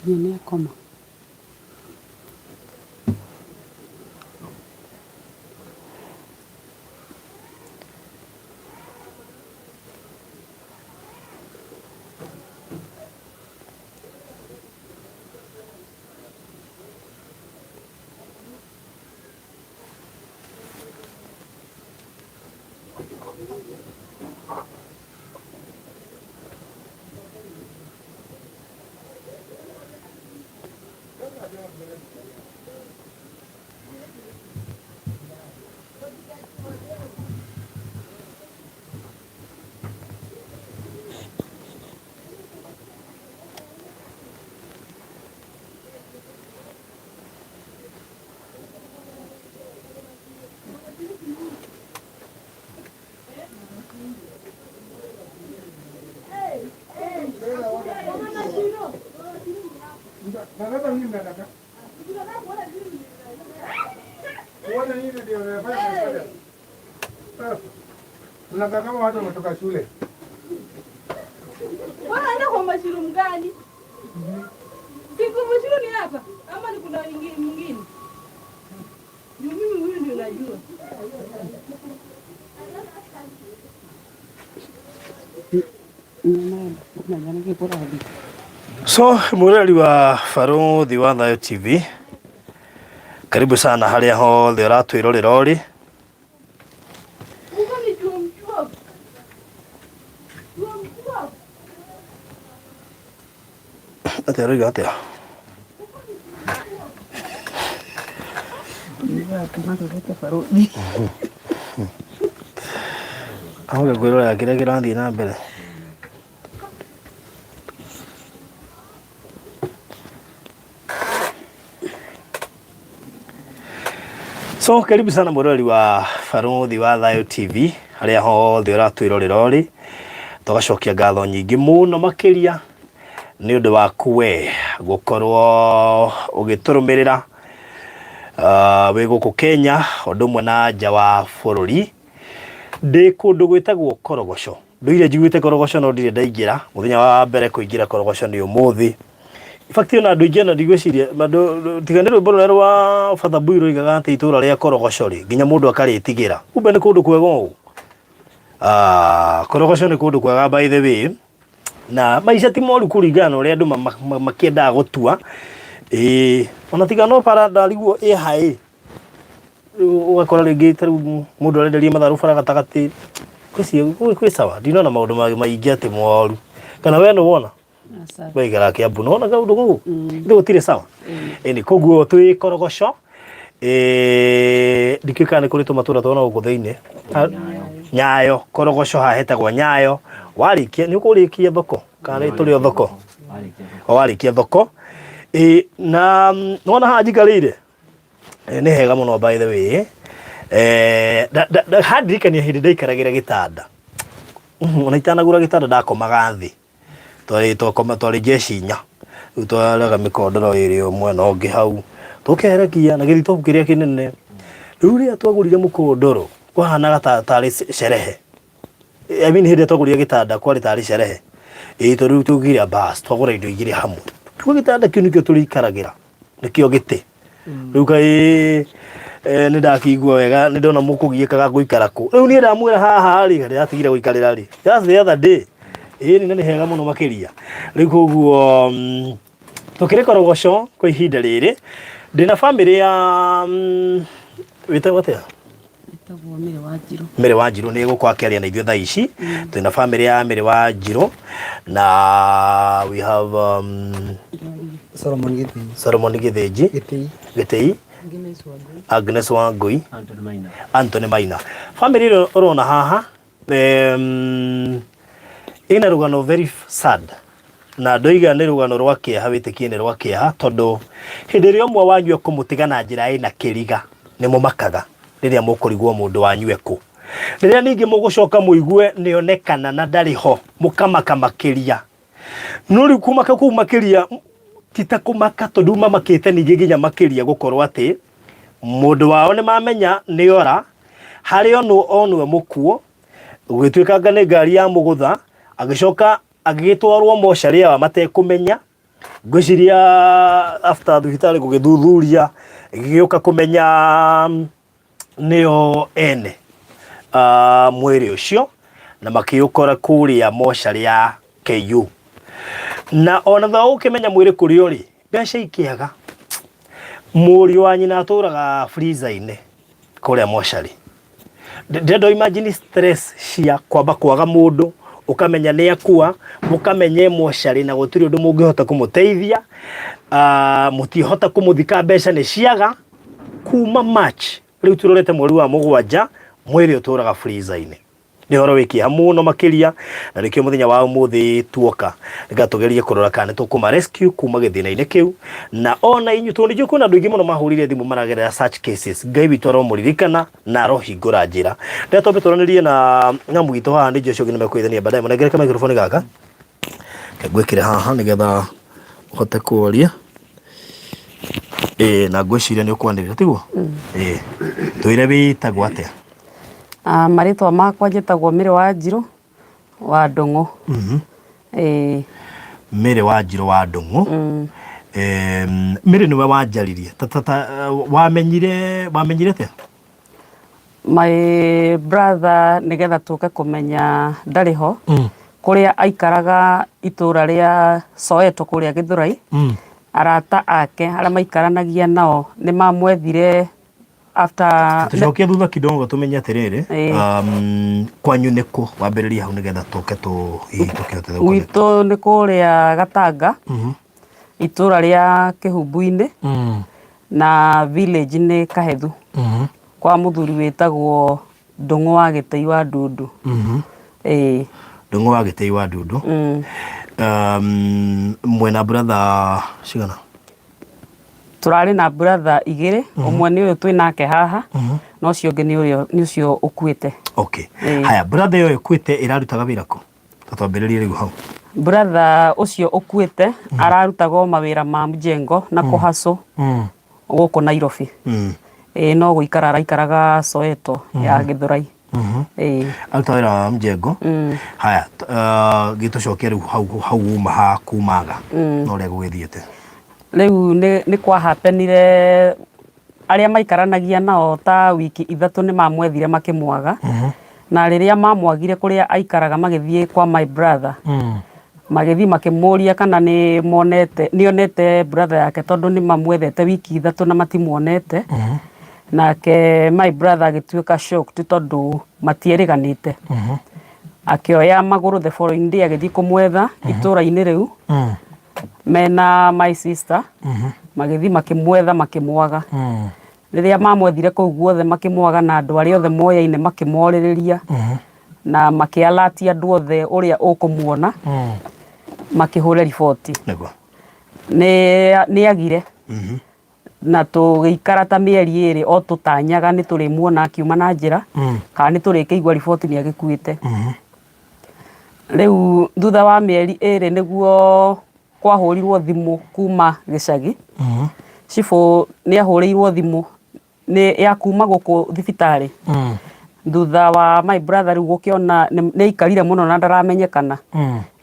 Nginya nĩakoma. Mnakaa kama watu wametoka shule. Wanaenda kwa mashiru gani? Siku mashiru ni hapa ama ni kuna mwingine? Juu mimi huyu ndio najua. So mwiroreri wa Barũthi wa Thayũ TV, karibu sana harĩa hothe ũratwĩrorera ũrĩ. Huko ni chuo mchuo. Chuo mchuo. Atĩa ũroiga atĩa? Ahoge kwĩrorera kĩrĩa kĩrathiĩ na mbere. So karibu sana mwĩroreri wa Barũthi wa Thayũ TV harĩa hothe ũratwĩrorera ũrĩ, tũgacokia ngatho nyingĩ mũno makĩria nĩ ũndũ waku we gũkorwo ũgĩtũrũmĩrĩra wĩ gũkũ Kenya ũndũ ũmwe na nja wa bũrũri. Ndĩ kũndũ gwĩtagwo Korogocho. Ndũire njiguĩte Korogocho no ndirĩ ndaingĩra. Mũthenya wa mbere kũingĩra Korogocho nĩ ũmũthĩ. In fact ona andũ aingĩ ona ndigwĩciria tiga nĩ rwĩmbo rũrĩa rwa Father Mbui rũigaga atĩ itũra rĩa Korogocho rĩ, nginya mũndũ akarĩtigĩra. Kumbe nĩ kũndũ kwega ũũ. Ah, Korogocho nĩ kũndũ kwega by the way. Na maica ti moru kũringana na ũrĩa andũ makĩendaga gũtua. Ĩĩ, ona tiga no bara ndarigwo ĩ haĩ. Rĩu ũgakora rĩngĩ ta rĩu mũndũ arenderia matharũ bara gatagatĩ. Ngwĩciria kwĩ sawa, ndinona maũndũ maingĩ atĩ moru. Kana we nĩ wona? Waikara Kiambu nĩ wona kaũndũ gũkũ? Ithe gũtirĩ sawa? Ĩni, koguo twĩ Korogoco. Ndikĩũĩ kana nĩ kũrĩ tũmatũra twona gũkũ thĩinĩ. Nyayo, Korogoco haha hetagwo Nyayo. Warĩkia, nĩ ũkũrĩkia thoko? Kana nĩ tũrĩ o thoko? O warĩkia thoko. Ĩĩ, na nĩwona haha njikarĩire? Nĩ hega mũno by the way. Handirikania hĩndĩ ndaikaragĩra gĩtanda. Ona itanagũra gĩtanda ndakomaga thĩ. Twarĩ twakoma twarĩ jeshi inya. Rĩu twaraga mĩkondoro ĩrĩ o mwena ũngĩ hau. Tũkerekia na gĩthitobu kĩrĩa kĩnene. Rĩu rĩrĩa twagũrire mũkondoro kwahanaga tarĩ sherehe. I mean hĩndĩ ĩrĩa twagũrire gĩtanda kwarĩ tarĩ sherehe. Ĩĩ tondũ rĩu twaugire bas twagũra indo igĩrĩ hamwe. Kiugo gĩtanda kĩu nĩkĩo tũrĩikaragĩra. Nĩkĩo gĩtĩ. Rĩu kaĩ nĩ ndakĩigua wega nĩ ndona mũkũgiĩkaga ngũikara kũ. Rĩu niĩ ndamwĩra haha rĩ, ndĩratigire gũikarĩra rĩ. Just the other day. Ĩĩ na nĩ hega mũno makĩria. Rĩu koguo tũkĩrĩ Korogoco kwa ihinda rĩrĩ, ndĩna bamĩrĩ ya wĩtagwo atĩa? Njĩtagwo Mary Wanjirũ. Mary Wanjirũ nĩ egũkorwo akĩaria na ithuĩ thaa ici. Twĩna bamĩrĩ ya Mary Wanjirũ na we have Solomon Gĩthĩi. Solomon Gĩthĩnji. Gĩtĩi. Gĩtĩi. Agnes Wangui. Agnes Wangui. Anthony Maina. Anthony Maina. Bamĩrĩ ĩrĩa ũrona haha ĩna rũgano very sad na ndoiga nĩ rũgano rwa kĩeha wĩtĩkie nĩ rwa kĩeha tondũ hĩndĩ ĩrĩa ũmwe wanyu ekũmũtiga na njĩra ĩna kĩriga nĩ mũmakaga rĩrĩa mũkũrigwo mũndũ wanyu ekũ. Rĩrĩa ningĩ mũgũcoka mũigue nĩonekana na ndarĩ ho mũkamaka makĩria. No rĩu kũmaka kũu makĩria ti ta kũmaka tondũ mamakĩte ningĩ nginya makĩria gũkorwo atĩ mũndũ wao nĩ mamenya nĩ ora harĩ onwo onwe mũkuo gũgĩtuĩkanga nĩ ngari ya mũgũtha agĩcoka agĩgĩtwarwo mocarĩ yao matekũmenya. Ngwĩciria after thibitarĩ gũgĩthuthuria gĩgĩũka kũmenya nĩo ene mwĩrĩ ũcio na makĩũkora kũrĩa mocarĩ ya KU. Na ona thutha wa gũkĩmenya mwĩrĩ kũrĩa ũrĩ, mbeca ikĩaga. Mũriũ wa nyina atũraga freezer-inĩ kũrĩa mocarĩ. Ndĩrenda imagine stress cia kwamba kwaga mũndũ, ũkamenya nĩ akua, mũkamenya e mocarĩ na gũtirĩ ũndũ mũngĩhota kũmũteithia, mũtingĩhota kũmũthika mbeca nĩ ciaga, kuma March rĩu tũrorete mweri wa mũgwanja, mwĩrĩ ũtũraga freezer-inĩ. Nĩ ũhoro wĩ kĩeha mũno makĩria, na nĩkĩo mũthenya wa ũmũthĩ tuoka nĩgetha tũgerie kũrora kana nĩ tũkũma rescue kuma gĩthĩna-inĩ kĩu, na ona inyuĩ tondũ nĩnjũĩ kwĩna andũ aingĩ mũno mahũrire thimũ maragerera such cases, Ngai witũ aromũririkana na arohingũra njĩra. Rĩrĩa twambe twaranĩrie na na witũ haha nĩ Joshua nĩ mekũithania baadaye, mũnengere ka microphone gaka, reke ngwĩkĩre haha nĩgetha ũhote kwaria. Ĩĩ na ngwĩciria nĩ ũkwanĩrĩra tiguo? Ĩĩ twĩre wĩtagwo atĩa? Ah, marĩtwa makwa njĩtagwo Mary Wanjirũ wa Ndũng'ũ. Ĩĩ. Mary Wanjirũ wa Ndũng'ũ. Mary nĩwe wanjaririe. Ta, ta, ta, wamenyire wamenyire atĩa? My brother nĩgetha tũke kũmenya ndarĩ ho kũrĩa aikaraga itũra rĩa Soweto kũrĩa Gĩthũrai arata ake arĩa maikaranagia nao nĩ mamwethire after Tucokie thutha kidogo tumenye atiriri Ĩĩ. kwanyu nĩ kũ wambĩrĩrie hau nĩgetha tũke tũ hihi tũkĩhote gũconnect. Gwitũ nĩ kũrĩa Gatanga itũra rĩa Kĩhumbu-inĩ na village nĩ Kahethu kwa mũthuri wĩtagwo Ndũng'ũ wa Gĩtei wa Ndundu. Ĩĩ. Ndũng'ũ wa Gĩtei wa Ndundu. Mwena brother cigana? Tũrarĩ na brother igĩrĩ, ũmwe nĩ ũyũ twĩ nake haha, na ũcio ũngĩ nĩ ũrĩa nĩ ũcio ũkuĩte. Okay. Ĩĩ. Haya, brother ĩyo ĩkuĩte ĩrarutaga wĩra kũ? Ta twambĩrĩrie rĩu hau. Brother ũcio ũkuĩte ararutaga o mawĩra ma mjengo na kũhacũ gũkũ Nairobi. Ĩĩ no gũikara araikaraga Soweto ya Gĩthũrai. Ĩĩ. Aruta wĩra wa mjengo. Haya, gĩtũcokie rĩu hau hau uma ha kumaga na ũrĩa gũgĩthiĩte. Rĩu nĩ kwa happenire arĩa maikaranagia nao ta wiki ithatũ nĩ mamwethire makĩmwaga. Na rĩrĩa mamwagire kũrĩa aikaraga magĩthiĩ kwa my brother. Magĩthiĩ makĩmũria kana nĩ monete nĩ onete brother yake tondũ nĩ mamwethete wiki ithatũ na matimuonete. Nake my brother agĩtuĩka shocked tondũ matierĩganĩte. Akĩoya magũrũ the following day agĩthiĩ kũmwetha itũra-inĩ rĩu mena my sister magĩthiĩ makĩmwetha makĩmwaga. Rĩrĩa mamwethire kũu guothe makĩmwaga na andũ arĩa othe moyaine makĩmorĩrĩria na makĩ-alert andũ othe ũrĩa ũkũmuona makĩhũre riboti. Nĩguo. Nĩ agire na tũgĩikara ta mĩeri ĩrĩ o tũtanyaga nĩ tũrĩmuona akiuma na njĩra kana nĩ tũrĩkĩigua riboti nĩ agĩkuĩte. Rĩu thutha wa mĩeri ĩrĩ nĩguo kwahũrirwo thimũ kuma gĩcagi. Cibũ nĩ ahũrĩirwo thimũ nĩ ya kuma gũkũ thibitarĩ. Thutha wa my brother rĩu gũkĩona nĩ aikarire mũno na ndaramenyekana,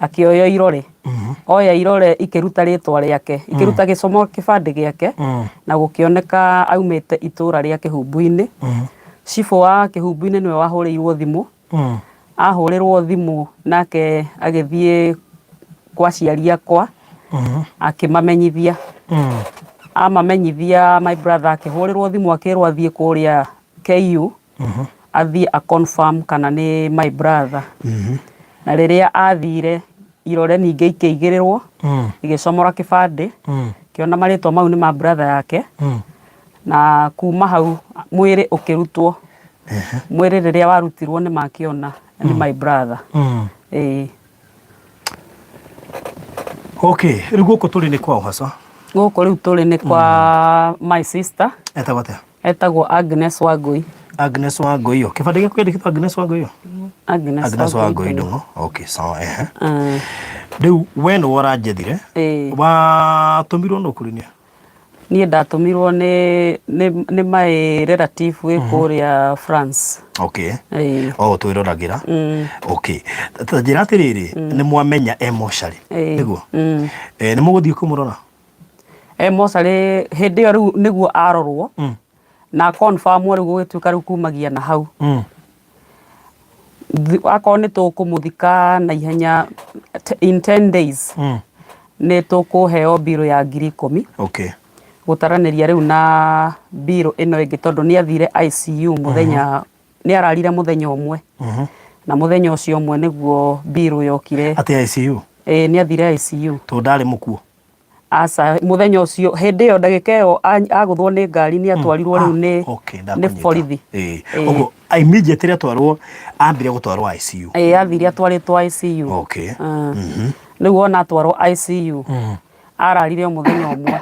akĩoya irore. Oya irore ikĩruta rĩtwa rĩake, ikĩruta gĩcomo kĩbandĩ gĩake na gũkĩoneka aumĩte itũra rĩa Kĩhumbu-inĩ. Cibũ wa Kĩhumbu-inĩ nĩwe wahũrĩirwo thimũ. Ahũrĩrwo thimũ nake agĩthiĩ kwa aciari akwa akĩmamenyithia. Amamenyithia my brother akĩhũrĩrwo thimũ akĩrwo athiĩ kũrĩa KU athiĩ a confirm kana nĩ my brother. Na rĩrĩa athire irore ningĩ ikĩigĩrĩrwo igĩcomora kĩbandĩ kĩona marĩtwa mau nĩ ma brother yake na kuma hau mwĩrĩ ũkĩrutwo. Mwĩrĩ rĩrĩa warutirwo nĩ makĩona nĩ my brother. Ĩĩ. Okay, rĩu gũkũ tũrĩ nĩ kwao hasa? Gũkũ rĩu tũrĩ nĩ kwa my sister. Etagwo atĩa? Etagwo Agnes Wangũi. Agnes Wangũi yo. Kĩbandĩ gĩaku kĩandĩkĩtwo Agnes Wangũi yo? Agnes, Agnes Wangũi Ndung'u. Okay, sawa ehe. Rĩu we nĩwe ũranjethire. Ĩĩ. Watũmirwo nũ kũrĩ niĩ? Niĩ ndatũmirwo nĩ nĩ nĩ my relative wĩ kũrĩa France. Okay. Ĩĩ. O twĩroragĩra. Okay. Ta njĩra atĩrĩrĩ, nĩ mwamenya e mocarĩ. Ĩĩ. Nĩguo? Mm. Eh, nĩ mũgũthiĩ kũmũrora? E mocarĩ hĩndĩ ĩyo rĩu nĩguo arorwo na confirm rĩu gũgĩtuĩka rĩu kumagia na hau. Akorwo nĩ tũkũmũthika na ihenya in 10 days nĩ tũkũheo mbirũ ya 10,000. Okay. Gũtaranĩria rĩu na mbirũ ĩno ĩngĩ tondũ nĩ athire ICU mũthenya, nĩ ararire mũthenya ũmwe. Na mũthenya ũcio ũmwe nĩguo mbirũ yokire. Atĩ ICU? Ĩĩ nĩ athire ICU. Tondũ ndarĩ mũkuũ? Aca, mũthenya ũcio, hĩndĩ ĩyo ndagĩka ĩyo agũthwo nĩ ngari nĩ atwarirwo rĩu nĩ Okay, nĩ ndakũnyita. borithi. Ĩĩ. Ĩĩ. Ũguo immediately atwarwo, ambire gũtwarwo ICU. Ĩĩ athire atwarĩtwo ICU. Okay. Rĩu wona atwarwo ICU, ararire o mũthenya ũmwe,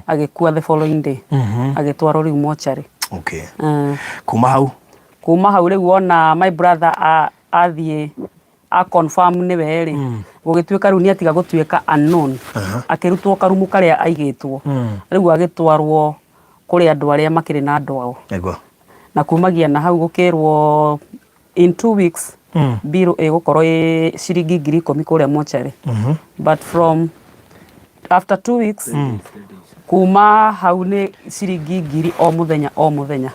agĩkua the following day, agĩtwarwo rĩu mocarĩ. Okay. Kuma hau? Kuma hau rĩu wona my brother athiĩ a confirm nĩwe rĩ, gũgĩtuĩka rĩu nĩ atiga gũtuĩka unknown, akĩrutwo karumu karĩa aigĩtwo, rĩu agĩtwarwo kũrĩ andũ arĩa makĩrĩ na andũ ao. Nĩguo. Na kumagia na hau gũkĩrwo in 2 weeks bill ĩgũkorwo ĩ ciringi 10,000 kũrĩa mocarĩ. But from after 2 weeks kuma hau nĩ ciringi 1,000 o mũthenya o mũthenya.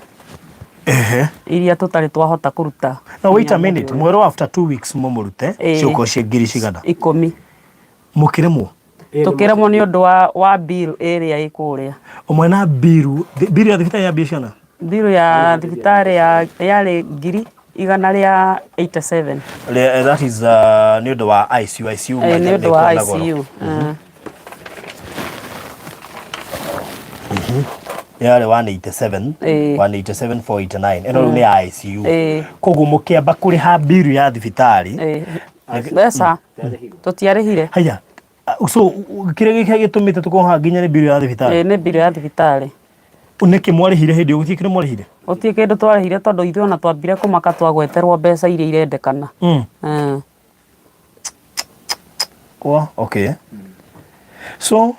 Ehe. Iria tũtarĩ twahota kũruta. Now wait a minute, mwerwo after 2 weeks mũmũrute, ciũko cia ngiri cigana? 10. Mũkĩremwo? Tũkĩremwo nĩ ũndũ wa bill ĩrĩa ĩ kũrĩa. Ũmwe na bill, bill ya thibitarĩ ya mbia cigana? Bill ya thibitarĩ yarĩ 187,000. That is nĩ ũndũ wa ICU, ICU Nĩ ũndũ wa nĩ goro. ICU. Yarĩ 187, 187, 489. Ĩno rĩu nĩ ya ICU. Koguo mũkĩamba kũrĩha bill ya thibitarĩ. Mbeca tũtiarĩhire. Haya. So kĩrĩa gĩkĩ gĩtũmĩte tũkorwo haha nginya nĩ bill ya thibitarĩ? Ĩĩ, nĩ bill ya thibitarĩ. Nĩkĩ mwarĩhire hĩndĩ ĩyo? Gũtirĩ kĩndũ mwarĩhire? Gũtirĩ kĩndũ twarĩhire tondũ ithuĩ ona twambire kũmaka twagweterwo mbeca iria irendekana. Kwa, okay. So,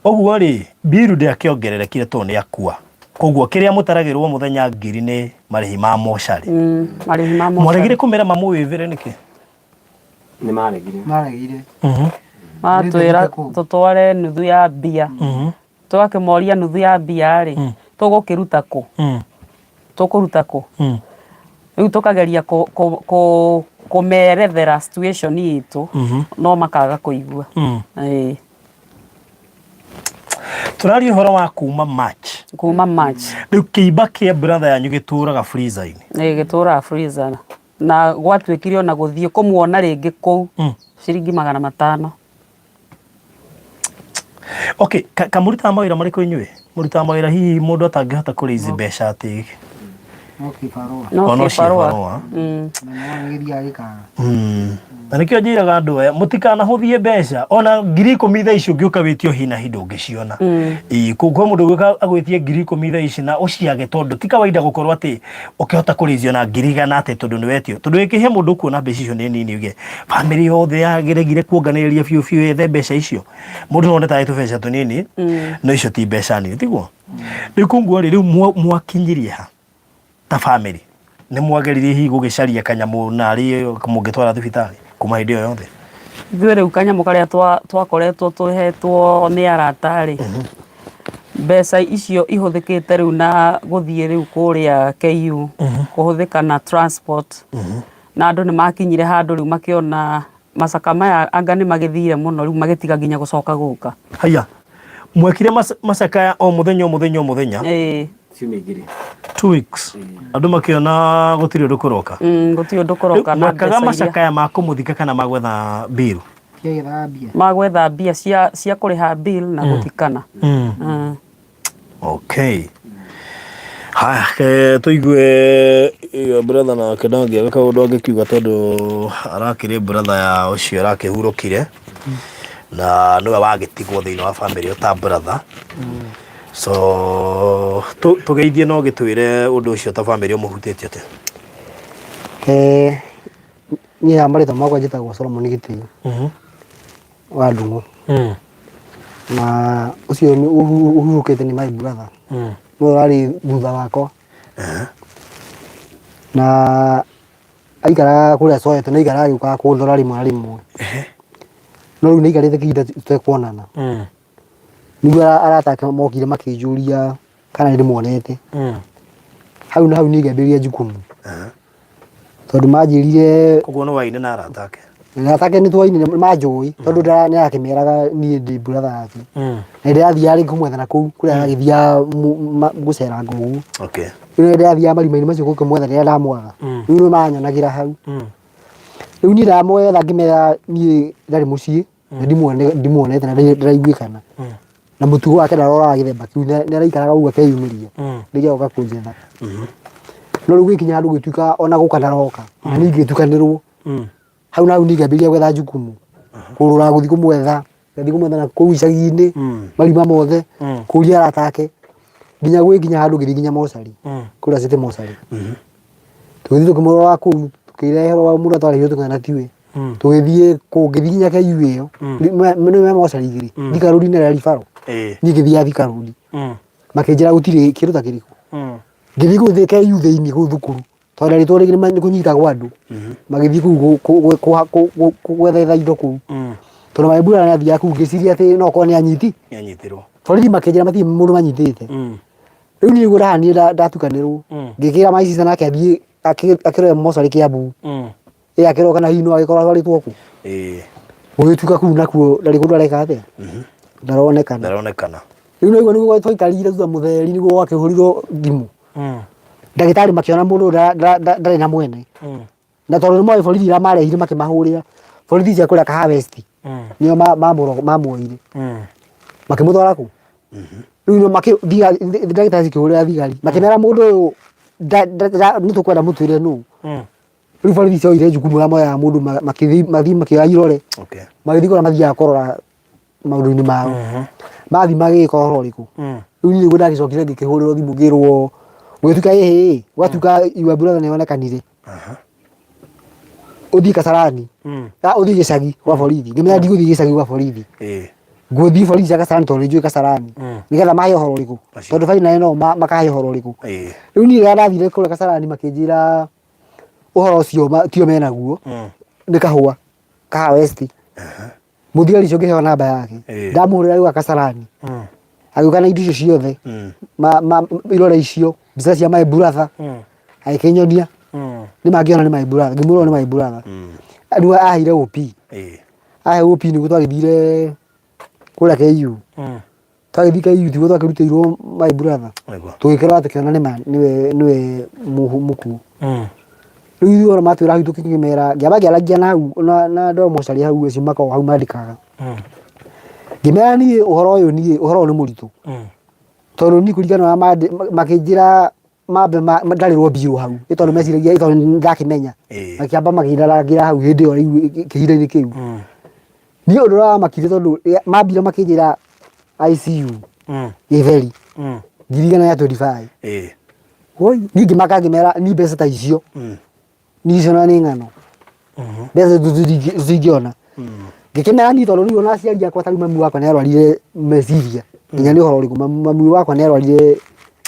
ũguo rĩ, bill ndĩakĩongererekire tondũ nĩ akua. Koguo kĩrĩa mũtaragĩrwo mũthenya ngiri nĩ marĩhi ma mocarĩ. Marĩhi ma mocarĩ. Mwaregire kũmera mamũwĩvĩre nĩkĩ? Nĩ maregire. Maregire. Matwĩra tũtware nuthu ya mbia. Twakĩmoria nuthu ya mbia rĩ, tũgũkĩruta kũ? Tũkũruta kũ? Rĩu tũkageria kũmerethera situation itũ, no makaga kũigua. Ĩĩ. Tũraria ũhoro wa kuma March. Kuma March. Rĩu kĩimba kĩa brother yanyu gĩtũraga freezer-inĩ. Ĩĩ, gĩtũraga freezer. Na gwatuĩkire ona gũthiĩ kũmuona rĩngĩ kũu, ciringi 500. Okay, kamũrutaga mawĩra marĩkũ inyuĩ? Mũrutaga mawĩra hihi mũndũ atangĩhota kũrĩa ici mbeca atĩ No kĩbarũa. No O no kĩbarũa. cibarũa. Na nĩ wagĩthiaga gĩkaga. Na nĩkĩo njĩraga andũ aya mũtikanahũthie mbeca ona 10,000 thaa ici ũngĩũka wĩtio hi na hi ndũngĩciona. Ĩĩ, kwĩ mũndũ ũgĩũka agwĩtie 10,000 thaa ici na ũciage tondũ ti kawaida gũkorwo atĩ ũkĩhota kũrĩithio na 100,000 atĩ tondũ nĩ wetio. Tondũ ĩkĩhe mũndũ ũkuona mbeca icio nĩ nini uge bamĩrĩ yothe yageregire kuonganĩrĩria biũ biũ yethe mbeca icio. Mũndũ no one tarĩ tũbeca tũnini, no icio ti mbeca nini, tiguo? Rĩu koguo rĩ, rĩu mwakinyirie ha ta bamĩrĩ? Nĩ mwageririe hihi gũgĩcaria kanyamũ narĩ mũngĩtwara thibitarĩ kuma hĩndĩ ĩyo yothe? Ithuĩ rĩu kanyamũ karĩa twakoretwo tũhetwo nĩ arata rĩ, mbeca icio ihũthĩkĩte rĩu na gũthiĩ rĩu kũrĩa KU, kũhũthĩka na transport, na andũ nĩ makinyire handũ rĩu makĩona macaka maya anga nĩ magĩthire mũno rĩu magĩtiga nginya gũcoka gũka. Haya, mwekire macakaya o mũthenya o mũthenya o mũthenya? Ĩĩ. Ciumia igĩrĩ. 2 weeks. Andũ makĩona gũtirĩ ũndũ kũroka. Gũtirĩ ũndũ kũroka na Mwekaga mbeca iria. macakaya ma kũmũthika kana ma gwetha bill? Cia gwetha mbia. Ma gwetha mbia cia kũrĩha bill na gũthikana. Okay. Haya, tũigue brother nake ndangĩaga kaũndũ angĩkiuga tondũ arakĩrĩ brother ya ũcio arakĩhurũkire na nĩwe wagĩtigwo thĩinĩ wa family ta brother. So tũgeithie no gĩtwĩre ũndũ ũcio ta family ũmũhutĩtie atĩa? Niĩ ya marĩtwa makwa njĩtagwo Solomon Gĩtĩi wa Ndung'u. Na ũcio nĩ ũhurũkĩte nĩ my brother. No ũrarĩ thutha wakwa. Na aikaraga kũrĩa Soweto na aikaraga agĩũkaga kũndora rĩmwe na rĩmwe. No rĩu nĩ aikarĩte kĩhinda tũtekuonana. Nĩguo arata ake mokire makĩnjũria kana nĩ ndĩmuonete. Hau na hau niĩ ngĩambĩrĩria jukumu. Tondũ manjĩrire Koguo nĩ waine na arata ake. arata ake nĩ twainire manjũĩ tondũ nĩ arakĩmeraga niĩ ndĩ brother yake. Na ndĩrathiaga rĩngĩ kũmwetha na kũu kũrĩa aragĩthiaga gũceranga ũguo. Okay. Rĩu ndĩrathiaga marima-inĩ macio gũkĩmwetha rĩrĩa ndamwaga. Rĩu nĩ manyonagĩra hau. Rĩu niĩ ndamwetha ngĩmera niĩ ndarĩ mũciĩ na ndimuonete na ndĩraiguĩkana. Na mũtugo wake ndaroraga gĩthemba kĩu nĩ araikaraga ũguo akeyumĩria nĩkĩo agoka kũnjetha. No rĩu gũgĩkinya handũ gũgĩtuĩka ona gũka ndaroka na niĩ ngĩtukanĩrwo. Hau na hau niĩ ngĩambĩrĩria gwetha jukumu kũrũra gũthiĩ kũmwetha ngathiĩ kũmwetha na kũu icagi-inĩ marima mothe kũria arata ake nginya gwĩkinya handũ ngĩthiĩ nginya mocarĩ kũrĩa city mocarĩ. Tũgĩthiĩ tũkĩmũrora kũu tũkĩreherwo mũndũ atwarĩirwo tũkĩona tiwe. Tũgĩthiĩ kũu ngĩthiĩ nginya KU ĩyo nĩ me mocarĩ igĩrĩ Thika Road na ĩrĩa Referral. Niĩ ngĩthiĩ Thika Road makĩnjĩra gũtirĩ kĩndũ ta kĩrĩkũ. Ngĩthiĩ kũu KU thĩinĩ kũu thukuru tondũ ndarĩtwo rĩngĩ nĩ kũnyitagwo andũ magĩthiĩ kũu gwetha indo kũu tondũ my brother nĩ athiaga kũu ngĩciria atĩ no okorwo nĩ anyiti Nĩanyitirwo. borithi makĩnjĩra matirĩ mũndũ manyitĩte. Rĩu niĩ nĩguo ndahanire ndatukanĩrwo ngĩkĩra my sister nake athiĩ akĩrore mocarĩ Kiambu ĩ akĩrora kana hihi no agĩkorwo atwarĩtwo kũ gũgĩtuĩka kũu nakuo ndarĩ kũndũ areka atĩa ndaronekana. Ndaronekana. Rĩu naigua nĩguo twaikarire thutha mũtheri nĩguo gwakĩhũrirwo thimũ ndagĩtarĩ makĩona mũndũ ũyũ ndarĩ na mwene na tondũ nĩ moĩ borithi iria marehire makĩmahũrĩra borithi cia kũrĩa Kahawa West nĩo mamuoire makĩmũtwara kũ rĩu nĩo ndagĩtarĩ cikĩhũrĩra thigari makĩmera mũndũ ũyũ nĩ tũkwenda mũtwĩre nũ. Rĩu borithi cioire jukumu ũrĩa moyaga mũndũ mathiĩ makĩoya irore magĩthiĩ kũrĩa mathiaga kũrora maũndũ-inĩ mao mathiĩ magĩka ũhoro ũrĩkũ. Rĩu niĩ nĩguo ndagĩcokire ngĩkĩhũrĩrwo thimũ ngĩrwo gũgĩtuĩka ĩhĩ gwatuĩka your brother nĩ onekanire ũthiĩ Kasarani ũthiĩ gĩcagi gwa borithi. Ngĩmera ndigũthiĩ gĩcagi gwa borithi ngũthiĩ borithi cia Kasarani tondũ nĩnjũĩ Kasarani nĩgetha mahe ũhoro ũrĩkũ tondũ finally no makahe ũhoro ũrĩkũ. Rĩu niĩ rĩrĩa ndathire kũrĩa Kasarani makĩnjĩra ũhoro ũcio tio menaguo nĩ kahũa Kahawa West. Mũthigari ũcio ngĩheo namba yake ndamũhũrĩra agĩũka Kasarani agĩũka na indo icio ciothe irore icio mbica cia my brother agĩkĩnyonia nĩ mangĩona nĩ my brother ngĩmwĩra ũyũ nĩ my brother. Rĩu aheire OP ahe OP nĩguo twagĩthire kũrĩa KU twagĩthiĩ KU tiguo twakĩrutĩirwo my brother tũgĩkĩrora tũkĩona nĩma nĩwe nĩwe mũkuũ. Rĩu ithuĩ ona matwĩra hau tũkĩmera ngĩamba ngĩaragia na hau na andũ a mocarĩ hau acio makoragwo hau mandĩkaga. Ngĩmera niĩ ũhoro ũyũ niĩ ũhoro ũyũ nĩ mũritũ tondũ niĩ kũringana na ũrĩa makĩnjĩra mambe ndarĩrwo mbirũ hau ĩ tondũ meciragia ĩ tondũ nĩ ndakĩmenya makĩamba makĩndarangĩra hau hĩndĩ ĩyo rĩu kĩhinda-inĩ kĩu. Niĩ ũndũ ũrĩa wamakire tondũ mambire makĩnjĩra ICU gĩtheri 125,000. Woi niĩ ngĩmaka ngĩmera niĩ mbeca ta icio niĩ icio na nĩ ng'ano mbeca tũtingĩona. Ngĩkĩmera niĩ tondũ rĩu ona aciari akwa ta rĩu mami wakwa nĩ arwarire meciria nginya nĩ ũhoro ũrĩkũ mami wakwa nĩ arwarire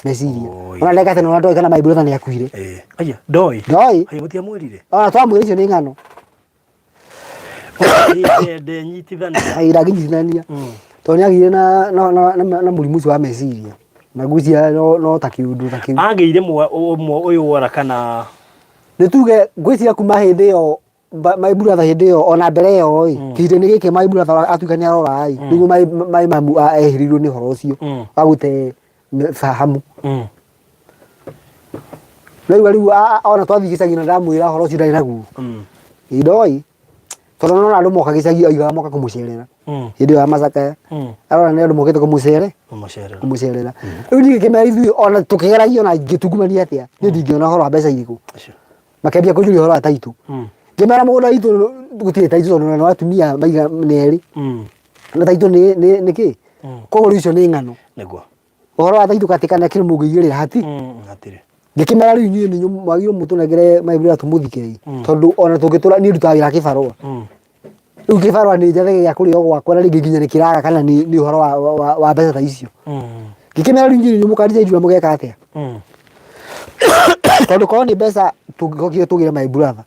meciria ona ndagĩka tene ona ndoĩ kana my brother nĩ akuire. Aya ndoĩ ndoĩ aya mũtiamwĩrire ona twamwĩra icio nĩ ng'ano. Ndenyitithania ndangĩnyitithania tondũ nĩ agĩire na mũrimũ ũcio wa meciria na ngwĩciria no ta kĩũndũ ta kĩu. Agĩire ũmwe ũyũ wora kana nĩ tuge ngwĩciria kuma hĩndĩ ĩyo my brother hĩndĩ ĩyo ona mbere ĩyo ĩ kĩhinda-inĩ gĩkĩ my brother atuĩka nĩ arora ĩ nĩguo my mamu ehĩrĩirwo nĩ ũhoro ũcio wa gũte fahamu. Rĩu rĩu ona twathiĩ gĩcagi na ndamwĩra ũhoro ũcio ndarĩ naguo ndoĩ tondũ nona andũ moka gĩcagi oigaga moka kũmũcerera hĩndĩ ĩyo ya macakaya arona nĩ andũ mokĩte kũmũcere kũmũcerera. Rĩu niĩ ngĩkĩmera ithuĩ ona tũkĩgeragia ona ingĩtungumania atĩa niĩ ndingĩona ũhoro wa mbeca irĩkũ makĩambia kũnjũria ũhoro wa taitũ ngĩmera mũgũnda witũ gũtirĩ taitũ tondũ nĩ atumia maiga nĩ erĩ na taitũ nĩ kĩ koguo rĩu icio nĩ ng'ano nĩguo ũhoro wa taitũ katĩ kana kĩrĩ mũngĩigĩrĩra hati hatirĩ ngĩkĩmera rĩu inyuĩ nĩ mwagĩrĩirwo mũtũnengere my brother tũmũthike tondũ ona tũngĩtũra niĩ ndutaga wĩra kĩbarũa. Rĩu kĩbarũa nĩ njathe gĩa kũrĩo gwakwa na rĩngĩ nginya nĩ kĩraga kana nĩ nĩ ũhoro wa, wa, wa, wa mbeca ta icio. Ngĩkĩmera rĩu inyuĩ mũkandicaidiwa mũgeka atĩa? Tondũ korwo nĩ mbeca tũngĩkokire tũgĩre my brother.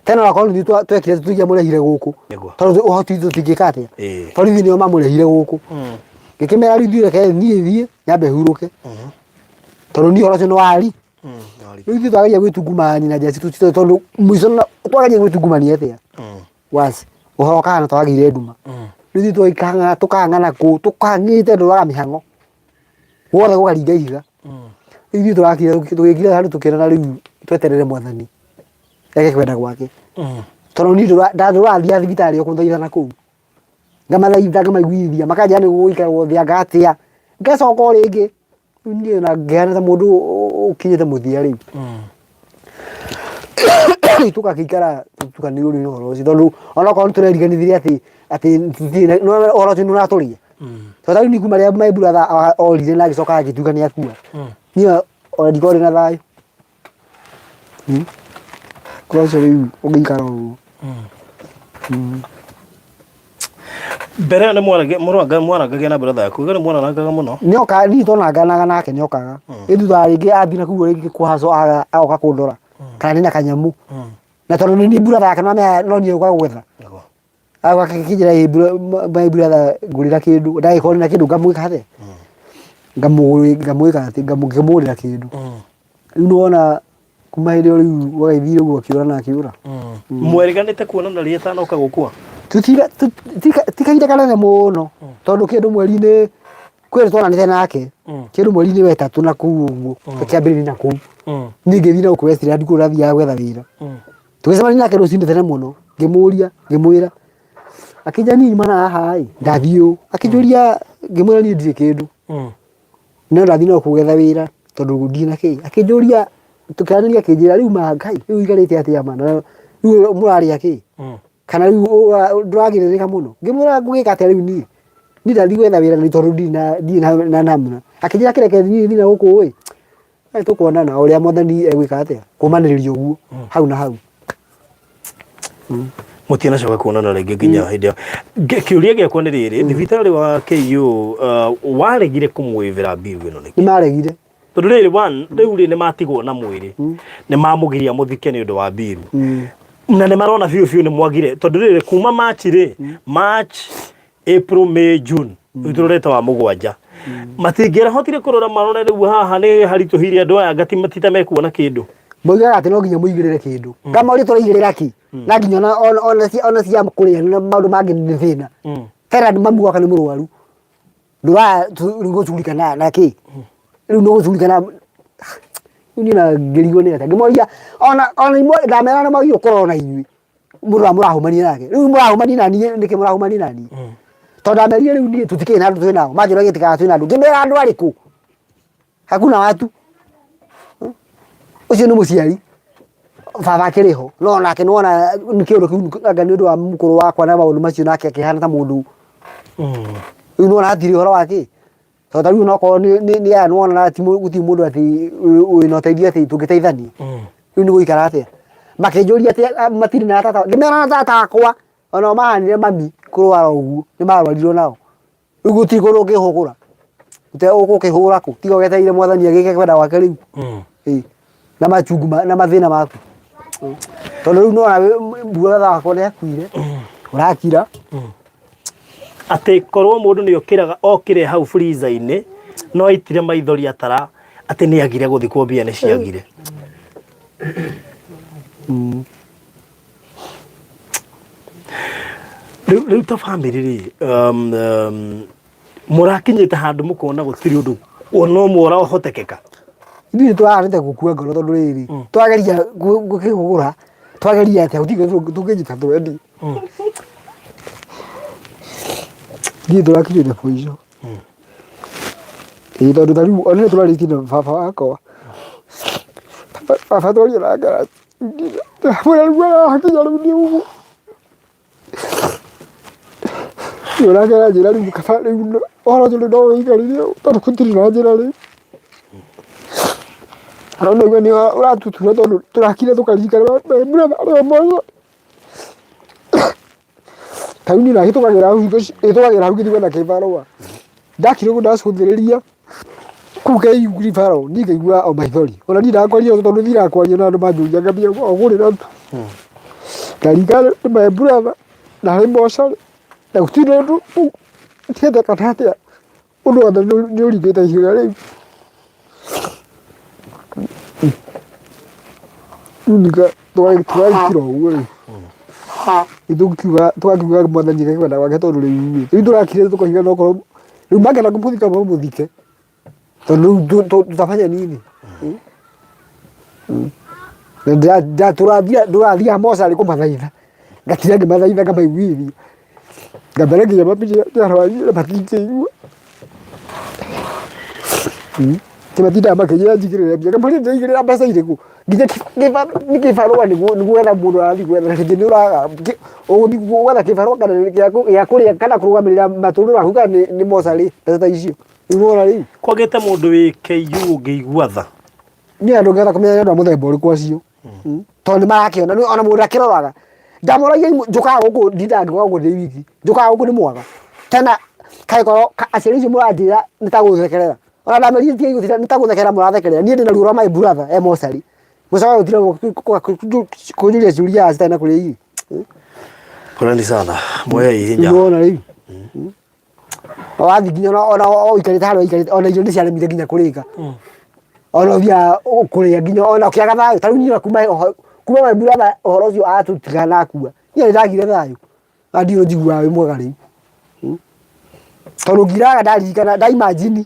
Tena onakorwo nĩ ithuĩ twekire tũtingĩamũrehire gũkũ. Nĩguo. Tondũ ũhoti witũ tũtingĩka atĩa? Ĩĩ. Borithi nĩo mamũrehire gũkũ. Ngĩkĩmera rĩu ithuĩ reke niĩ thiĩ nyambe hurũke. Tondũ niĩ ũhoro ũcio nĩ wari. Rĩu ithuĩ twageragia gwĩtungumania na njĩra citũ citũ tondũ mũico twageragia gwĩtungumania atĩa? Was ũhoro ũkahana ta wagĩire nduma. Rĩu ithuĩ tũgĩkang'ana tũkang'ana kũ tũkang'ĩte ndũraga mĩhang'o. Wothe gũkaringa ihiga. Rĩu ithuĩ tũrakira tũgĩkira handũ tũkĩrana rĩu tweterere mwathani eke kwenda gwake. Tondũ niĩ ndũrathiaga thibitarĩ o kũthaithana kũu. Ngamathaitha ngamaiguithia makanjĩra nĩ gũgũikarwo thĩ anga atĩa. Ngacoka o rĩngĩ. Rĩu niĩ ona ngĩhana ta mũndũ ũkinyĩte mũthia rĩu. Rĩu tũgagĩikara tũtukanĩirwo nĩ ũhoro ũcio tondũ onokorwo nĩ tũreriganithirie atĩ atĩ tũtirĩ na nĩwona ũhoro ũcio nĩ ũratũria. Tondũ ta rĩu niĩ kuma rĩrĩa my brother orire na agĩcoka agĩtuĩka nĩ akua, niĩ ona ndikoragwo ndĩ na thayũ. Ũhoro ũcio rĩu ũngĩikara ũguo. Mbere ĩyo nĩ mwarangagia na brother yaku, nĩ mwarangaga mũno? Nĩ okaga, niĩ twananganaga nake nĩ okaga. Ĩ thutha wa rĩngĩ athiĩ na kũu rĩngĩ kũhacwo agoka kũndora kana ndĩna kanyamũ. Na tondũ nĩ niĩ brother yake no niĩ ũkaga gwetha. Agoka akĩnjĩra ĩ my brother ngũrĩra kĩndũ, ndagĩkorwo ndĩna kĩndũ ngamwĩka atĩa? Ngamwĩka atĩ ngamũgũrĩra kĩndũ. Rĩu nĩ wona kuma hĩndĩ ĩyo rĩu gwagĩthire ũguo akĩũra na akĩũra. Mwerĩganĩte kuonana rĩ atanoka gũkua? Ti kahinda kanene mũno tondũ kĩndũ mweri-inĩ kwĩ hĩndĩ twonanĩte nake kĩndũ mweri-inĩ wa ĩtatũ na kũu ũguo kĩambĩrĩria na kũu. Niĩ ngĩthiĩ na gũkũ Westland kũu ndathiaga gwetha wĩra. Tũgĩcemania nake rũcinĩ tene mũno ngĩmũria ngĩmwĩra akĩnjĩra niĩ nyuma na haha ĩ ndathiĩ ũũ akĩnjũria ngĩmwĩra niĩ ndirĩ kĩndũ no ndathiĩ no gwetha wĩra tondũ ndirĩ na kĩ akĩnjũria tũkĩaranĩria akĩnjĩra rĩu ma Ngai rĩu ũikarĩte atĩa ma na rĩu mũrarĩa kĩ kana rĩu ndũragirĩrĩka mũno ngĩmwĩra ngũgĩka atĩa rĩu niĩ niĩ ndathiĩ gwetha wĩra nĩ tondũ ndirĩ na ndirĩ na namna akĩnjĩra kĩreke niĩ thiĩ na gũkũ ĩ Nĩ tũkuonana ũrĩa mwathani egwĩka atĩa kũmanĩrĩria ũguo hau na hau. Mũtinacoka kuonana rĩngĩ nginya hĩndĩ ĩyo. Kĩũria gĩakwa nĩ rĩrĩ, thibitarĩ wa KU waregire kũmũĩvĩra bill ĩno nĩkĩ? Nĩ maregire. Tondũ rĩrĩ one, rĩu rĩ nĩ matigwo na mwĩrĩ, nĩ mamũgiria mũthike nĩ ũndũ wa bill. Na nĩ marona biũ biũ nĩ mwagire, tondũ rĩrĩ kuma March rĩ, March, April, May, June rĩu tũrorete wa mũgwanja matingĩrahotire kũrora marore rĩu haha nĩ haritũhire andũ aya ngati matita mekuona kĩndũ. Moigaga atĩ no nginya mũigĩrĩre kĩndũ. Ngamoria tũraigĩrĩra kĩ? Na nginya ona cia kũrĩa na maũndũ mangĩ nĩ thĩna. Tena mami gwakwa nĩ mũrwaru. Ndũra rĩu gũcugurika na kĩ? Rĩu nĩ gũcugurika na rĩu niĩ na ngĩrigwo nĩ atĩa. Ngĩmoria ona imwe ndamera nĩ magĩrĩirwo kũrora ona inyuĩ. Mũndũ ũrĩa mũrahũmania nake. Rĩu mũrahũmania na niĩ nĩkĩ mũrahũmania na niĩ? Tondũ ndamerire rĩu niĩ tũtikĩrĩ na andũ twĩ nao. Manjũragia atĩ kana twĩ na andũ. Ngĩmera andũ arĩkũ? Hakuna watu. Ũcio nĩ mũciari. Baba akĩrĩ ho. No nake nĩ wona nĩ kĩũndũ kĩu anga nĩ ũndũ wa mũkũrũ wakwa na maũndũ macio nake akĩhana ta mũndũ. Rĩu nĩ wona hatirĩ ũhoro wa kĩ? Tondũ ta rĩu onokorwo nĩ aya nĩ wona ti gũtirĩ mũndũ atĩ wĩna ũteithio atĩ tũngĩteithania. Rĩu nĩ gũikara atĩa? Makĩnjũria atĩ matirĩ na tata. Ngĩmera na tata wakwa onao mahanire mami kũrwara ũguo nĩ marwarirwo nao. Rĩu gũtirĩ kũndũ ũngĩhũgũra. Ũgũkĩhũgũra kũ? Tiga wetereire mwathani agĩke kwenda gwake rĩu. Ĩĩ. Na machungu na mathĩna maku. Tondũ rĩu nĩwona brother wakwa nĩ akuire, ũrakira. Atĩ korwo mũndũ nĩ okĩraga okĩre hau freezer-inĩ no aitire maithori atara atĩ nĩ agire gũthikwo mbia nĩ ciagire. Rĩu ta bamĩrĩ rĩ, mũrakinyĩte handũ mũkona gũtirĩ ũndũ ona ũmwe ũrahotekeka? Ithuĩ nĩ tũrahanĩte gũkua ngoro tondũ rĩrĩ, twageria gũkĩhũra, twageria atĩa gũtirĩ kĩndũ tũngĩnyita twendie. Ithuĩ tũrakinyĩte mũico. Ĩĩ tondũ ta rĩu ona nĩ tũrarĩtie na baba wakwa. Baba twaria nake ndĩramwĩra rĩu arakinya rĩu nĩ ũguo. Rĩu nake aranjĩra rĩu kaba rĩu ũhoro ũcio rĩu no wĩikarĩre ũũ tondũ gũtirĩ na njĩra rĩu. No ndaigua nĩ ũratutura tondũ tũrakira tũkaririkana my brother arĩ o muoyo. Ta rĩu niĩ na hĩtũkagĩra hau hingo hĩtũkagĩra hau ngĩthiĩ gwetha kĩbarũa. Ndakira ũguo ndacũthĩrĩria kũu KU referral niĩ ngaigua o maithori. Ona niĩ ndakwaria tondũ thiaga kwaria na andũ manjũria ngambia o kũrĩra tu. Ngaringana nĩ my brother na harĩ mocarĩ na gũtirĩ ũndũ ũngĩenda kana atĩa ũndũ wothe nĩ ũringĩte ihiga rĩu. Rĩu tũgagĩkira ũguo rĩu. Rĩu tũgakiuga mwathani eke kwenda gwake tondũ rĩu rĩ, rĩu tũrakire tũkoiga okorwo rĩu mangĩenda kũmũthika mamũthike tondũ rĩu tutafanya nini? Ndũrathiaga mocarĩ kũmathaitha, ngatinda ngĩmathaitha ngamaiguithia, ngambere nginya mami nĩarwarire matingĩigua. Matindaga makĩnjĩra njigĩrĩre mbia, ngamũria ndĩraigĩrĩra mbeca irĩkũ? Nginya nĩ kĩbarũa nĩ gwetha mũndũ arathiĩ gwetha na rĩngĩ nĩ ũraga, ũgũthiĩ gwetha kĩbarũa kana gĩa kũrĩa kana kũrũgamĩrĩra matũrĩre maku kana nĩ mocarĩ mbeca ta icio. Rĩu nĩwona rĩu. Kwagĩte mũndũ wĩ KU ũngĩigua tha. Niĩ ona ndũngĩhota kũmenya nĩ andũ a mũthemba ũrĩkũ acio. Tondũ nĩ marakĩona ona mũndũ akĩroraga ndamoragia njũkaga gũkũ ndindaga ngĩũka gũkũ ndĩ wiki njũkaga gũkũ nĩ mwaga tena kaĩkorwo aciari acio mũranjĩra nĩ ta gũthekerera ona ndamerire tigai gũtinda nĩ ta gũthekerera mũrathekerera niĩ ndĩna ruo rwa my brother e mocarĩ mũcoke gũtinda kũnjũria ciũria citarĩ na kũrĩa irĩ. Poleni sana moyai hinya. Nĩwona rĩu wathiĩ nginya ona ũikarĩte harĩa ũikarĩte ona irio nĩ ciaremire nginya kũrĩka ona ũthiaga kũrĩa nginya ona ũkĩaga thayũ ta rĩu niĩ kuma kuma my brother ũhoro ũcio atũtiga na akua niĩ nĩ ndagire thayũ na ndirĩ njiguaga wĩ mwega rĩu tondũ ngiraga ndaririkana nda imagine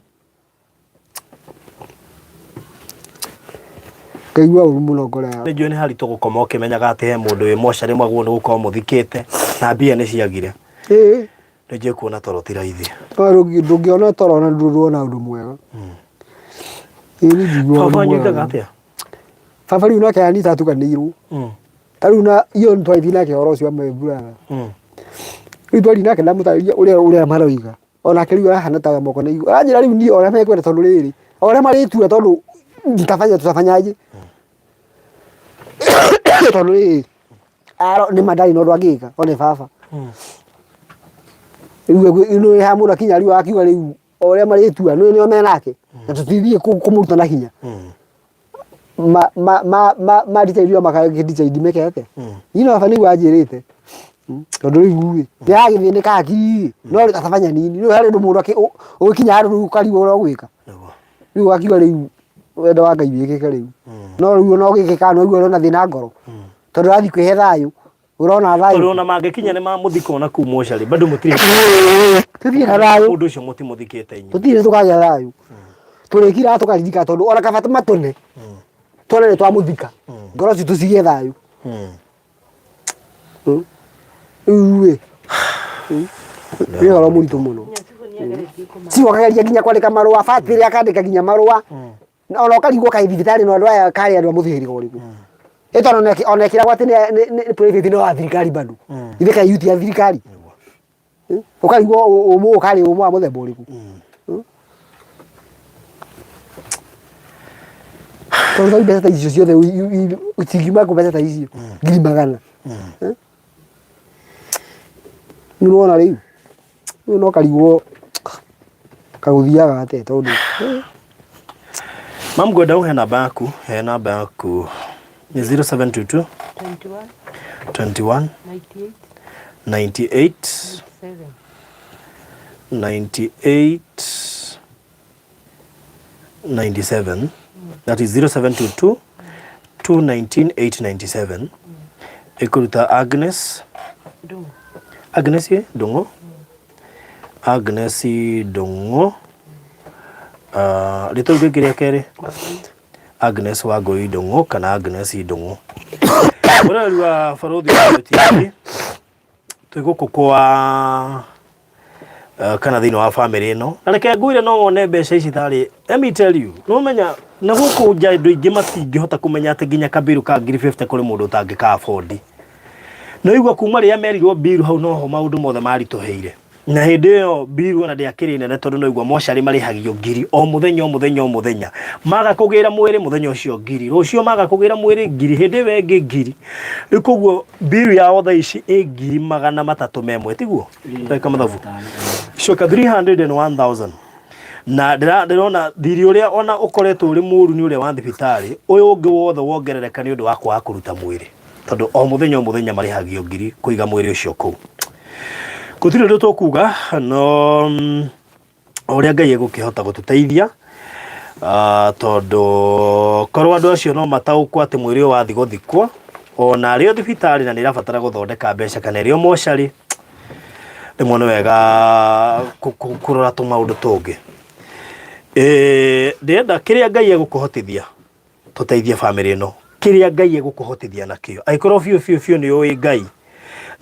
Ngaigua ũru mũno ngoro yakwa. Nĩ njũĩ nĩ haritũ gũkoma ũkĩmenyaga atĩ he mũndũ wĩ mocarĩ mwagĩrĩirwo nĩ gũkorwo mũthikĩte na mbia nĩ ciagire. Ĩĩ. Nĩ njũĩ kuona toro ti raithi. Ndũngĩona toro na ndũrona ũndũ mwega. Ĩĩ niĩ ndinguaga ũndũ Baba wanyu mwega. oigaga atĩa? Baba rĩu nake anita atukanĩirwo. Ta rĩu na iyo nĩ twathiĩ nake ũhoro ũcio wa my brother. Rĩu twathiĩ nake ndamũtarĩria ũrĩa ũrĩa maroiga. Onake rĩu arahana ta moko na igũrũ. Aranjĩra rĩu niĩ o ũrĩa mekwenda tondũ rĩrĩ, o ũrĩa marĩtua tondũ nitafanya tutafanyaje? Tondũ rĩrĩ, nĩma ndarĩ na ũndũ angĩka one baba. Rĩu nĩ haha mũndũ akinya rĩu akiuga rĩu o ũrĩa marĩtua nĩ nĩo menake na tũtithiĩ kũmũruta na hinya. Ma ma ma ma ma decide makagĩ decide meke atĩa? Niĩ no baba nĩguo anjĩrĩte. Tondũ rĩu rĩ, ndĩragĩthĩnĩka hakiri rĩ, no atafanya nini? Rĩu harĩ ũndũ mũndũ ũgĩkinya handũ rĩu ũkarigwo ũrĩa ũgwĩka. Rĩu ũgakiuga rĩu wendo wa Ngai wĩkĩke rĩu. No rĩu ona ũgĩkĩka no ũigue ũrĩ na thĩna ngoro. Tondũ ũrathiĩ kwĩhe thayũ, ũrona thayũ. Tondũ ona mangĩkinya nĩ mamũthika ona kũu mocarĩ bado mũtirĩ Tũthiĩ na thayũ. Mũndũ ũcio mũtimũthikĩte inyuĩ. Tũtirĩ tũkagĩa thayũ. Tũrĩkiraga tũkaririkana tondũ ona kaba matũne. Tuone nĩ twamũthika. Ngoro citũ cigĩe thayũ. Rĩu ĩ nĩ ũhoro mũritũ mũno. Cibũ akageria nginya kwandĩka marũa batĩrĩ akandĩka nginya marũa Na ona ũkarigwo kaĩ thibitarĩ no andũ aya karĩ andũ a mũthĩrĩga ũrĩkũ. Ĩ tondũ ona ĩkĩragwo atĩ nĩ private no ya thirikari bado. Ithe kaĩ yuti ya thirikari. Ũkarigwo ũmũ ũkarĩ ũmũ wa mũthemba ũrĩkũ. Tondũ ta mbeca ta icio ciothe itingiuma kũ mbeca ta icio 100,000. Nĩ ũrona rĩu rĩu no karigwo kagũthiaga atĩa tondũ Mam ngwenda ũhe namba yaku, he namba yaku nĩ 0722 21 21 98 98 7 98 97 that is 0722 219 897 ĩkũruta Agnes Ndung'u. Agnes ĩ Ndung'u Agnes Ndung'u rĩtwa rĩu rĩngĩ rĩa kerĩ Agnes Wangũi Ndung'u kana Agnes Ndung'u mũrori wa Barũthi wa TV twĩ gũkũ kwa kana thĩinĩ wa bamĩrĩ ĩno na reke ngwĩre no wone mbeca ici tarĩ let me tell you no menya na gũkũ nja andũ aingĩ matingĩhota kũmenya atĩ nginya kabiru ka 1,050 kũrĩ mũndũ ũtangĩka afford no igua kuma rĩrĩa merirwo mbiru hau noho maũndũ mothe maritũhĩire. Na hĩndĩ ĩyo mbiru ona ndĩakĩrĩ nene tondũ noigua mocarĩ marĩhagio ngiri o mũthenya o mũthenya o mũthenya. Maga kũgĩra mwĩrĩ mũthenya ũcio ngiri, rũciũ maga kũgĩra mwĩrĩ ngiri, hĩndĩ ĩyo ĩngĩ ngiri. Rĩu koguo mbiru yao thaa ici ĩ 301,000 tiguo? Tweka mathabu. Coka 301,000. Na ndĩrona thirĩ ũrĩa ona ũkoretwo ũrĩ mũru nĩ ũrĩa wa thibitarĩ, ũyũ ũngĩ wothe wongerereka nĩ ũndũ wa kwaga kũruta mwĩrĩ. Tondũ o mũthenya o mũthenya marĩhagio ngiri kũiga mwĩrĩ ũcio kũu. Gũtirĩ ũndũ tũkuga no o ũrĩa Ngai egũkĩhota gũtũteithia tondũ korwo andũ acio no mataũkwo atĩ mwĩrĩ ũyũ wathiĩ gũthikwo ona arĩ o thibitarĩ na nĩ ĩrabatara gũthondeka mbeca kana ĩrĩ o mocarĩ, rĩmwe nĩ wega kũrora tũmaũndũ tũngĩ. Ndĩrenda kĩrĩa Ngai egũkũhotithia tũteithie bamĩrĩ ĩno kĩrĩa Ngai egũkũhotithia nakĩo. Angĩkorwo biũ biũ biũ nĩ ũĩ Ngai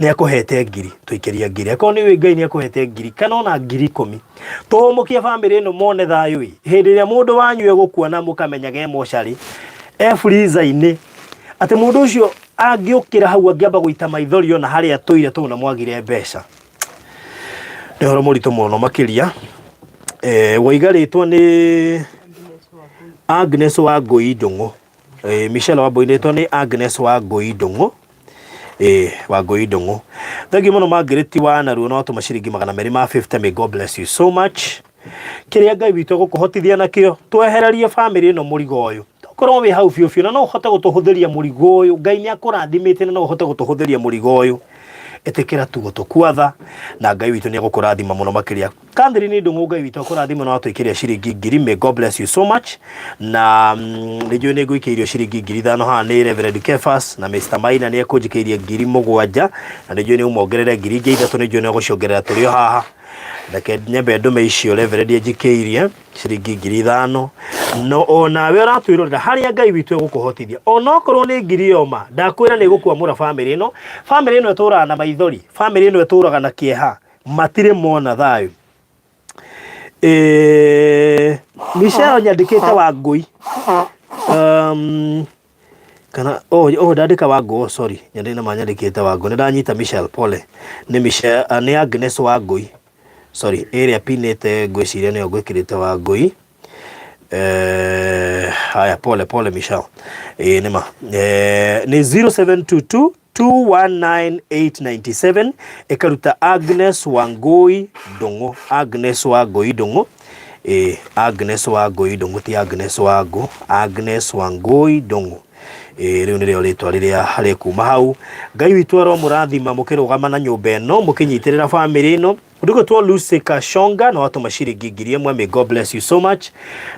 nĩ akũhete ngiri, tũikĩria ngiri. Angĩkorwo nĩ ũĩ Ngai nĩ akũhete ngiri kana ona 10,000, tũhũmũkie bamĩrĩ ĩno mone thayũ ĩ. Hĩndĩ ĩrĩa mũndũ wanyu egũkua na mũkamenyaga e mocarĩ, e freezer-inĩ, atĩ mũndũ ũcio angĩũkĩra hau angĩamba gũita maithori ona harĩa atũire tondũ nĩ mwagire mbeca. Nĩ ũhoro mũritũ mũno makĩria. Waiga rĩtwa nĩ Agnes Wangũi Ndũng'ũ. Michelle Wambũi rĩtwa nĩ Agnes Wangũi Ndũng'ũ. Wangũi Ndũng'ũ. Thengiũ mũno Margaret wa Naruo na watũma ciringi 250. May God bless you so much. Kĩrĩa Ngai witũ egũkũhotithia nakĩo, twehererie bamĩrĩ ĩno mũrigo ũyũ. Ũkorwo wĩ hau biũ biũ na no ũhote gũtũhũthĩria mũrigo ũyũ. Ngai nĩ akũrathimĩte na no ũhote gũtũhũthĩria mũrigo ũyũ. Ĩtĩkĩra tu gũtũkua tha na Ngai witũ nĩ egũkũrathima mũno makĩria. Catherine Ndung'u Ngai witũ akũrathime na watũikĩria ciringi ngiri. May God bless you so much. Na nĩ njũĩ nĩ ngũikĩirio ciringi 5,000 haha nĩ Reverend Kefas na Mr. Maina nĩ ekũnjikĩirie 7,000 na nĩ njũĩ nĩ ũmongerere 3,000 nĩ njũĩ nĩ egũciongerera tũrĩ o haha. Reke nyambe ndũme icio Reverend anjikĩirie ciringi 5,000 no onawe ũratwĩrorera harĩa Ngai witũ egũkũhotithia onokorwo nĩ ngiri ĩyo ma ndakwĩra nĩ ĩgũkwamũra bamĩrĩ ĩno. Bamĩrĩ ĩno ĩtũraga na maithori, bamĩrĩ ĩno ĩtũraga na kĩeha, matirĩ mona thayũ. Michelle nyandĩkĩte Wangũi kana oh, oh ndandĩka Wangũ, oh, sorry nyandĩ na manyandĩkĩte Wangũ, nĩ ndanyita Michelle, pole nĩ Michelle, nĩ Agnes Wangũi, sorry ĩrĩa pinĩte ngwĩciria nĩyo ngwĩkĩrĩte Wangũi. Haya pole pole Michelle, ĩĩ nĩ ma nĩ 0722 219897 ĩkaruta Agnes Wangũi Ndũng'ũ, Agnes Wangũi Ndũng'ũ, ĩĩ Agnes Wangũi Ndũng'ũ ti Agnes Wangũ, Agnes Wangũi Ndũng'ũ. Ĩĩ rĩu nĩrĩo rĩtwa rĩrĩa rĩkuma hau. Ngai witũ aromũrathima mũkĩrũgama na nyũmba ĩno mũkĩnyitĩrĩra bamĩrĩ ĩno. Ũndũgũtwo Lucy Kashonga na watũma ciringi 1,000. May God bless you so much.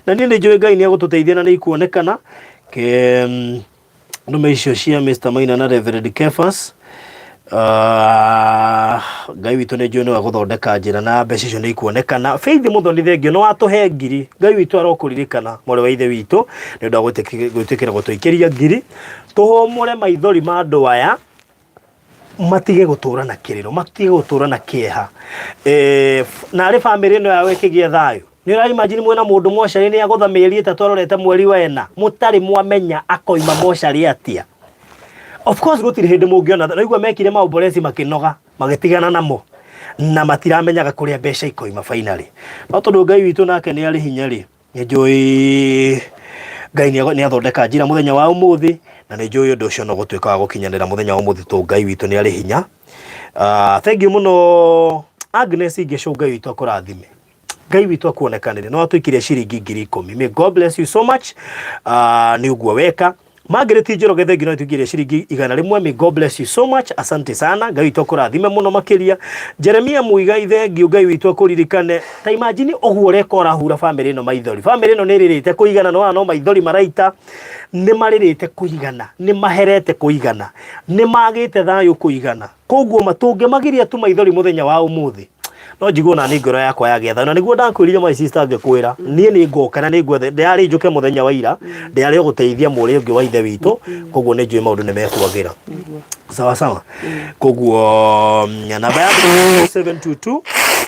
Na niĩ nĩ njũĩ Ngai nĩ egũtũteithia na nĩ ikuonekana. Ke ndume icio cia Mr. Maina na Reverend Kefas. Ngai witũ nĩ njũĩ nĩwe gũthondeka njĩra na mbeca icio nĩ ikuonekana. Faith Mũthoni thengio nĩ watũhe ngiri. Ngai witũ arokũririkana mwarĩ wa ithe witũ nĩ ũndũ wa gwĩtĩkĩra gũtũikĩria ngiri. Tũhũmũre maithori ma andũ aya matige gũtũra na kĩrĩro, matige gũtũra na kĩeha. Narĩ bamĩrĩ ĩno yao ĩkĩgĩe thayũ. Nĩ ũra imagine mwĩna mũndũ mocarĩ nĩ agũtha mĩeri 3 arorete mweri wa ĩna, mũtarĩ mwamenya akoima mocarĩ atĩa. Of course gũtirĩ hĩndĩ mũngĩona, naigua mekire maombolezi makĩnoga, magĩtigana namo na matiramenyaga kũrĩa mbeca ikoima finally. No tondũ Ngai witũ nake nĩ arĩ hinya rĩ, nĩ njũĩ Ngai nĩ athondeka njĩra mũthenya wa ũmũthĩ, na nĩ njũĩ ũndũ ũcio no gũtuĩka wa gũkinyanĩra mũthenya wa ũmũthĩ tondũ Ngai witũ nĩ arĩ hinya. Thank you mũno Agnes Ngĩcũ, Ngai witũ akũrathime. Ngai witũ akuonekanĩre. No atũikirie ciringi 10,000. May God bless you so much. Nĩ ũguo weka. Margaret Njoroge thengi no atuikirie ciringi 100. May God bless you so much. Asante sana. Ngai witũ akũrathime mũno makĩria. Jeremia Muigai thengi Ngai witũ akũririkane. Ta imagine ũguo ũreka ũrahura bamĩrĩ ĩno maithori. Bamĩrĩ ĩno nĩ ĩrĩrĩte kũigana no no maithori maraita. Nĩ marĩrĩte kũigana. Nĩ maherete kũigana. Nĩ magĩte thayũ kũigana. Koguo ma tũngĩmagiria tu maithori mũthenya wa ũmũthĩ no njiguo na niĩ ngoro yakwa yagĩa thayũ. Na nĩguo ndakwĩrire my sister ngĩkwĩra niĩ nĩ ngoka na nĩ ngwethe ndĩrarĩ njũke mũthenya wa ira ndĩrarĩ o gũteithia mwarĩ ũngĩ wa ithe witũ koguo nĩ njũĩ maũndũ nĩ mekwagĩra. Sawa sawa. Koguo namba ya 722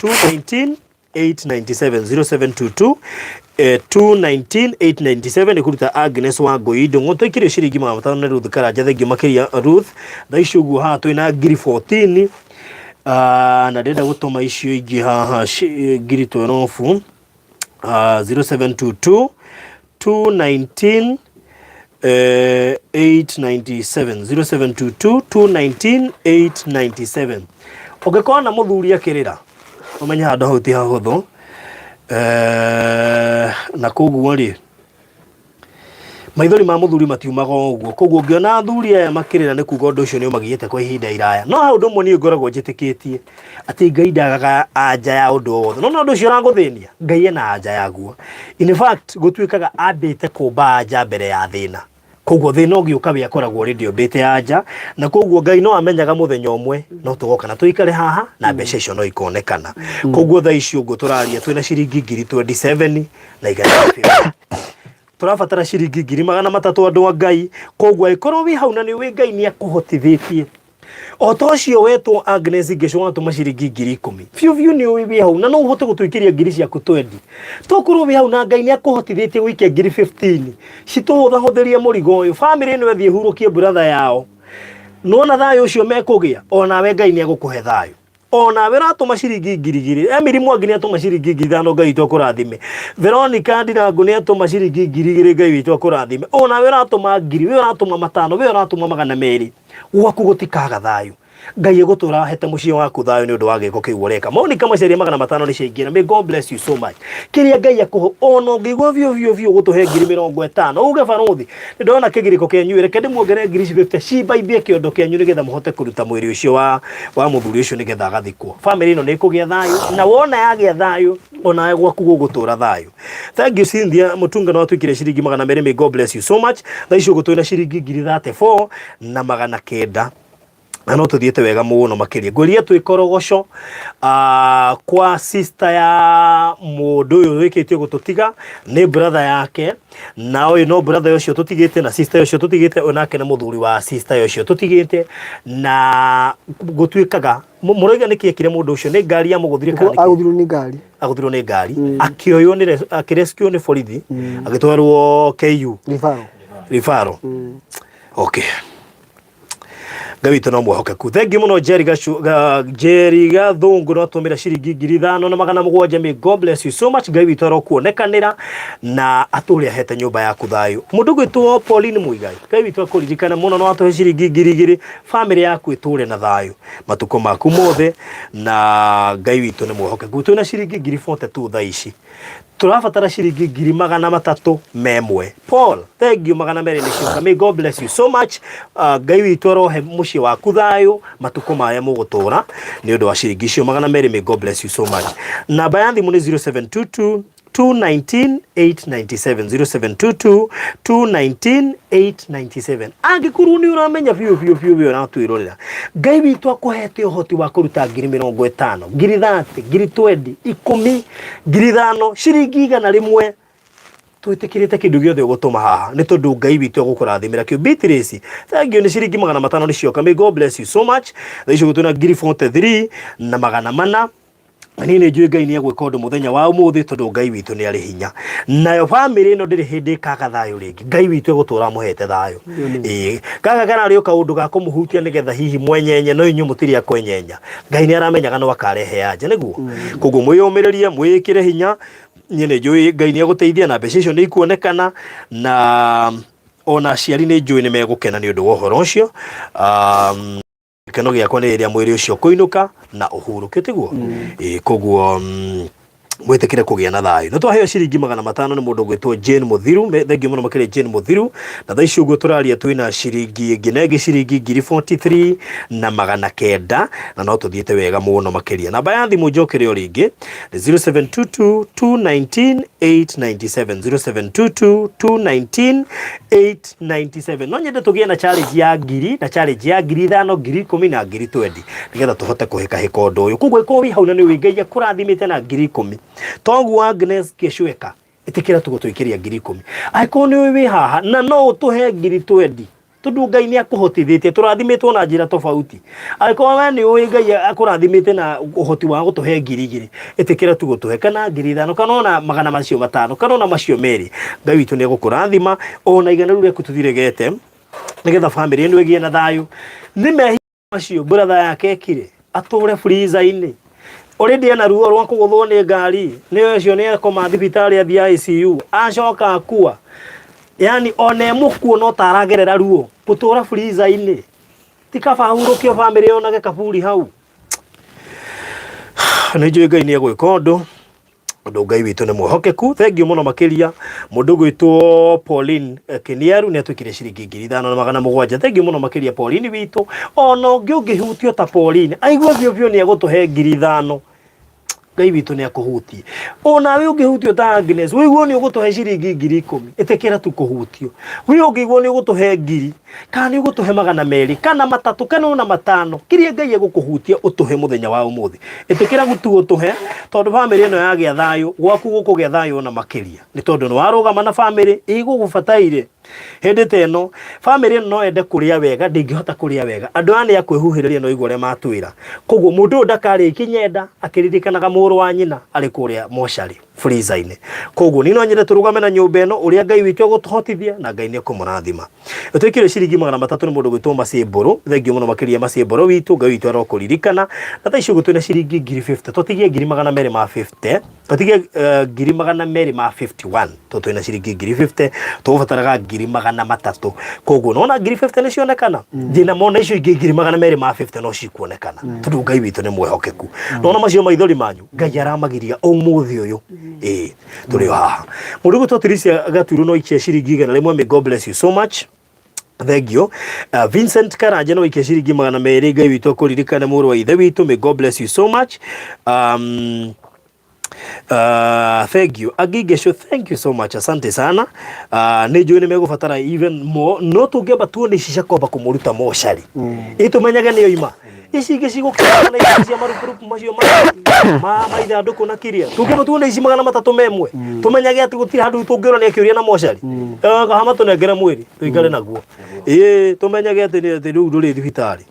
219 897 0722 219 897 ĩkũruta Agnes wa Ngũi Ndũng'ũ tũikĩrio ciringi 500 nĩ Ruth Karanja thengio makĩria Ruth thaa ici ũguo haha twĩna ngiri 14. Na ndĩrenda gũtũma icio ingĩ haha ngiri twerobu. 0722 219 897, 0722 219 897. Ũngĩkorwo na mũthuri akĩrĩra, ũmenye handũ hau ti hahũthũ. Na koguo rĩ, maithori ma mũthuri matiumaga o ũguo. Koguo ũngĩona athuri aya makĩrĩra, nĩ kuga ũndũ ũcio nĩ ũmagiĩte kwa ihinda iraya. No he ũndũ ũmwe niĩ ngoragwo njĩtĩkĩtie, atĩ Ngai ndagaga anja ya ũndũ o wothe. No na ũndũ ũcio ũragũthĩnia, Ngai ena anja yaguo. In fact, gũtuĩkaga ambĩte kũmba anja mbere ya thĩna. Koguo thĩna ũgĩũka, we akoragwo already ombĩte anja, na koguo Ngai no amenyaga mũthenya ũmwe no tũgoka na tũikare haha na mbeca icio no ikonekana. Koguo thaa ici ũguo tũraria, twĩna ciringi 27,150. Tũrabatara ciringi 300,000, andũ a Ngai. Koguo angĩkorwo wĩ hau na nĩ ũĩ Ngai nĩ akũhotithĩtie, o ta ũcio wetwo Agnes Ngeco watũma ciringi 10,000, biũ biũ nĩ ũĩ wĩ hau na no ũhote gũtũikĩria ngiri ciaku 20. Tokorwo wĩ hau na Ngai nĩ akũhotithĩtie gũikia ngiri 15, citũhũthahũthĩrie mũrigo ũyũ, bamĩrĩ ĩno ĩthiĩ hurũkie brother yao. Nona thayũ ũcio mekũgĩa, onawe Ngai nĩ egũkũhe thayũ. Onawe ũratũma ciringi 2,000. Emily Mwangi nĩ atũma ciringi 5,000, Ngai witũ akũrathime. Veronica Ndirangu nĩ atũma ciringi 2,000, Ngai witũ akũrathime. Onawe ũratũma ngiri, we ũratũma 500, we ũratũma 200, gwaku gũtikaga thayũ. Ngai egũtũra ahete mũciĩ waku thayũ nĩ ũndũ wa gĩko kĩu ũreka. Monica Macharia, 500 nĩ ciaingĩra. May God bless you so much. Kĩrĩa Ngai akũhe, ona ũngĩigua biũ biũ biũ gũtũhe 50,000, uge, "Barũthi, nĩ ndona kĩgirĩko kĩanyu, reke ndĩmuongerere ngiri ici 50 cimbaimbie kĩondo kĩanyu nĩgetha mũhote kũruta mwĩrĩ ũcio wa mũthuri ũcio nĩgetha agathikwo." Famĩlĩ ĩno nĩ ĩkũgĩa thayũ, na wona yagĩa thayũ, onawe gwaku gũgũtũra thayũ. Thank you, Cynthia Mutunga, no atwikire ciringi 200. May God bless you so much. Thaa ici ũguo twĩna ciringi 34,900, na no tũthiĩte wega mũno makĩria. Ngwĩria twĩ Korogoco, kwa sister ya mũndũ ũyũ wĩkĩtie gũtũtiga nĩ brother yake, na ũyũ no brother ũcio tũtigĩte na sister ũcio tũtigĩte, ũyũ nake nĩ mũthuri wa sister ũcio tũtigĩte. Na gũtuĩkaga mũrauga nĩkĩ ekire mũndũ ũcio? Nĩ ngari yamũgũthire kana nĩkĩ? Agũthirwo nĩ ngari. Agũthirwo nĩ ngari, akĩoywo nĩ akĩrescue nĩ borithi, agĩtwarwo KU. Ribaro. Ribaro. Okay, Ngai witũ no mwehokeku. Thengi mũno, Jerry Gacu, Jerry Gathũngũ, no tũmĩra ciringi 5700. May God bless you so much. Ngai witũ arokuonekanĩra na atũre ahete nyũmba yaku thayũ. Mũndũ gwĩtwo Pauline Muigai, Ngai witũ akũririkane mũno, no atũhe ciringi 2,000. Famĩlĩ yaku ĩtũre na thayũ matukũ maku mothe, na Ngai witũ nĩ mwehokeku. Twĩna ciringi 42,000 thaa ici, tũrabatara ciringi 301,000. Paul, thank you, 200 nĩ cioka. May God bless you so much. Ngai witũ arohe mũciĩ waku thayũ matukũ maya mũgũtũra nĩ ũndũ wa ciringi icio 200. May God bless you so much. Namba ya thimũ nĩ 0722 219 897, 0722 219 897. Angĩkorwo nĩ ũramenya biũ biũ biũ we ũratwĩrorera, Ngai witũ akũhete ũhoti wa kũruta 50,000, 30,000, 20,000, 10,000, 5,000, ciringi 100, twĩtĩkĩrĩte kĩndũ gĩothe ũgũtũma haha nĩ tondũ Ngai witũ egũkũrathimĩra kĩo. Beatrice, thank you, nĩ ciringi 500 nĩ cioka. May God bless you so much. Thaa icio twĩna 43,400, na niĩ nĩ njũĩ Ngai nĩ egwĩka ũndũ mũthenya wa ũmũthĩ, tondũ Ngai witũ nĩ arĩ hinya. Nayo bamĩrĩ ĩno ndĩrĩ hĩndĩ ĩkaga thayũ rĩngĩ. Ngai witũ egũtũra amũhete thayũ. Ĩĩ, gaka kararĩ o kaũndũ ga kũmũhutia nĩgetha hihi mwenyenye, no inyuĩ mũtirĩ akwenyenya. Ngai nĩ aramenyaga no akarehe anja nĩguo. Koguo mwĩyũmĩrĩrie, mwĩĩkĩre hinya. Niĩ nĩ njũĩ Ngai nĩ egũteithia na mbeca icio nĩ ikuonekana, na ona aciari nĩ njũĩ nĩ megũkena nĩ ũndũ wa ũhoro ũcio. Gĩkeno gĩakwa nĩ rĩrĩa mwĩrĩ ũcio ũkũinũka na ũhurũke, tiguo? Ĩĩ, koguo mwĩtĩkĩre kũgĩa na thayũ. Nĩ twaheo ciringi 500 nĩ mũndũ ũgwĩtwo Jane Mũthiru. Thengiũ mũno makĩria, Jane Mũthiru. Na thaa ici ũguo tũraria, twĩna ciringi ĩngĩ na ĩngĩ, ciringi 43,900, na no tũthiĩte wega mũno makĩria. Namba ya thimũ njokere o rĩngĩ nĩ 0722 219 897, 0722 219 897. No nyende tũgĩe na challenge ya ngiri, na challenge ya 5,000, 10,000 na 20,000, nĩgetha tũhote kũhĩkahĩka ũndũ ũyũ. Koguo ĩkorwo wĩ hau na nĩ ũĩ Ngai akũrathimĩte na 10,000, toguo Agnes Gĩcweka, ĩtĩkĩra tũgũtũikĩria 10,000. Angĩkorwo nĩ ũĩ wĩ haha na no ũtũhe 20,000, tondũ Ngai nĩ akũhotithĩtie, tũrathimĩtwo na njĩra tofauti, angĩkorwo we nĩ ũĩ Ngai akũrathimĩte na ũhoti wa gũtũhe 2,000, ĩtĩkĩra tu gũtũhe, kana 5,000, kana ona magana macio 500, kana ona macio 2. Ngai witũ nĩ egũkũrathima. Ona 100 rĩu rĩaku tũtiregete, nĩgetha bamĩrĩ ĩno ĩgĩe na thayũ. Nĩ mehia macio brother yake ekire. Atũre freezer-inĩ. Already ena ruo rwa kũgũthwo nĩ ngari, nĩ ũcio nĩ akoma thibitarĩ athiĩ ICU, acoka akua. Yani ona e mũkuo no ta aragerera ruo, gũtũra freezer-inĩ. Ti kaba ahurũkio bamĩrĩ yonage kaburi hau. Nĩ njũĩ Ngai nĩ egwĩka ũndũ. Ũndũ Ngai witũ nĩ mwĩhokeku. Thengiũ mũno makĩria mũndũ ũgwĩtwo Pauline Kĩniaru nĩ atwĩkire ciringi 5700. Thengiũ mũno makĩria Pauline witũ. Ona ũngĩ ũngĩhutio ta Pauline aigue biũ biũ nĩ egũtũhe 5000. Ngai witũ nĩ akũhutie. Onawe ũngĩhutio ta Agnes, ũigue nĩ ũgũtũhe ciringi 10,000. Ĩtĩkĩra tu kũhutio. We ũngĩigua nĩ ũgũtũhe 1000, kana nĩ ũgũtũhe 200, kana 3, kana ona 5, kĩrĩa Ngai egũkũhutia ũtũhe mũthenya wa ũmũthĩ. Ĩtĩkĩra gutu ũtũhe, tondũ bamĩrĩ ĩno yagĩa thayũ, gwaku gũkũgĩa thayũ ona makĩria. Nĩ tondũ nĩ warũgama na bamĩrĩ ĩgũgũbataire. Hĩndĩ ta ĩno, bamĩrĩ ĩno no ende kũrĩa wega, ndĩngĩhota kũrĩa wega. Andũ aya nĩ a kwĩhuhĩrĩria na ũigua ũrĩa matwĩra. Koguo mũndũ ũyũ ndakarĩa ikinya nda akĩririkanaga mũrũ wa nyina arĩ kũrĩa mocarĩ freezer-inĩ. Koguo niĩ no nyende tũrũgame na nyũmba ĩno ũrĩa Ngai witũ egũtũhotithia na Ngai nĩ ekũmũrathima. Twĩkĩre ciringi 300 nĩ mũndũ gwĩtwo Macĩ Mbũrũ. Thengiũ mũno makĩria Macĩ Mbũrũ witũ, Ngai witũ arokũririkana. Na thaa ici ũguo twĩna ciringi 50,000, tũtigie 250,000, tũtigie 251,000, tondũ twĩna ciringi 50,000, tũgũbataraga 300,000. Koguo nona 50,000 nĩ cionekana, ndĩna mona icio ingĩ 250,000 no cikuonekana, tondũ Ngai witũ nĩ mwĩhokeku. Nona macio maithori manyu, Ngai aramagiria ũmũthĩ ũyũ. Ĩĩ, tũrĩ o haha. Mũndũ ũgwĩtwo Tricia Gaturu no ikia ciringi 100, may God bless you so much. Thank you. Vincent Karanja no ikia ciringi 200, Ngai witũ akũririkane mũrũ wa ithe witũ, may God bless you so much. Thank you. Agigesho, thank you so much. Asante sana. Nĩ njũĩ nĩ megũbatara even more, no tũngĩamba tuone ici cia kwamba kũmũruta mocarĩ. Ĩ tũmenyage nĩ oima. Ici ingĩ cigũkĩra na ici cia marupurupu macio ma ithandũkũ na kiria. Tũngĩamba tuone ici 301. Tũmenyage atĩ gũtirĩ handũ tũngĩũra nĩ akĩũria na mocarĩ. Kahama tũnengere mwĩrĩ tũikare naguo. Ĩ tũmenyage atĩ nĩ atĩ rĩu ndũrĩ thibitarĩ.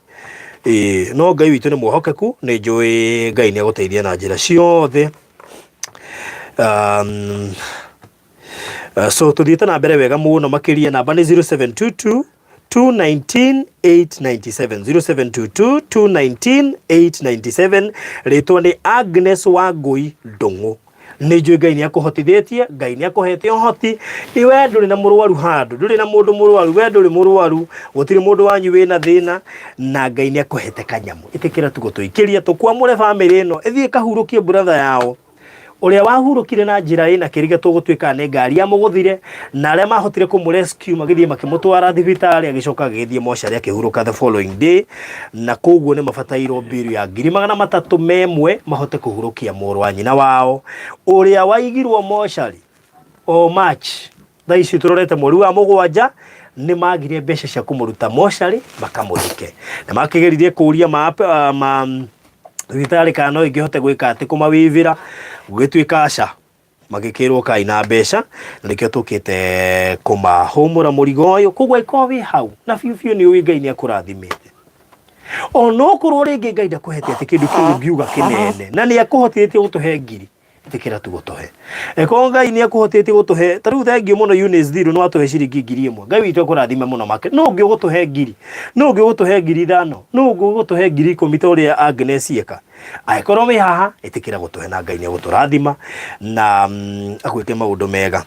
Ĩĩ, no Ngai witũ nĩ mwĩhokeku, nĩ njũĩ Ngai nĩ egũteithia na njĩra ciothe. So tũthiĩte na mbere wega mũno makĩria, namba nĩ 0722 219 897, 0722 219 897. Rĩtwa nĩ Agnes Wangũi Ndũng'ũ. Nĩ njũĩ Ngai nĩ akũhotithĩtie, Ngai nĩ akũhete ũhoti. We ndũrĩ na mũrwaru handũ, ndũrĩ na mũndũ mũrwaru, we ndũrĩ mũrwaru, gũtirĩ mũndũ wanyu wĩna thĩna, na Ngai nĩ akũhete kanyamũ. Ĩtĩkĩra tu gũtũikĩria, tũkwamũre bamĩrĩ ĩno, ĩthiĩ ĩkahurũkie brother yao ũrĩa wahurũkire na njĩra ĩna kĩriga tũgũtuĩka nĩ ngari yamũgũthire, na arĩa mahotire kũmũ rescue magĩthiĩ makĩmũtwara thibitarĩ, agĩcoka agĩgĩthiĩ mocarĩ akĩhurũka the following day. Na koguo nĩ mabatairwo mbiru ya 301,000 mahote kũhurũkia mũrũ wa nyina wao ũrĩa waigirwo mocarĩ o March. Thaa ici tũrorete mweri wa 7, nĩ magire mbeca cia kũmũruta mocarĩ makamũthike. Na makĩgeririe kũria ma thibitarĩ kana no ingĩhote gwĩka atĩ kũmawĩvĩra, gũgĩtuĩka aca, magĩkĩrwo kai na mbeca, na nĩkĩo tũkĩte kũmahũmũra mũrigo ũyũ. Koguo angĩkorwo wĩ hau na biũ biũ nĩ ũĩ Ngai nĩ akũrathimĩte, onokorwo rĩngĩ Ngai ndakũhete atĩ kĩndũ kĩu ũngiuga kĩnene, na nĩ akũhotithĩtie gũtũhe ngiri, ĩtĩkĩra tu gũtũhe. Ĩkorwo Ngai nĩ akũhotithĩtie gũtũhe, ta rĩu thengiũ mũno Eunice Thiru nĩ watũhe ciringi 1000, Ngai witũ akũrathime mũno make. No ũngĩ ũgũtũhe ngiri, no ũngĩ ũgũtũhe 5000, no ũngĩ ũgũtũhe 10,000 ta ũrĩa Agnes eka. Angĩkorwo wĩ haha, ĩtĩkĩra gũtũhe na Ngai nĩ egũtũrathima na agwĩke maũndũ mega.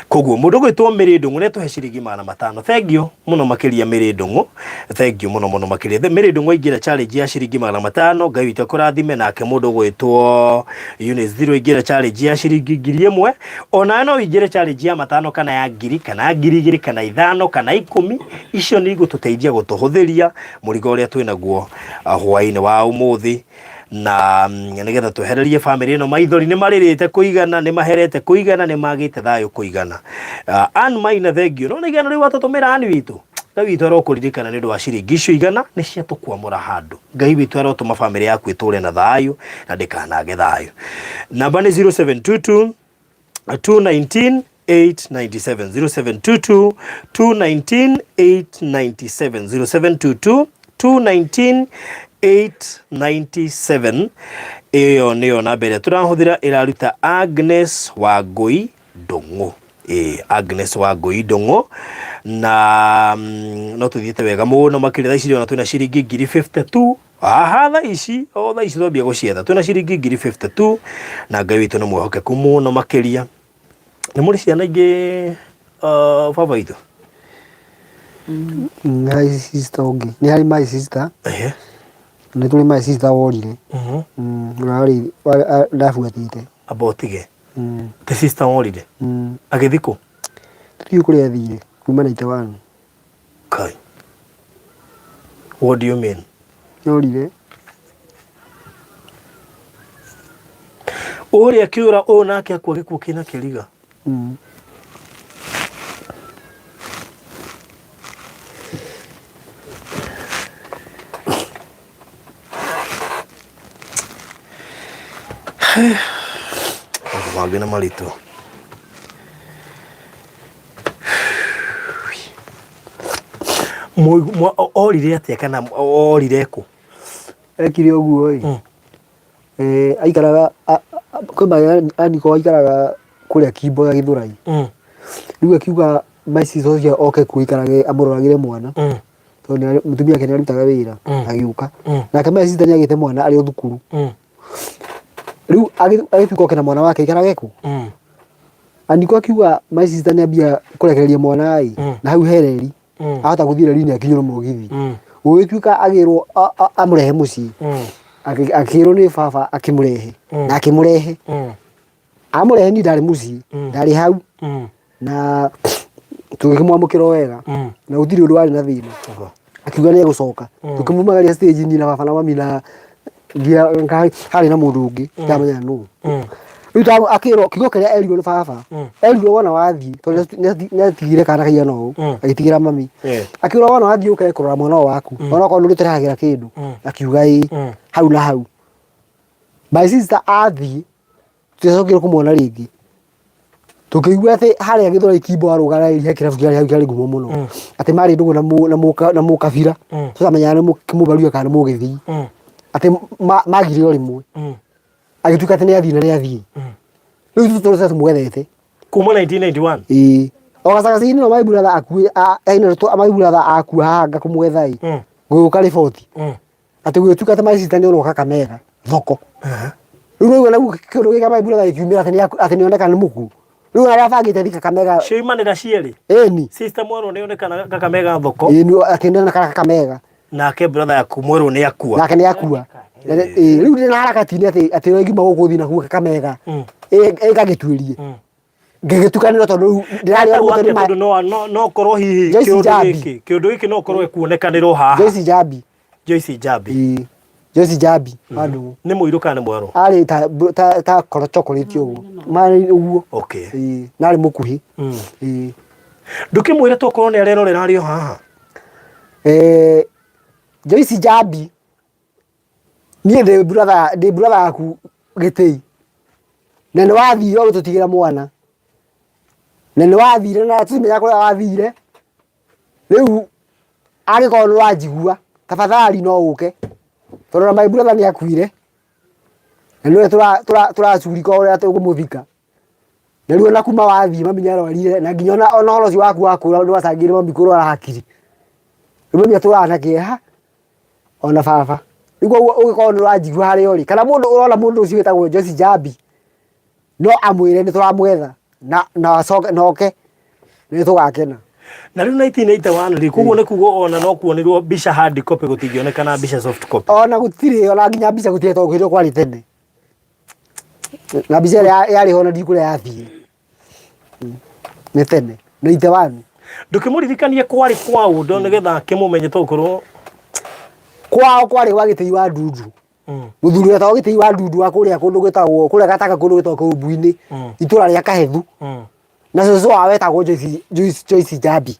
Koguo mũndũ ũgwĩtwo Mary Ndung'u nĩ atũhe ciringi 500. Thengiũ mũno makĩria Mary Ndung'u, thengiũ mũno mũno makĩria. Mary Ndung'u aingĩra challenge ya ciringi 500, Ngai witũ akũrathime. Nake mũndũ ũgwĩtwo Eunice Thiru aingĩra challenge ya ciringi 1000. Onawe no ũingĩre challenge ya 500 kana ya 1000 kana ya 2000 kana 5 kana 10. Icio nĩ igũtũteithia gũtũhũthĩria mũrigo ũrĩa twĩnaguo hwaĩ-inĩ wa ũmũthĩ, na nĩgetha twehererie bamĩrĩ ĩno maithori. Nĩ marĩrĩte kũigana, nĩ maherete kũigana, nĩ magĩte thayũ kũigana. Ann Maina, thengiũ. No nĩ igana rĩu watũtũmĩra Ann witũ, Ngai witũ arokũririkana nĩ ũndũ wa ciringi icio 100 nĩ ciatũkwamũra handũ. Ngai witũ arotũma bamĩrĩ yaku ĩtũre na thayũ na ndĩkanage thayũ. Namba nĩ 0722 219 897, 0722 219 897, 0722 219 897. Ĩyo nĩyo namba ĩrĩa tũrahũthĩra, ĩraruta Agnes Wangũi Ndũng'ũ. Ĩĩ, Agnes Wangũi Ndũng'ũ. Na no tũthiĩte wega mũno makĩria. Thaa ici ona twĩna ciringi 52,000. Haha thaa ici, o thaa ici twambia gũcietha twĩna ciringi 52,000 na Ngai witũ nĩ mwĩhokeku mũno makĩria. Nĩ mũrĩ ciana ingĩ baba witũ? Nĩ harĩ sister ũngĩ, nĩ harĩ my sister. Ehe. Nĩ tũrĩ my sister worire. Ũrarĩ ndabuatĩte. Amba ũtige. Ti sister worire? Agĩthiĩ kũ? Tũtiũĩ kũrĩa athire kuma 91. Kai. What do you mean? Norire. Ũrĩa kĩũra ũyũ nake akua gĩkuũ kĩna kĩriga. Maũndũ mangĩ nĩ maritũ. Orire atĩa kana orire kũ? Ekire ũguo ĩ, aikaraga kwĩ ma aniko aikaraga kũrĩa Kimbo ya Gĩthũrai. Rĩu akiuga my sister ũcio oke kuo aikarage amũroragĩre mwana tondũ mũtumia wake nĩ arutaga wĩra agĩũka. Nake my sister nĩ agĩte mwana arĩ o thukuru. Rĩu agĩtuĩka oke na mwana wake aikarage kũ? Aniko akiuga my sister nĩ ambia kũrekereria mwana ĩ, na hau he reri, ahota gũthiĩ reri-inĩ akinywo nĩ mũgithi. Gũgĩtuĩka agĩrwo amũrehe mũciĩ, akĩrwo nĩ baba akĩmũrehe, na akĩmũrehe. Amũrehe niĩ ndarĩ mũciĩ, ndarĩ hau, na tũgĩkĩmwamũkĩra o wega, na gũtirĩ ũndũ warĩ na thĩna. Akiuga nĩ egũcoka. Tũkĩmumagaria stage niĩ na baba na mami na nginya harĩ na mũndũ ũngĩ ndamenya nũ. Rĩu akĩrwo kiugo kĩrĩa erirwo nĩ baba, erirwo wona wathiĩ tondũ nĩ atigire kana kaigana ũũ, agĩtigĩra mami. Akiuga wona wathiĩ ũke kũrora mwana ũyũ waku, onokorwo nĩ ũrĩtũrehagĩra kĩndũ. Akiuga ĩĩ, hau na hau. My sister athiĩ, tũtiacokire kũmuona rĩngĩ. Tũkĩigua atĩ harĩa Gĩthũrai Kimbo arũgara he kĩrabu kĩarĩ hau kĩarĩ ngumo mũno. Atĩ marĩ ndũgũ na mũkabira. Tũtamenyaga nĩ Mũbaruya kana nĩ Mũgĩthii. Atĩ magire o rĩmwe. Agĩtuĩka atĩ nĩ athiĩ na nĩ athiĩ. Rĩu ithuĩ tũtũrĩte tũmwethete. Kuma 1991? Ĩĩ. O gacagaca-inĩ no my brother akuĩ, my brother akua haha ngakũmwetha ĩ. Gũgĩũka riboti. Atĩ gũgĩtuĩka atĩ my sister nĩ onwo Kakamega thoko. Rĩu nĩwaigua naguo kĩũndũ gĩkĩ my brother gĩkiumĩra atĩ atĩ nĩoneka nĩ mũkuũ. Rĩu arĩa abangĩte thiĩ Kakamega. Cioimanĩra cierĩ? Ĩni. Sister mwerũ nĩonekana Kakamega thoko. Ĩni atĩ nĩoneka Kakamega. Nake brother yaku mwerũ nĩ akua. Nake nĩ akua. Rĩu ndĩna harakati-inĩ atĩ atĩ ũrĩa ingiuma gũkũ thiĩ nakuo Kakamega. Ĩngagĩtuĩrie. Ngĩgĩtukanĩrwo tondũ rĩu ndĩrarĩ Etagwo o atĩa nĩ tondũ no no no korwo hihi Joyce kĩũndũ Njambi. gĩkĩ kĩũndũ gĩkĩ no korwo ekuonekanĩrwo haha. Joyce Njambi. Joyce Njambi. Ĩĩ. Joyce Njambi wa Ndũng'ũ. Nĩ mũirũ kana nĩ mwerũ? Arĩ ta ta ta koro chocolate ũguo. Marĩ ũguo. Okay. Ĩĩ. Na arĩ mũkuhĩ. Ĩĩ. Ndũkĩmwĩre tokorwo nĩ arerorera arĩ o haha. Joyce Njambi niĩ ndĩ brother ndĩ brother yaku gĩtĩi na nĩ wathire ũgĩtũtigĩra mwana na nĩ wathire na tũtimenya kũrĩa wathire rĩu angĩkorwo nĩ ũranjigua tafadhali no ũke tondũ na my brother nĩ akuire na nĩwe tũracurika ũrĩa tũkũmũthika na rĩu ona kuma wathiĩ mami nĩ arwarire na nginya ona ona ũhoro ũcio waku wa kũra nĩ wacangĩire mami kũrwara hakiri rĩu mami atũraga na kĩeha ona baba rĩu koguo ũngĩkorwo nĩ ũranjigua harĩa ũrĩ kana mũndũ ũrona mũndũ ũcio wĩtagwo Joyce Njambi no amwĩre nĩ tũramwetha na na acoke na oke nĩ tũgakena. Na rĩu 1981 rĩ, koguo nĩ kuga ona no kuonirwo mbica hard copy gũtingĩonekana mbica soft copy. Ona gũtirĩ ona nginya mbica gũtirĩ tondũ hĩndĩ ĩyo kwarĩ tene. Na mbica ĩrĩa yarĩ ho na ndiũĩ kũrĩa yathire. Nĩ tene. 91. Ndũkĩmũririkanie kwarĩ kwa ũ nĩgetha akĩmũmenye tokorwo Kwao kwarĩ gwa Gĩtĩi wa Ndundu. Mũthuri wetagwo Gĩtĩi wa Ndundu wa kũrĩa kũndũ gwĩtagwo kũrĩa Gatanga kũndũ gwĩtagwo Kĩumbu-inĩ itũra rĩa Kahethu. Na cũcũ wao wetagwo Joyce Joyce Joyce Njambi.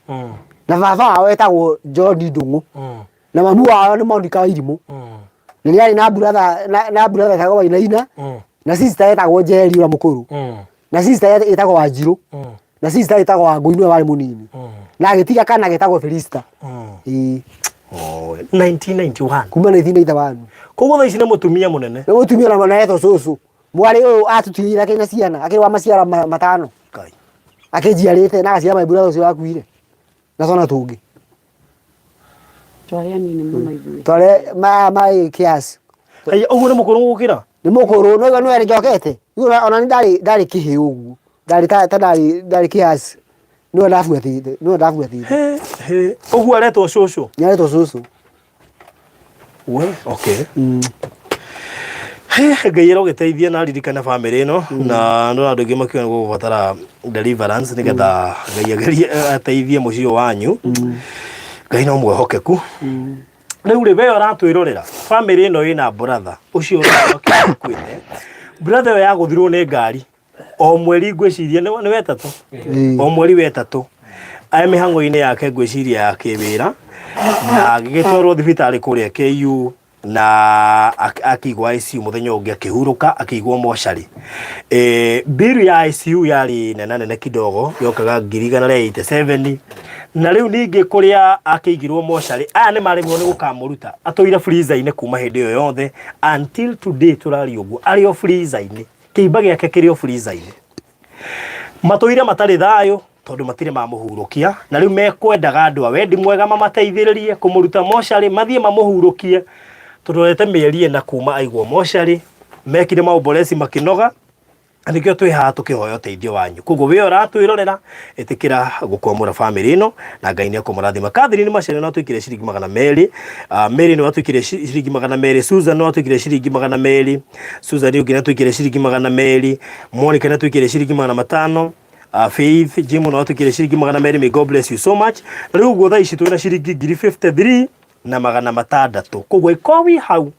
Na baba wao wetagwo John Ndung'u. Na mamu wao nĩ Monica Wairimũ. Na nĩ arĩ na brother na brother etagwo Wainaina. Na sister etagwo Njeri ũrĩa mũkũrũ. Na sister etagwo Wanjirũ. Na sister etagwo Wangũi nĩwe warĩ mũnini. Na agĩtiga kana getagwo Felista. Ĩĩ. Oh, 1991. Kuma 1991. Koguo thaa ici nĩ mũtumia mũnene. Nĩ mũtumia na mwana etwo cũcũ. Mwarĩ ũyũ atũtigĩire akĩrĩ na ciana, akĩrĩ wa maciara matano. Ngai. Akĩnjiarĩte na agaciara my brother ũcio wakuire. Na twana tũngĩ. Twarĩ anini mũno ithuĩ. Twarĩ ma marĩ kiasi. Haya, ũguo nĩ mũkũrũ gũkĩra? Nĩ mũkũrũ, no no nĩ njokete. Rĩu ona nĩ ndarĩ ndarĩ kĩhĩ ũguo. Ndarĩ ta ta ndarĩ ndarĩ kiasi. Nĩwe ndabuatĩte, nĩwe ndabuatĩte. He, he. Ũguo aretwo cũcũ? Nĩ aretwo cũcũ. We, okay. He, Ngai arogĩteithia na aririkane bamĩrĩ ĩno na no andũ aingĩ makiuga nĩ gũgũbatara deliverance nĩgetha Ngai agerie ateithie mũciĩ ũyũ wanyu. Ngai no mwĩhokeku. Rĩu rĩ we ũratwĩrorera bamĩrĩ ĩno ĩna brother ũcio ũrakuĩte. Brother ĩyo yagũthirwo nĩ ngari o mweri ngwĩciria nĩ nĩ wetatũ o mweri wetatũ arĩ mĩhang'o-inĩ yake ngwĩciria ya kĩwĩra na agĩgĩtwarwo thibitarĩ kũrĩa KU na akĩigwo ICU mũthenya ũngĩ akĩhurũka akĩigwo mocarĩ. Eh, bill ya ICU yarĩ nena nene kidogo yokaga 187,000 na rĩu ningĩ kũrĩa akĩigirwo mocarĩ aya nĩ maremwo nĩ gũkamũruta atũire freezer-inĩ kuma hĩndĩ ĩyo yothe until today tũraria ũguo arĩ o freezer-inĩ kĩimba gĩake kĩrĩ o freezer-inĩ matũire matarĩ thayũ tondũ matirĩ mamũhurũkia na rĩu mekwendaga andũ a wendi mwega mamateithĩrĩrie kũmũruta mocarĩ mathiĩ mamũhurũkie tũrorete mĩeri ĩna kuma aigwo mocarĩ mekire maũmboreci makĩnoga na nĩkĩo twĩ haha tũkĩhoya ũteithio wanyu koguo we ũratwĩrorera ĩtĩkĩra gũkwamũra bamĩrĩ ĩno na Ngai nĩ ekũmũrathima Catherine Macharia no atwĩkĩre ciringi 200 Mary no atwĩkĩre ciringi 200 Susan no atwĩkĩre ciringi 200 Susan ũngĩ no atwĩkĩre ciringi 200 Monica no atwĩkĩre ciringi 500 Faith Jim no atwĩkĩre ciringi 200 may God bless you so much na rĩu ũguo thaa ici twĩna ciringi 53,600 koguo ĩkorwo wĩ hau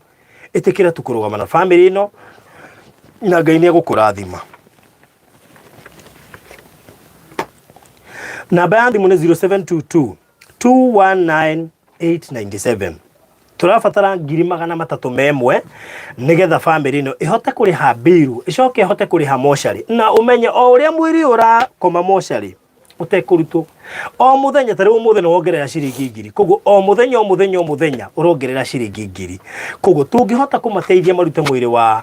ĩtĩkĩra tu kũrũgama na bamĩrĩ ĩno na Ngai nĩ egũkũrathima namba ya thimũ nĩ 0722 219 897 tũrabatara 301,000 nĩgetha bamĩrĩ ĩno ĩhote kũrĩha mbiru ĩcoke ĩhote kũrĩha mocarĩ na ũmenye o ũrĩa mwĩrĩ ũrakoma mocarĩ ũtekũrutwo o mũthenya ta rĩu ũmũthĩ nĩ wongerera ciringi ngiri koguo o mũthenya o mũthenya o mũthenya ũrongerera ciringi ngiri koguo tũngĩhota kũmateithia marute mwĩrĩ wa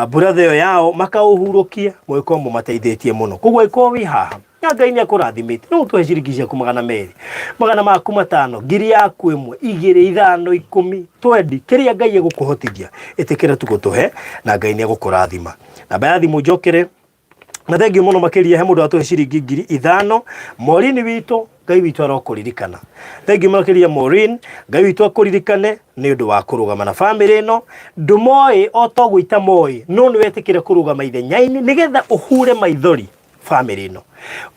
brother ĩyo yao makaũhurũkie mũgĩkorwo mũmateithĩtie mũno koguo ĩkorwo wĩ haha na Ngai nĩ akũrathimĩte no ũtũhe ciringi ciaku 200 magana maku 500 ngiri yaku 1 2 5 10 20 kĩrĩa Ngai egũkũhotithia ĩtĩkĩra tu gũtũhe na Ngai nĩ egũkũrathima namba ya thimũ njokere na thengiũ mũno makĩria he mũndũ atũhe ciringi 5,000 Maureen witũ Ngai witũ arokũririkana thengiũ makĩria Maureen Ngai witũ akũririkane nĩ ũndũ wa kũrũgama na bamĩrĩ ĩno ndũmoĩ o toguo itamoĩ no nĩ wetĩkĩre kũrũgama ithenya-inĩ nĩgetha ũhure maithori bamĩrĩ ĩno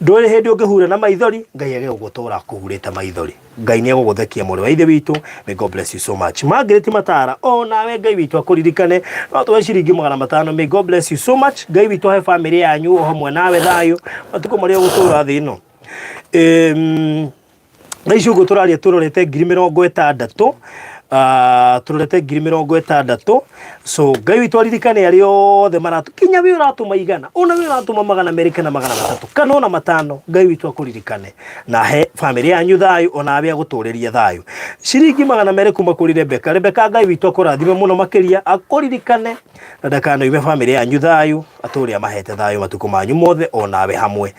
ndũrĩ hĩndĩ ũngĩhura na maithori Ngai age gũgũtũra kũhurĩte maithori Ngai nĩ egũgũthekia mũrũ wa ithe witũ may God bless you so much Margaret Matara o nawe Ngai witũ akũririkane no tũhe ciringi 500 may God bless you so much Ngai witũ ahe bamĩrĩ yanyu o hamwe nawe thayũ matukũ marĩa ũgũtũra thĩ ĩno thaa ici ũguo tũraria tũrorete 60,000 tũrorete 60,000 so Ngai witũ aririkane arĩa othe maratũ kinya wĩ ũratũma igana ona wĩ ũratũma 200 kana 300 kana ona 500 Ngai witũ akũririkane na he bamĩrĩ yanyu thayũ ona awe agũtũrĩrie thayũ ciringi 200 kuma kũrĩ Rebecca Rebecca Ngai witũ akũrathime mũno makĩria akũririkane na ndakanoime bamĩrĩ yanyu thayũ atũre amahete thayũ matukũ manyu mothe onawe hamwe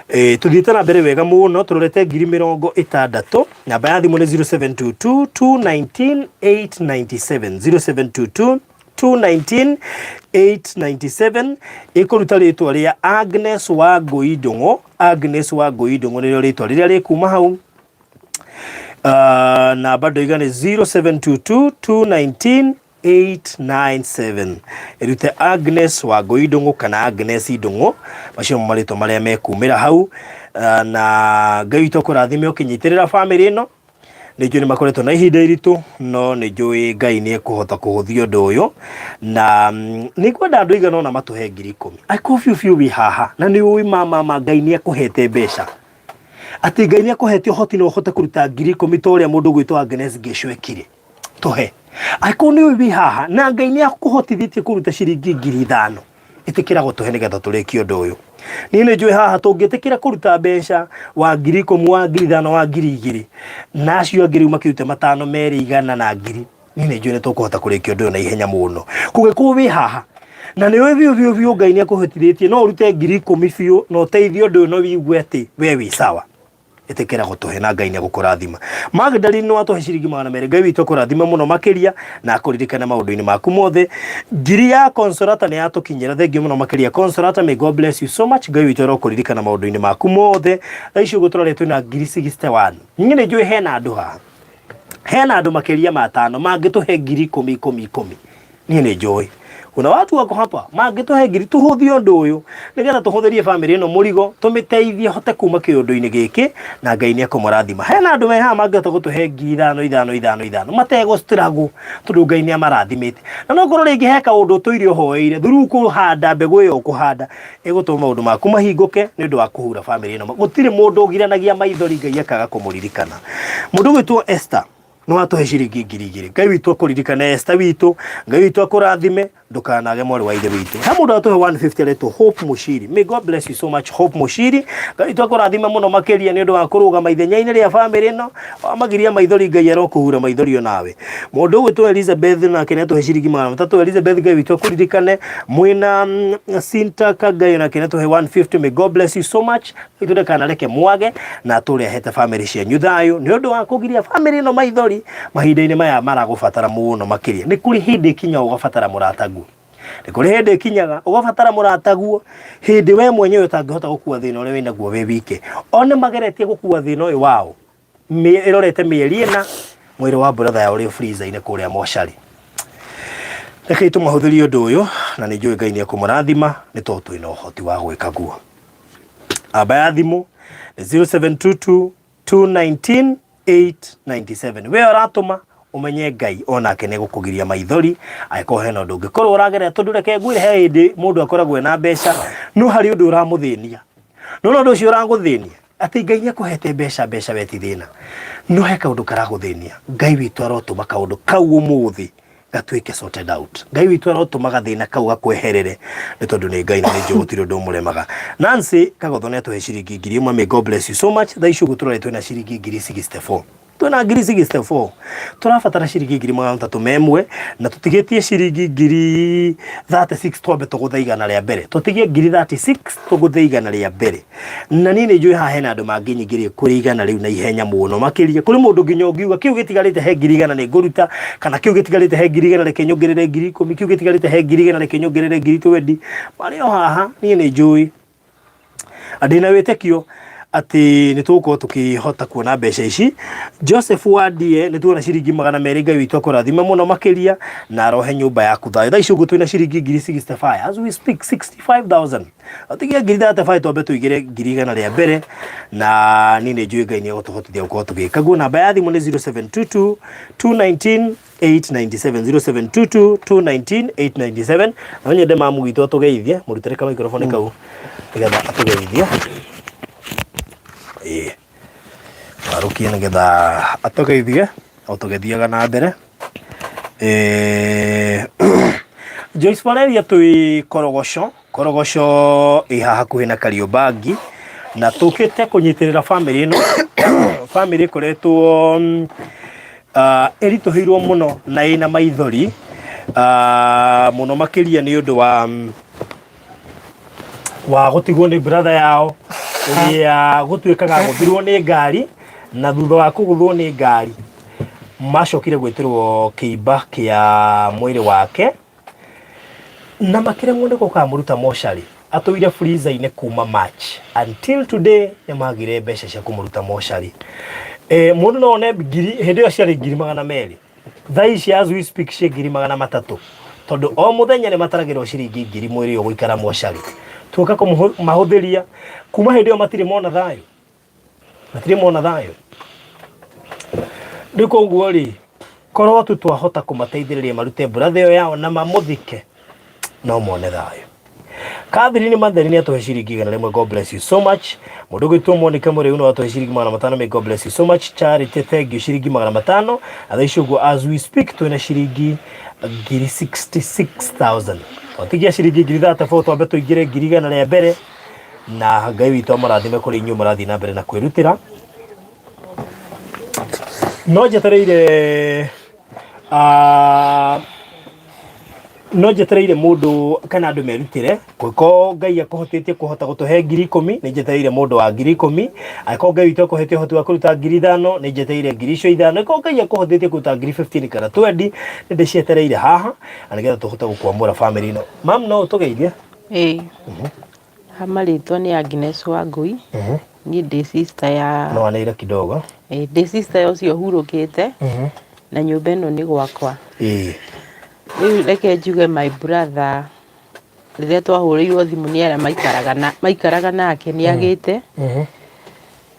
e, tuthiĩte na mbere wega mũno tũrorete 60,000 namba ya thimũ nĩ 0722 219 897 0722 219 897 ĩkũruta rĩtwa rĩa Agnes wa Ngũi Ndũng'ũ Agnes wa Ngũi Ndũng'ũ nĩrĩo rĩtwa rĩrĩa rĩkuma hau namba ndoiga nĩ 0722 219 897 ĩrute Agnes wa Ngũi Ndũng'ũ kana Agnes Ndũng'ũ macio nĩmo marĩtwa marĩa mekumĩra hau na Ngai witũ akũrathime ũkĩnyitĩrĩra bamĩrĩ ĩno nĩ njũĩ nĩ makoretwo na ihinda iritũ no nĩ njũĩ Ngai nĩ ekũhota kũhũthia ũndũ ũyũ na nĩ ngwenda andũ aigana ũna matũhe 10,000 angĩkorwo biũ biũ wĩ haha na nĩ ũĩ ma ma ma Ngai nĩ ekũhete mbeca atĩ Ngai nĩ akũhete ũhoti na ũhote kũruta 10,000 ta ũrĩa mũndũ ũgwĩtwo Agnes Ngesho ekire tũhe angĩkorwo nĩ ũĩ wĩ haha na Ngai nĩ akũhotithĩtie kũruta ciringi 5,000 ĩtĩkĩra gũtũhe nĩgetha tũrĩkie ũndũ ũyũ niĩ nĩ njũĩ haha tũngĩtĩkĩra kũruta mbeca wa 10,000 wa 5,000 wa 2,000 na acio angĩ rĩu makĩrute 500 200 100 na ngiri niĩ nĩ njũĩ nĩ tũkũhota kũrĩkia ũndũ ũyũ na ihenya mũno kũngĩkorwo wĩ haha na nĩ ũĩ biũ biũ biũ Ngai nĩ akũhotithĩtie no ũrute 10,000 biũ na ũteithie ũndũ ũyũ na ũigue atĩ we wĩ sawa Ĩtĩkĩra gũtũhe na Ngai nĩegũkũrathima. Magdalene nĩwatũhe ciringi 200, Ngai witũ akũrathime mũno makĩria na akũririkane maũndũ-inĩ maku mothe. Ngiri ya Consolata nĩ yatũkinyĩra, thengiũ mũno makĩria Consolata, may God bless you so much. Ngai witũ arokũririkana maũndũ-inĩ maku mothe. Thaa ici ũguo tũrarĩa twĩna ngiri 61. Niĩ nĩ njũĩ hena andũ haha, hena andũ makĩria ma atano mangĩtũhe ngiri ikũmi ikũmi ikũmi. Niĩ nĩ njũĩ kuna watu wako hapa mangĩtũhe ngiri tũhũthie ũndũ ũyũ nĩgetha tũhũthĩrie bamĩrĩ ĩno mũrigo, tũmĩteithie hote kuma kĩũndũ-inĩ gĩkĩ, na Ngai nĩ ekũmũrathima. Hena andũ me haha mangĩhota gũtũhe ngiri ithano ithano ithano ithano mategũ struggle tondũ Ngai nĩ amarathimĩte. Na no korwo rĩngĩ he kaũndũ ũtũire ũhoeire through kũhanda mbegũ ĩyo ũkũhanda ĩgũtũma maũndũ maku mahingũke nĩ ũndũ wa kũhura bamĩrĩ ĩno. Gũtirĩ mũndũ ũgiranagia maithori Ngai akaga kũmũririkana. Mũndũ ũgwĩtwo Esther nĩ watũhe ciringi 2000. Ngai witũ akũririkane Esther witũ, Ngai witũ akũrathime, ndũkanage mwarĩ wa ithe witũ. He mũndũ watũhe 150 aretwo Hope Mushiri. May God bless you so much Hope Mushiri. Ngai witũ akũrathime mũno makĩria nĩ ũndũ wa kũrũgama ithenya-inĩ rĩa bamĩrĩ ĩno. Wamagiria maithori Ngai arokũhura maithori onawe. Mũndũ ũgwĩtwo Elizabeth nake nĩ atũhe ciringi 300. Elizabeth Ngai witũ akũririkane. Mwĩna Sinta Kangai nake nĩ atũhe 150. May God bless you so much. Itũ ndakanareke mwage na atũre ahete bamĩrĩ cianyu thayũ nĩ ũndũ wa kũgiria bamĩrĩ ĩno maithori mahinda-inĩ maya maragũbatara mũno makĩria. Nĩ kũrĩ hĩndĩ ĩkinyaga ũgabatara mũrataguo. Nĩ kũrĩ hĩndĩ ĩkinyaga ũgabatara mũrataguo, hĩndĩ we mwenyewe ũtangĩhota gũkua thĩna ũrĩa wĩnaguo wĩ wike. O nĩ mageretie gũkua thĩna ũyũ wao ĩrorete mĩeri ĩna, mwĩrĩ wa brother yao ũrĩ freezer-inĩ kũrĩa mocarĩ. Rekei tũmahũthĩrie ũndũ ũyũ na nĩ njũĩ Ngai nĩ ekũmũrathima nĩ tondũ twĩna ũhoti wa gwĩka guo. Namba ya thimũ nĩ 0722 219 897. We ũratũma ũmenye Ngai onake nĩ egũkũgiria maithori angĩkorwo hena ũndũ ũngĩkorwo ũragerera, tondũ reke ngwĩre he hĩndĩ mũndũ akoragwo ena mbeca no harĩ ũndũ ũramũthĩnia, no ũndũ ũcio ũragũthĩnia atĩ Ngai nĩ akũhete mbeca, mbeca we ti thĩna, no he kaũndũ karagũthĩnia. Ngai witũ arotũma kaũndũ kau ũmũthĩ gatuĩke sorted out. Ngai witũ arotũma gathĩna kau gakweherere nĩ tondũ nĩ Ngai na nĩ njũĩ gũtirĩ ũndũ ũmũremaga. Nancy Kagotho nĩ atũhe ciringi 1000. May God bless you so much. Thaa ici ũguo tũrarĩ twĩna ciringi ngiri 64. Twĩna ngiri 64. Tũrabatara ciringi 301 na tũtigĩtie ciringi ngiri 36 twambe tũgũthe igana rĩa mbere. Tũtigie ngiri 36 tũgũthe igana rĩa mbere. Na niĩ nĩ njũĩ haha hena andũ mangĩnyingĩria kũrĩ igana rĩu na ihenya mũno makĩria. Kũrĩ mũndũ nginya ũngiuga kĩu gĩtigarĩte he ngiri igana nĩ ngũruta, kana kĩu gĩtigarĩte he ngiri igana reke nyongerere ngiri ikũmi, kĩu gĩtigarĩte he ngiri igana reke nyongerere ngiri twendi. Marĩ o haha niĩ nĩ njũĩ ndĩna wĩtĩkio atĩ nĩ tũgũkorwo tũkĩhota kuona mbeca ici. Joseph Wandie nĩ tuona ciringi 200. Ngai witũ akũrathime mũno makĩria na arohe nyũmba yaku thayũ. Thaa ici ũguo twĩna ciringi ngiri 65 as we speak, 65,000. Tigia ngiri 35 twambe tũigĩre ngiri igana rĩa mbere, na niĩ nĩ njũĩ Ngai nĩ egũtũhotithia gũkorwo tũgĩka guo. Namba ya thimũ nĩ 0722 219 897, 0722 219 897. No nyende mamu witũ atũgeithie, mũrutĩre ka microphone kau nĩgetha atũgeithie. Ĩĩ, warũkie nĩgetha atũgeithie o tũgĩthiaga na mbere. Joyce Valeria twĩ Korogoco, Korogoco ĩ haha hakuhĩ na Kariobangi, na tũkĩte kũnyitĩrĩra bamĩrĩ ĩno, bamĩrĩ ĩkoretwo ĩritũhĩirwo mũno na ĩna maithori mũno makĩria nĩ ũndũ wa wa gũtigwo nĩ brother yao ũrĩa gũtuĩkaga agũthirwo nĩ ngari, na thutha wa kũgũthwo nĩ ngari macokire gwĩtĩrwo kĩimba kĩa mwĩrĩ wake na makĩremwo nĩ gũkamũruta mocarĩ. Atũire freezer-inĩ kuma March until today, nĩ magire mbeca cia kũmũruta mocarĩ. Mũndũ no one ngiri hĩndĩ ĩyo ciarĩ ngiri 200, thaa ici as we speak ciĩ ngiri 300, tondũ o mũthenya nĩ mataragĩrwo ciringi ngiri mwĩrĩ ũyũ gũikara mocarĩ. Tuoka kũmahũthĩria kuma hĩndĩ ĩyo matirĩ mona thayũ, matirĩ mona thayũ. Rĩu koguo rĩ, korwo tu twahota kũmateithĩrĩria marute brother ĩyo yao na mamũthike, no mone thayũ. Catherine Matheri nĩ atũhe ciringi 100. God bless you so much. Mũndũ ũgwĩtwo Monica Mũrĩu no atũhe ciringi 500. May God bless you so much. Charity, thank you, ciringi 500. Na thaa ici ũguo as we speak twĩna ciringi ngiri 66,000. Twatigia ciringi ngiri 34 twambe tũingĩre ngiri igana rĩa mbere, na Ngai witũ amũrathime kũrĩ inyuĩ mũrathiĩ na mbere na kwĩrutĩra. No njetereire No njetereire mũndũ kana andũ merutĩre kũngĩkorwo Ngai akũhotĩtie kũhota gũtũhe 10,000, nĩ njetereire mũndũ wa 10,000. Angĩkorwo Ngai witũ akũhete ũhoti wa kũruta 5,000, nĩ njetereire 5,000. Angĩkorwo Ngai akũhotĩtie kũruta 15,000 kana 20, nĩ ndĩcietereire haha na nĩgetha tũhote gũkwamũra bamĩrĩ ĩno. Mam, no ũtũgeithie? Ĩĩ. Ha marĩtwa nĩ Agnes Wangũi. Niĩ ndĩ sister ya No anĩrĩre kidogo. Ĩĩ, ndĩ sister ya ũcio ũhurũkĩte na nyũmba ĩno nĩ gwakwa. Ĩĩ. Rĩu reke njuge my brother rĩrĩa twahũrĩirwo thimũ nĩ arĩa maikaraga na maikaraga nake nĩ agĩte.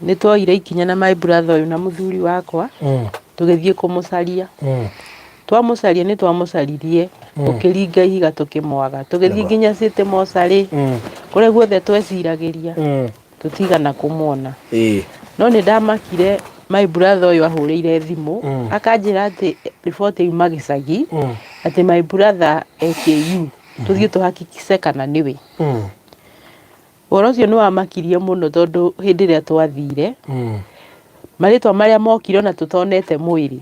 Nĩ twoire ikinya na my brother ũyũ na mũthuri wakwa tũgĩthiĩ kũmũcaria. Twamũcaria nĩ twamũcaririe tũkĩringa ihiga tũkĩmwaga. Tũgĩthiĩ nginya City Mortuary kũrĩa guothe tweciragĩria tũtigana kũmwona. No nĩ ndamakire my brother ũyũ ahũrĩire thimũ akanjĩra atĩ riboti yauma gĩcagi atĩ my brother e KU tũthiĩ tũhakikice kana nĩwe. Ũhoro ũcio nĩ wamakirie mũno tondũ hĩndĩ ĩrĩa twathire marĩtwa marĩa mokire ona tũtonete mwĩrĩ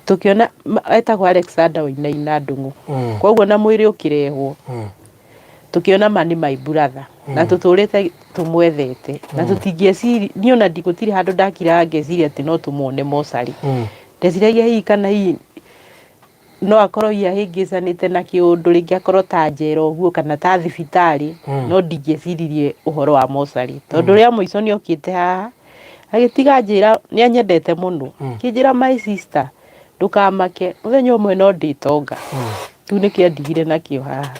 tũkĩona etagwo Alexander Wainaina Ndung'u. Koguo na mwĩrĩ ũkĩrehwo tũkĩona ma nĩ my brother na tũtũrĩte tũmwethete na tũtingĩeciri niĩ ona gũtirĩ handũ ndakiraga ngeciria atĩ no tũmuone mocarĩ. Ndeciragia hihi kana hihi no akorwo hihi ahĩngĩcanĩte na kĩũndũ rĩngĩ akorwo ta njera ũguo kana ta thibitarĩ no ndingĩeciririe ũhoro wa mocarĩ tondũ rĩa mũico nĩ okĩte haha agĩtiga anjĩra nĩ anyendete mũno akĩnjĩra my sister ndũkamake mũthenya ũmwe no ndĩtonga rĩu nĩkĩo andigire nakĩo haha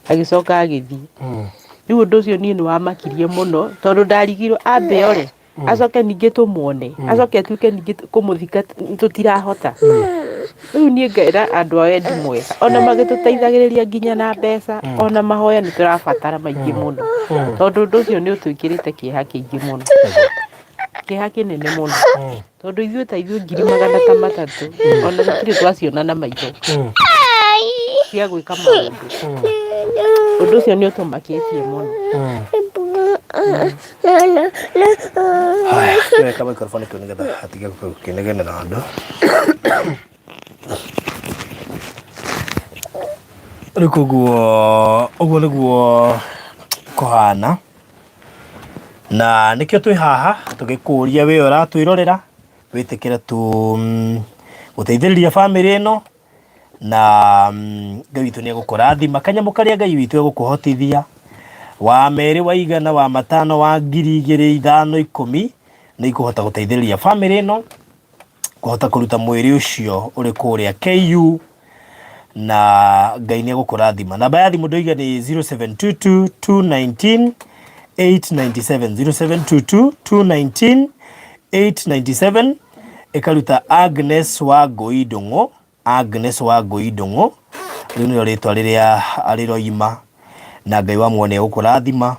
agĩcoka agĩthiĩ rĩu ũndũ ũcio niĩ nĩ wamakirie mũno tondũ ndarigirwo ambe ore acoke ningĩ tũmuone acoke atuĩke ningĩ kũmũthika tũtirahota rĩu niĩ ngera andũ a wendi mwega ona magĩtũteithagĩrĩria nginya na mbeca ona mahoya nĩ tũrabatara maingĩ mũno tondũ ũndũ ũcio nĩ ũtwĩkĩrĩte kĩeha kĩingĩ mũno kĩeha kĩnene mũno tondũ ithuĩ ta ithuĩ 300,000 ona tũtirĩ twaciona na maitho cia gwĩka maũndũ ũndũ ũcio nĩ ũtũmakĩtie mũno. Haya, tuweka microphone kĩu nĩgetha atige gũkĩnegenera andũ. Rĩu koguo ũguo nĩguo kũhana na nĩkĩo twĩ haha tũgĩkũria we ũratwĩrorera wĩtĩkĩre tu gũteithĩrĩria bamĩrĩ ĩno na Ngai witũ nĩ egũkũrathima kanyamũ karĩa Ngai witũ egũkũhotithia wa merĩ wa igana wa matano wa 2,000 5 10 nĩ ikũhota gũteithĩrĩria bamĩrĩ ĩno kũhota kũruta mwĩrĩ ũcio ũrĩ kũrĩa KU na Ngai nĩ egũkũrathima. Namba ya thimũ ndoiga nĩ 0722 219 897 0722 219 897 ĩkaruta Agnes Wangũi Ndũng'ũ Agnes Wangũi Ndũng'ũ rĩu nĩrĩo rĩtwa rĩrĩa rĩroima na Ngai wa muoyo nĩ egũkũrathima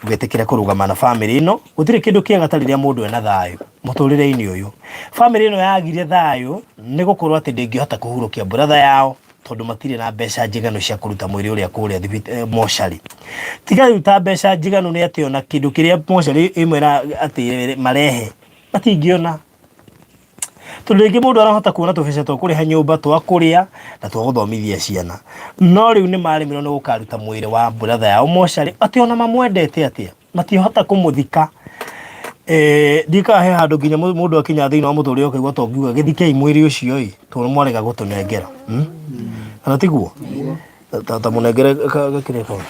ũgĩtĩkĩre kũrũgama na bamĩrĩ ĩno. Gũtirĩ kĩndũ kĩega ta rĩrĩa mũndũ ena thayũ mũtũrĩre-inĩ ũyũ. Bamĩrĩ ĩno yagire thayũ nĩ gũkorwo atĩ ndĩngĩhota kũhurũkia brother yao tondũ matirĩ na mbeca njiganu cia kũruta mwĩrĩ ũrĩa kũrĩa mocarĩ. Tiga rĩu ta mbeca njiganu nĩ atĩ ona kĩndũ kĩrĩa mocarĩ ĩmwĩra atĩ marehe matingĩona. Tondũ rĩngĩ mũndũ arahota kuona tũbeca twa kũrĩha nyũmba, twa kũrĩa na twa gũthomithia ciana. No rĩu nĩ maremirwo nĩ gũkaruta mwĩrĩ wa brother yao mocarĩ atĩ ona mamwendete atĩa matiahota kũmũthika. Eh, ndiũĩ kana he handũ nginya mũndũ akinya thĩinĩ wa mũtũrĩre ũkaigua ta ũngiuga gĩthikei mwĩrĩ ũcio ĩ tondũ mwarega gũtũnengera. Kana tiguo? Ta mũnengere gakĩrĩa kau.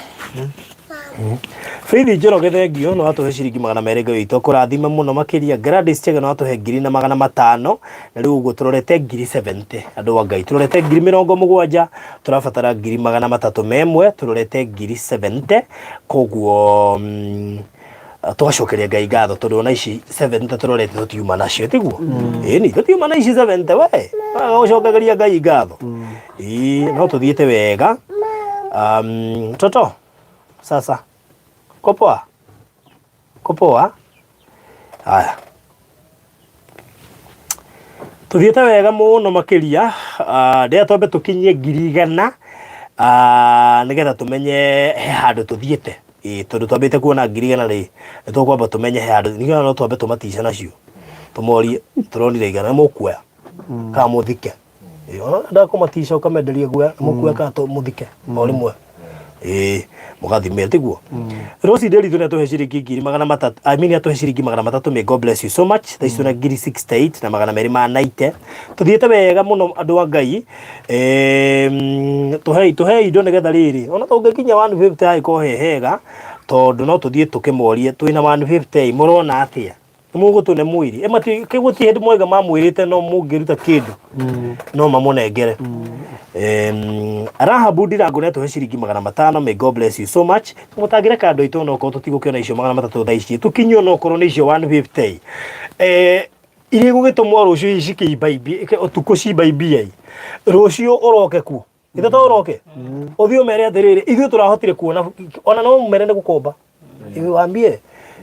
Faith Njoroge thengio nĩ watũhe ciringi 200 Ngai witũ akũrathime mũno makĩria. Gladys Chege nĩ watũhe 1,500 na rĩu ũguo tũrorete 70,000 andũ a Ngai tũrorete 70,000 tũrabatara 301,000 tũrorete 70,000 koguo tũgacokeria Ngai ngatho tondũ ona ici 70 tũrorete tũtiuma nacio tiguo ĩni tũtiuma na ici 70 we gũcokeria Ngai ngatho ĩĩ no tũthiĩte wega. Toto sasa uko poa? Uko poa? Haya tuthiĩte wega mũno makĩria. Ndĩrenda twambe tũkinyie 100,000 nĩgetha tũmenye he handũ tũthiĩte. Ĩĩ tondũ twambĩte kuona 100,000 rĩ, nĩ tũkwamba tũmenye he handũ 100 no twambe tũmatice nacio tũmorie tũronire 100 mũkuoya kana mũthike. Ĩĩ, ona ndakũmatica ũkamenderia guoya mũkue kana mũthike o rĩmwe. Ĩĩ, mũgathimĩra tiguo. Rosi Nderitu nĩ atũhe ciringi 300,000, I mean atũhe ciringi 300, may God bless you so much. Thaa ici twĩna 68,290 na 290. Tũthiĩte wega mũno andũ a Ngai. Tũhei tũhei indo nĩgetha rĩrĩ, ona tũngĩkinya 150 hangĩkorwo he hega, tondũ no tũthiĩ tũkĩmorie twĩna 150 mũrona atĩa? Mũgũtũne mwĩrĩ. Ĩ mati gũtirĩ hĩndĩ mwaiga mamwĩrĩte no mũngĩruta kĩndũ no mamũnengere. Rahabu Ndirango nĩ atũhe ciringi 500, may God bless you so much. Mũtangĩreka andũ aitũ onokorwo tũtigũkĩona icio 300 thaa ici, tũkinyie onokorwo nĩ icio 150. Iria igũgĩtũmwo rũciũ hihi cikĩimbaimbie, ũtukũ cimbaimbie, rũciũ ũroke kuo. Ithe to ũroke ũthiĩ ũmere atĩrĩrĩ ithuĩ tũrahotire kuona ona no ũmere nĩ gũkomba Ithuĩ wambie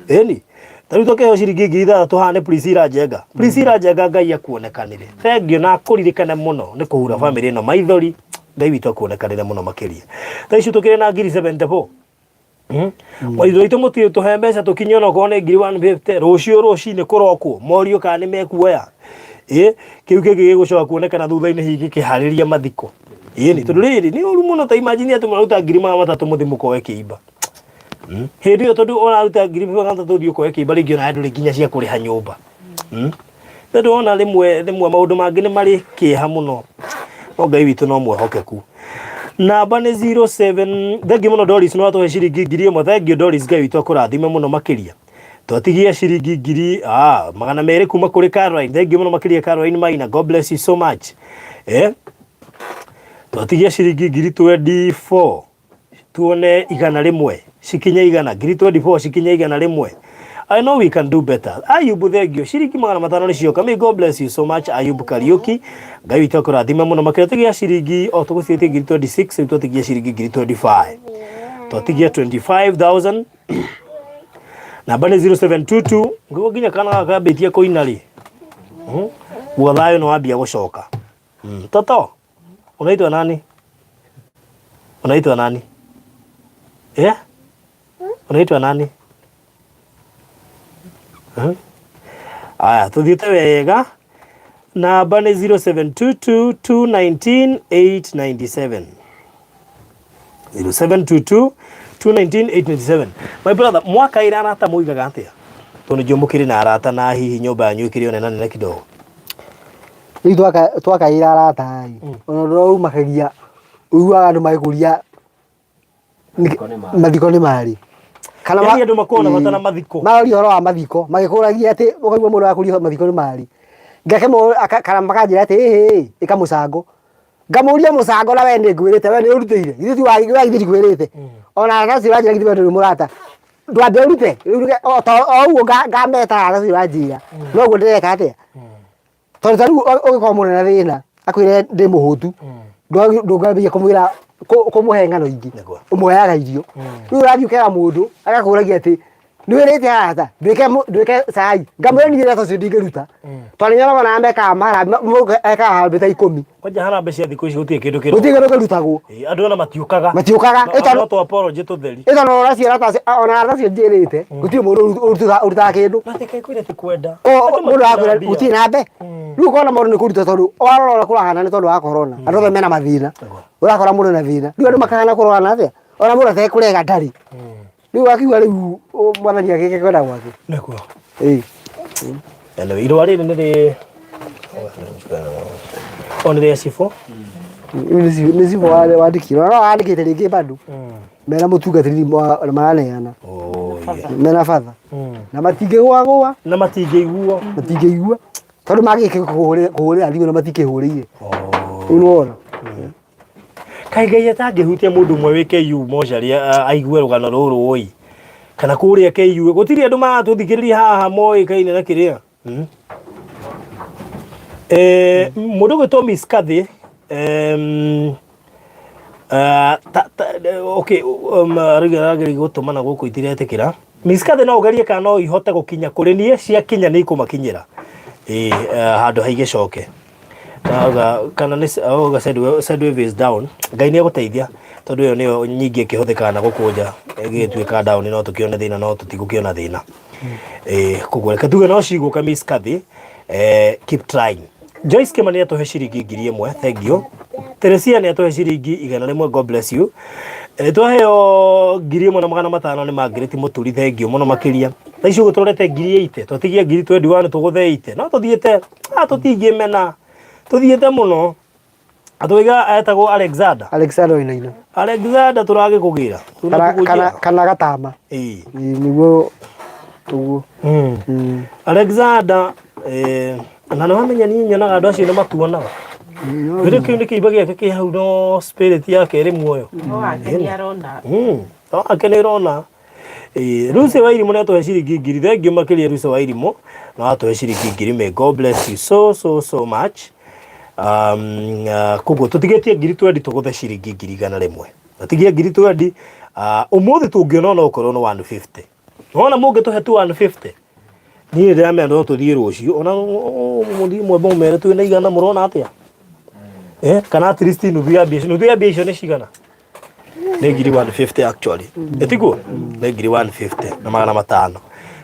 ĩni ta rĩu tũkĩheo ciringi 6,000 haha nĩ Priscilla Njenga. Priscilla Njenga, Ngai akuonekanĩre, thengiũ na akũririkane mũno nĩ kũhura bamĩrĩ ĩno maithori. Ngai witũ akuonekanĩre mũno makĩria. Thaa ici tũkĩrĩ na 74,000. Waitũ aitũ mũtirĩ tũhe mbeca tũkinye onokorwo nĩ 150,000 rũciũ rũcinĩ kũrokwo morio kana nĩ mekuoya. Ĩ kĩu kĩngĩ gĩgũcoka kuonekana thutha-inĩ hihi gĩkĩharĩria mathiko. Ĩni tondũ rĩrĩ nĩ ũru mũno, ta imagine atĩ mũraruta 300,000 mũthiĩ mũkoe kĩimba. Hĩndĩ ĩyo tondũ ũraruta 300,000 ũthiĩ ũkoe kĩimba rĩngĩ ona ndũrĩ nginya cia kũrĩha nyũmba. Tondũ wona rĩmwe rĩmwe maũndũ mangĩ nĩ marĩ kĩeha mũno, no Ngai witũ no mwĩhokeku. Namba nĩ 07. Thengiũ mũno Doris, nĩ watũhe ciringi 1,000. Thengiũ Doris, Ngai witũ akũrathime mũno makĩria. Twatigia ciringi 200,000 kuma kũrĩ Caroline. Thengiũ mũno makĩria Caroline Maina, God bless you so much. Twatigia ciringi 24,000, tuone 100 cikinye 100, 24,000 cikinye 100. I know we can do better. Ayubu, thengio, ciringi 500 nĩ cioka. May God bless you so much, Ayubu Kariuki. Ngai witũ akũrathime mũno makĩria. Tigia ciringi o tũgũciĩtie 26,000, rĩu twatigia ciringi 25,000. Twatigia 25,000. Namba nĩ 0722. Ngũgũ nginya kana gaka kambĩtie kũina rĩ. Guo thayũ nĩ wambia gũcoka. Toto, unaitwa nani? Unaitwa nani? Eh? Unaitwa nani? Hmm? Aya, tuthiĩte wega. Namba nĩ 0722 219 897. 0722 219 897. My brother, mwakaĩra arata mũigaga atĩa? Tondũ nĩnjũĩ mũkĩrĩ na arata na hihi nyũmba yanyu ĩkĩrĩ o nene nene kidogo. Rĩu twakaĩra arata ĩ, ona ũndũ ũrĩa ũmakagia ũiguaga andũ magĩkũria mathiko nĩ marĩ kana Yaani andũ makoragwo na bata na mathiko. Maroria ũhoro wa mathiko magĩkũragia atĩ ũkaigua mũndũ arakũria mathiko nĩ marĩ ngake kana makanjĩra atĩ ĩhĩ ĩka mũcango, ngamũria mũcango na we nĩ ngwĩrĩte, we nĩ ũrutĩire, githĩ ti wa githĩ ndikwĩrĩte ona arata acio ũranjĩra, githĩ we ndũrĩ mũrata, ndwambe ũrute rĩu o ta o ũguo ngameta arata acio ũranjĩra noguo ndĩreka atĩa, tondũ ta rĩu ũgĩkorwo mũndũ na thĩna akwĩre ndĩ mũhũtu, ndũngĩambĩrĩria kũmwĩra kũmũhe ng'ano ingĩ, ũmũheaga irio. Rĩu ũrathiĩ ũkera mũndũ agakũragia atĩ nĩ wĩrĩte arata ndwĩke ndwĩke cai, ngamwĩra niĩ rata ũcio ndingĩruta tondũ nĩnyonaga ona mekaga marambi mũndũ ekaga harambĩ ta 10. Kwanja harambĩ cia thikũ ici gũtirĩ kĩndũ kĩrĩ. Gũtirĩ kĩndũ kĩrutagwo. Ĩĩ, andũ ona matiũkaga. Matiũkaga. No, no tũ apology tũtheri. Ĩtondũ ona acio arata acio ona arata acio njĩrĩte gũtirĩ mũndũ ũrutaga kĩndũ. Na reke ngwĩre ti kwenda. Andũ mũndũ matirĩ na arakwĩra mbia. Gũtirĩ na mbe. Rĩu ũkona mũndũ nĩ kũruta tondũ warora ũrĩa kũrahana nĩ tondũ wa corona, andũ othe mena mathĩna, ũrakora mũndũ na thĩna, rĩu andũ makahana kũrorana atĩa ona mũndũ atekũrega ndarĩ. Rĩu akiuga rĩu mwathani agĩke kwenda gwake. Nĩguo. Ĩĩ. Anyway, irũa rĩrĩ nĩ rĩ o nĩ rĩa cibũ. Rĩu nĩ cibũ wandĩkirwo no wandĩkĩte rĩngĩ bado mena mũtungatĩri maraneana mena batha na matingĩgũagũa. Na matingĩiguo. Matingĩigua tondũ magĩke kũhũrĩra thimũ na matikĩhũrĩire, rĩu nĩwona. Kaĩ Ngai atangĩhutia mũndũ ũmwe wĩ KU mocarĩ aigue rũgano rũrũ ũi kana kũrĩa KU gũtirĩ andũ maratũthikĩrĩria haha moĩkaine na kĩrĩa. Mũndũ ũgwĩtwo Miss Cathy, okay, arageria gũtũma na gũkũ itiretĩkĩra. Miss Cathy, no ũgerie kana no ihote gũkinya kũrĩ niĩ, ciakinya nĩ ikũmakinyĩra. Ĩĩ, handũ ha igĩcoke. Auga kana nĩ auga Sendwave is down. Ngai nĩ egũteithia tondũ ĩyo nĩyo nyingĩ ĩkĩhũthĩkaga na gũkũ nja, ĩgĩtuĩka down no tũkĩone thĩna, no tũtigũkĩona thĩna. Koguo reke tuge no cigũka. Miss Cathy, keep trying. Joyce Kimani atũhe ciringi 1000, thank you. Teresia nĩ atũhe ciringi 100, God bless you. Nĩ twaheo 1500 nĩ Margaret Mũturi, thank you mũno makĩria. Thaa ici ũguo tũrorete 80,000, twatigia 21,000 tũgũthe 80. No tũthiĩte, ah, tũtingĩmena. Tũthiĩte mũno. Atũiga etagwo Alexander. Alexander Wainaina. Alexander tũragĩkũgĩra. Kana kana kana gatama. Ĩĩ. Ĩĩ, nĩguo ũguo. Alexander eh, na nĩ wamenya niĩ nyonaga andũ acio nĩ matuonaga. Rĩu kĩu nĩ kĩimba gĩake kĩ hau no spirit yake ĩrĩ muoyo. No wake nĩ arona. No wake nĩ ĩrona. Ĩĩ, Lucy wa Irimũ nĩ atũhe ciringi ngiri thengiũ makĩria Lucy wa Irimũ na watũhe ciringi ngiri. May God bless you so so so much. Koguo tũtigĩtie ngiri twendi tũgũthe ciringi 100,000. Tũtigie ngiri twendi. Ũmũthĩ tũngĩona ona okorwo nĩ 150. Wona mũngĩtũhe tu 150 niĩ ndĩramenya no tũthiĩ rũciũ ona mũthiĩ mwembe mũmere twĩna igana mũrona atĩa? Eh, kana at least nuthu ya mbia nuthu ya mbia icio nĩ cigana? Nĩ 150,000 actually. Ĩtiguo? Nĩ 150,000 na 500.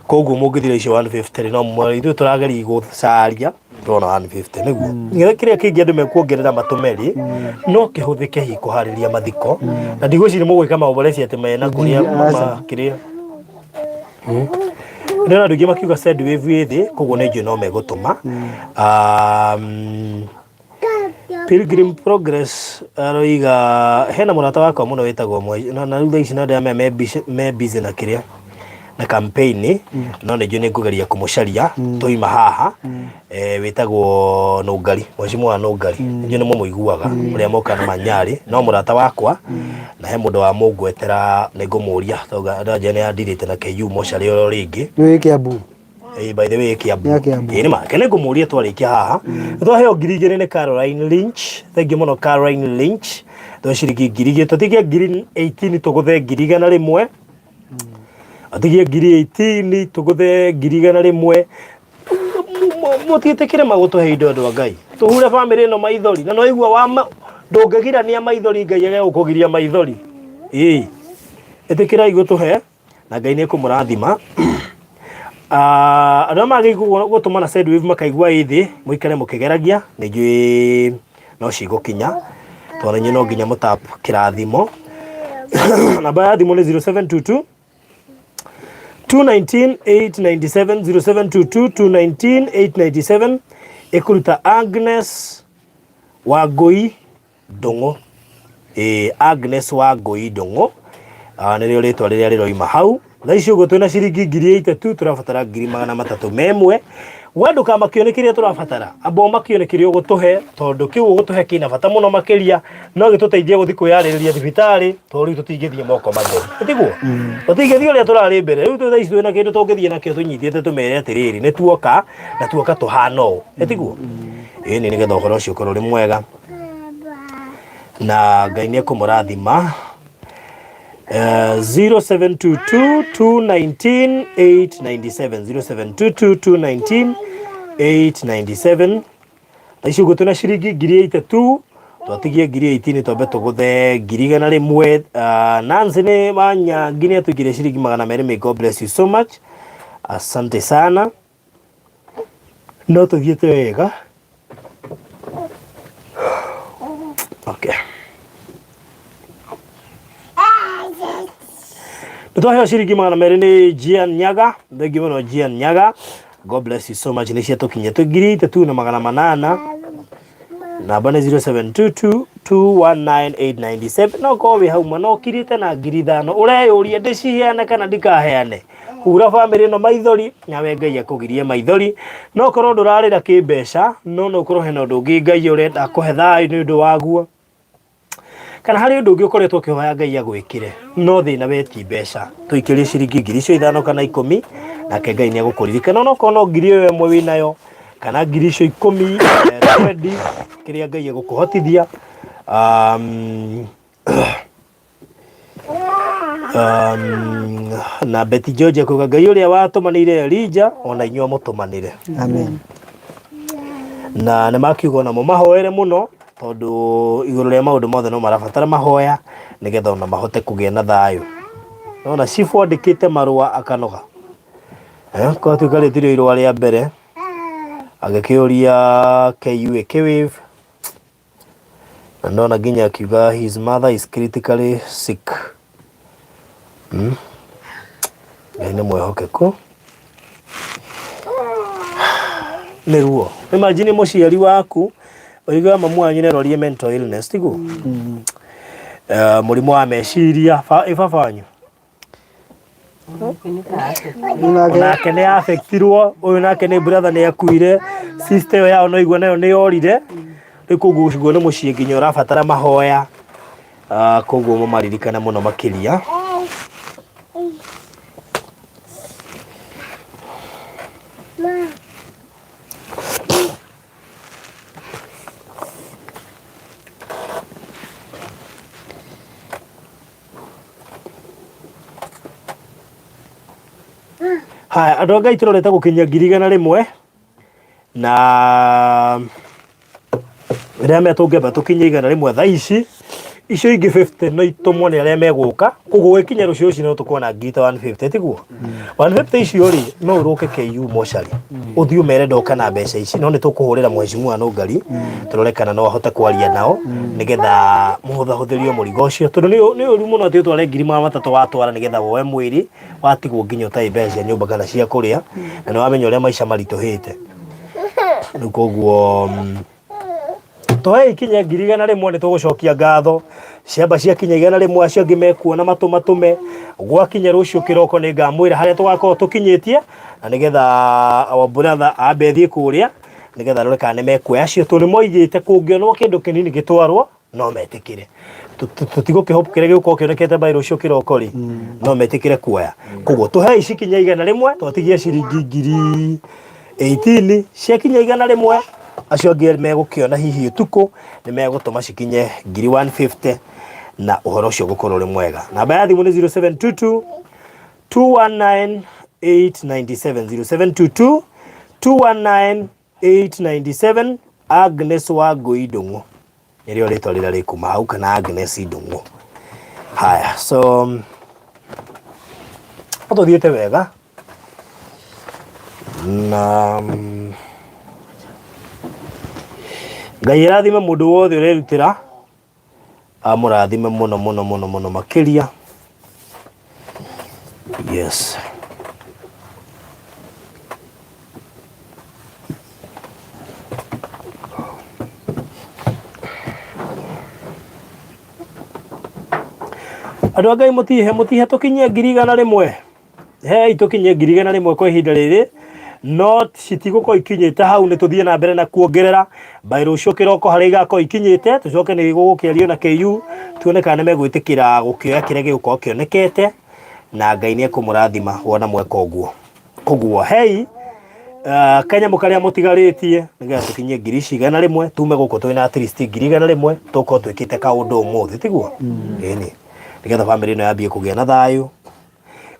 Koguo mũngĩthira icio 150 rĩ no mwe ithuĩ tũrageria gũcaria tũrona 150 nĩguo. Nĩgetha kĩrĩa kĩngĩ andũ mekuongerera matũme rĩ no kĩhũthĩke hihi kũharĩria mathiko. Na ndigwĩciria mũgwĩka maũboreci atĩ mena kũrĩa kĩrĩa. Ndĩrona andũ aingĩ makiuga send wave ĩ thĩ koguo nĩ njũĩ no megũtũma. Pilgrim Progress aroiga hena mũrata wakwa mũno wĩtagwo Moi na rĩu thaa ici no ndĩramenya me busy na kĩrĩa na campaign no nĩ njũĩ nĩ ngũgeria kũmũcaria twaima haha wĩtagwo Nũngari mheshimiwa Nũngari nĩ njũĩ nĩ mũmũiguaga ũrĩa mokaga na manyarĩ no mũrata wakwa na he mũndũ wamũngwetera nĩ ngũmũria tondũ ndanjia nĩ andirĩte na KU mocarĩ oro rĩngĩ. Nĩ wĩ Kiambu? Ĩĩ, by the way Kiambu. Nĩ ya Kiambu. Ĩĩ, nĩ ma. Nĩ ngũmũria twarĩkia haha. Nĩ twaheo 2000 nĩ Caroline Lynch. Thank you mũno Caroline Lynch. Twa ciringi 2000. Tũtigie 18,000 tũgũthe 100,000. Atigie 18,000 tũgũthe 100,000. Mũtiĩtĩkĩre magũtũhe indo andũ a Ngai. Tũhure bamĩrĩ ĩno maithori. Na no igua wa ndũngĩgirania maithori Ngai age gũkũgiria maithori. Ĩĩ. Ĩtĩkĩrai gũtũhe na Ngai nĩ ekũmũrathima. Ah, andũ arĩa magĩrĩirwo gũtũma na send wave makaigua ĩ thĩ mũikare mũkĩgeragia nĩ njũĩ no cigũkinya tondũ inyuĩ no nginya mũtap kĩrathimo. Namba ya thimũ nĩ 0722 219 897 0722 219 897 ĩkũruta Agnes Wangũi Ndũng'ũ. Ĩĩ Agnes Wangũi Ndũng'ũ nĩrĩo rĩtwa rĩrĩa rĩroima hau. Thaa ici ũguo twĩna ciringi 83,000 tũrabatara 301,000. We ndũkamakio nĩ kĩrĩa tũrabatara, amba ũmakio nĩ kĩrĩa ũgũtũhe tondũ kĩu ũgũtũhe kĩna bata mũno makĩria no gĩtũteithie gũthiĩ kwĩyarĩrĩria thibitarĩ tondũ rĩu tũtingĩthiĩ moko matheri. Tiguo? Tũtingĩthiĩ ũrĩa tũrarĩ mbere. Rĩu thaa ici twĩna kĩndũ tũngĩthiĩ nakĩo tũnyitĩte tũmere atĩrĩrĩ nĩ tuoka na tuoka tũhana ũũ. Tiguo? Ĩni nĩgetha ũhoro ũcio ũkorwo ũrĩ mwega na Ngai nĩ ekũmũrathima. 0722 219 897 0722 219 897 thaa ici ũguo twĩna ciringi 83,000 twatigie 18,000 twambe tũgũthe 100,000. Nancy nĩ Wanyangi nĩ atũigire ciringi 200. May God bless you so much, asante sana. No tũthiĩte wega. Okay. Nĩ twaheo ciringi 200 nĩ Gian Nyaga. Thengiũ mũno Gian Nyaga. God bless you so much. Nĩ ciatũkinyia twĩ 3800. Namba nĩ 0722 219897. No korwo wĩ hau mwana ũkirĩte na 5,000 ũreyũria ndĩciheane kana ndikaheane. Hura bamĩrĩ ĩno maithori nawe Ngai akũgirie maithori. No korwo ndũrarĩra kĩmbeca no no ũkorwo hena ũndũ ũngĩ Ngai ũrenda akũhe thayũ nĩ ũndũ waguo. Kana harĩ ũndũ ũngĩ ũkoretwo ũkĩhoya Ngai agwĩkĩre no thĩna we ti mbeca. Tũikĩrie ciringi ngiri icio ithano kana ikũmi nake Ngai nĩ egũkũririkana onokorwo no ngiri ĩyo ĩmwe wĩnayo kana ngiri icio ikũmi twendi kĩrĩa Ngai egũkũhotithia. Na Betty George akuga Ngai ũrĩa watũmanĩire Elijah ona inyuĩ amũtũmanĩre. Amen. Na nĩ makiuga ona mũmahoere mũno tondũ igũrũ rĩa maũndũ mothe no marabatara mahoya nĩgetha ona mahote kũgĩa na thayũ. Nona cibũ andĩkĩte marũa akanoga. Kwatuĩka rĩtirĩ irũa rĩa mbere. Agĩkĩũria KU ĩkĩwave na ndona nginya akiuga his mother is critically sick. Ngai nĩ mwĩhokeku. Nĩ ruo. Imagine mũciari waku ũiguaga mamu wanyu nĩ arwarie mental illness tiguo? Eh, mũrimũ wa meciria ĩ baba wanyu onake nĩ affectirwo ũyũ nake nĩ brother nĩ akuire sister ĩyo yao no igua nayo nĩ yorire rĩu koguo ũcio nĩ mũciĩ nginya ũrabatara mahoya. Ah, koguo mũmaririkane mũno makĩria. Haya, andũ a Ngai tũrorete gũkinyia 100,000 na rĩrĩa me tũngĩamba tũkinye 100 thaa ici icio ingĩ 50 no itũmwo nĩ arĩa megũka koguo gũgĩkinya rũciũ rũcinĩ no tũkorwo na ngiri ta 150 tiguo 150 icio rĩ no ũrũke KU mocarĩ ũthiĩ ũmere ndoka na mbeca ici no nĩ tũkũhũrĩra mheshimiwa Nũngari tũrore kana no ahote kwaria nao nĩgetha mũhũthahũthĩrio mũrigo ũcio tondũ nĩ ũru mũno atĩ ũtware 300,000 watwara nĩgetha woe mwĩrĩ watigwo nginya ũtarĩ mbeca cia nyũmba kana cia kũrĩa na nĩ wamenya ũrĩa maica maritũhĩte rĩu koguo twoe ikinya 100,000 nĩ tũgũcokia ngatho ciamba ciakinya 100 acio angĩ mekuona matũmatũme gwakinya rũciũ kĩroko nĩ ngamwĩra harĩa tũgakorwo tũkinyĩtie na nĩgetha our brother ambe thiĩ kũrĩa nĩgetha arore kana nĩ mekuoya acio tondũ nĩ moigĩte kũngĩonwo kĩndũ kĩnini gĩtwarwo no metĩkĩre tũtigũkĩhope kĩrĩa gĩgũkorwo kĩonekete by rũciũ kĩroko rĩ no metĩkĩre kuoya koguo tũhei cikinya 100 twatigia ciringi 18,000 ciakinya 100 acio angĩ megũkĩona hihi ũtukũ nĩ megũtũma cikinye 150,000 na ũhoro ũcio ũgũkorwo ũrĩ mwega. Namba ya thimũ nĩ 0722 219 897 0722 219 897 Agnes Wangũi Ndũng'ũ nĩrĩo rĩtwa rĩrĩa rĩkuma hau kana Agnes Ndũng'ũ. Haya, so tũthiĩte wega na Ngai arathime mũndũ wothe ũrerutĩra amũrathime mũno mũno mũno mũno makĩria. Yes. Andũ a Ngai mũtihe mũtihe tũkinyie 100,000 hei tũkinyie 100,000 kwa ihinda rĩrĩ no citigũkorwo ikinyĩte hau nĩ tũthiĩ na mbere na kuongerera by rũciũ kĩroko harĩa igakorwo ikinyĩte tũcoke nĩ gũgũkĩario na KU tuone kana nĩ megwĩtĩkĩra gũkĩoya kĩrĩa gĩgũkorwo kĩonekete na Ngai nĩ ekũmũrathima wona mweka ũguo koguo hei kanyamũ karĩa mũtigarĩtie nĩgetha tũkinyie ngiri ici 100 tume gũkũ twĩna at least 100,000 tũkorwo twĩkĩte kaũndũ ũmũthĩ tiguo ĩni nĩgetha bamĩrĩ ĩno yambie kũgĩa na thayũ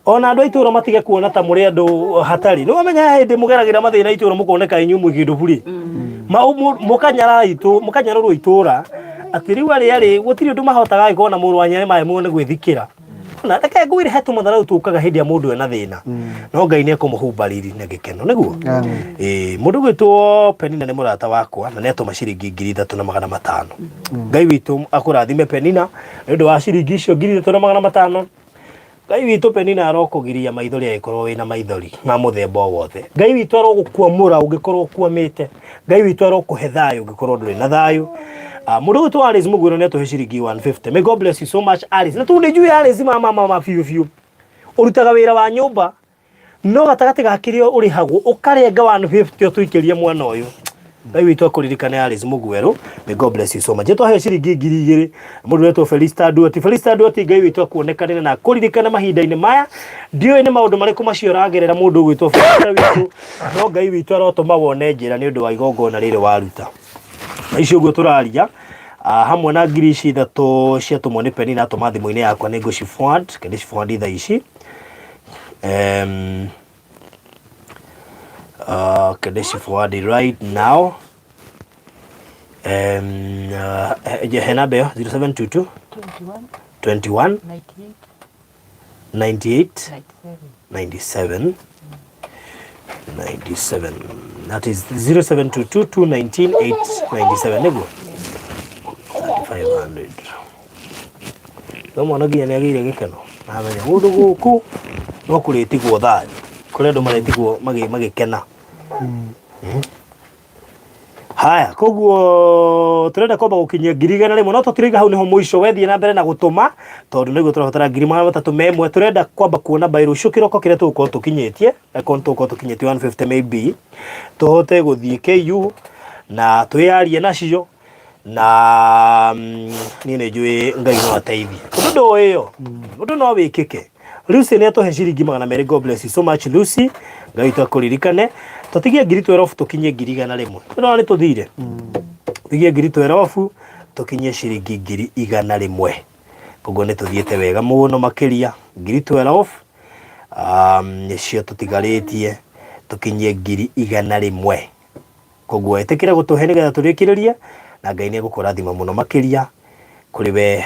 ona andũ a itũra matige kuona ta mũrĩ andũ hatarĩ nĩ wamenya he hĩndĩ mũgeragĩra mathĩna itũra mũkoneka inyuĩ mwĩ kĩndũ burĩ mũkanyara itũ mũkanyararwo itũra atĩ rĩu arĩa rĩ gũtirĩ ũndũ mahotaga angĩkorwo na mũrũ wa nyina nĩ maremwo nĩ gwĩthikĩra na reke ngwĩre he tũmatharau tũkaga hĩndĩ ya mũndũ ena thĩna no Ngai nĩ ekũmũhumba riri na gĩkeno nĩguo ĩĩ mũndũ gwĩtwo Penina nĩ mũrata wakwa na nĩ atũma ciringi 3,500 Ngai witũ akũrathime Penina nĩ ũndũ wa ciringi icio 3,500 Ngai witũ Penina arokũgiria maithori angĩkorwo wĩna maithori ma mũthemba o wothe. Ngai witũ arogũkwamũra ũngĩkorwo ũkwamĩte. Ngai witũ arokũhe thayũ ũngĩkorwo ndũrĩ na thayũ. Mũndũ ũgwĩtwo Alice Mũgwĩro nĩ atũhe ciringi 150. May God bless you so much Alice. Na tondũ nĩ njũĩ Alice mama mama biũ biũ. Ũrutaga wĩra wa nyũmba no gatagatĩ ga kĩrĩa ũrĩhagwo ũkarenga 150 ũtũikĩrie mwana ũyũ. Ngai witũ akũririkane Alice Mũgwerũ. May God bless you so much. Twaheo ciringi 2,000 mũndũ wetwo Felista Nduoti. Felista Nduoti Ngai witũ akuonekanĩre na akũririkane mahinda-inĩ maya. Ndiũĩ nĩ maũndũ marĩkũ macio ũragerera mũndũ ũgwĩtwo Felista witũ, no Ngai witũ arotũma wone njĩra nĩ ũndũ wa igongona rĩrĩ waruta. Na icio ũguo tũraria hamwe na ngiri ici ithatũ ciatũmwo nĩ Penina atũma thimũ-inĩ yakwa nĩ ngũci forward, reke ndĩci forward thaa ici. Okay, this is forward right now. He namba ĩyo 0722 21 98 97. 97 that is 0722 219 897 nĩguo 3500 no mwana nginya nĩ agĩire gĩkeno amenya gũndũ gũkũ no kũrĩtigwo thayũ kũrĩ andũ marĩtigwo magĩkena haya koguo turenda kwamba gukinyia 100,000 no tũtiraiga hau niho mũico wethiĩ na mbere na gũtũma tondũ nĩguo tũrabatara 301,000 turenda kwamba kuona by rũciũ kĩroko kĩrĩa tũgũkorwo tũkinyĩtie akorwo tũgũkorwo tũkinyĩtie 150 maybe tũhote gũthiĩ KU na twĩyarie nacio na niĩ nĩ njũĩ Ngai no ateithie ũndũ ndũĩ ĩyo ũndũ no wĩkĩke Lucy nĩ atũhe ciringi 200 God bless you so much Lucy Ngai witũ akũririkane tũtigie 12,000 tũkinyie 100,000 nĩũrona nĩ tũthire tũtigie 12,000 tũkinyie ciringi 100,000 koguo nĩ tũthiĩte wega mũno makĩria 12,000 nĩcio tũtigarĩtie tũkinyie 100,000 koguo ĩtĩkĩra gũtũhe nĩgetha tũrĩkĩrĩrie na Ngai nĩ egũkũrathima mũno makĩria kũrĩ we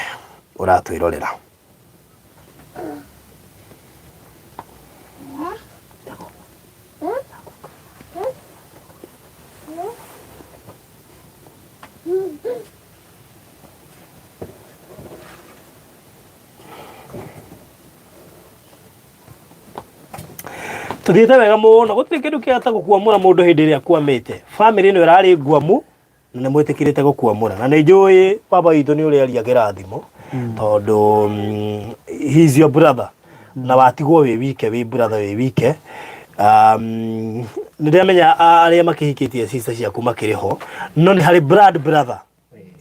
ũratwĩrorera. Tũthiĩte wega mũno gũtirĩ kĩndũ kĩega ta gũkwamũra mũndũ hĩndĩ ĩrĩa akwamĩte. Bamĩrĩ ĩno ĩrarĩ ngwamu na nĩ mwĩtĩkĩrĩte gũkwamũra na nĩ njũĩ baba witũ nĩ ũrĩaria kĩrathimo tondũ he is your brother na watigwo wĩ wike wĩ brother wĩ wike nĩ ndĩramenya arĩa makĩhikĩtie sister ciaku makĩrĩ ho no nĩ harĩ blood brother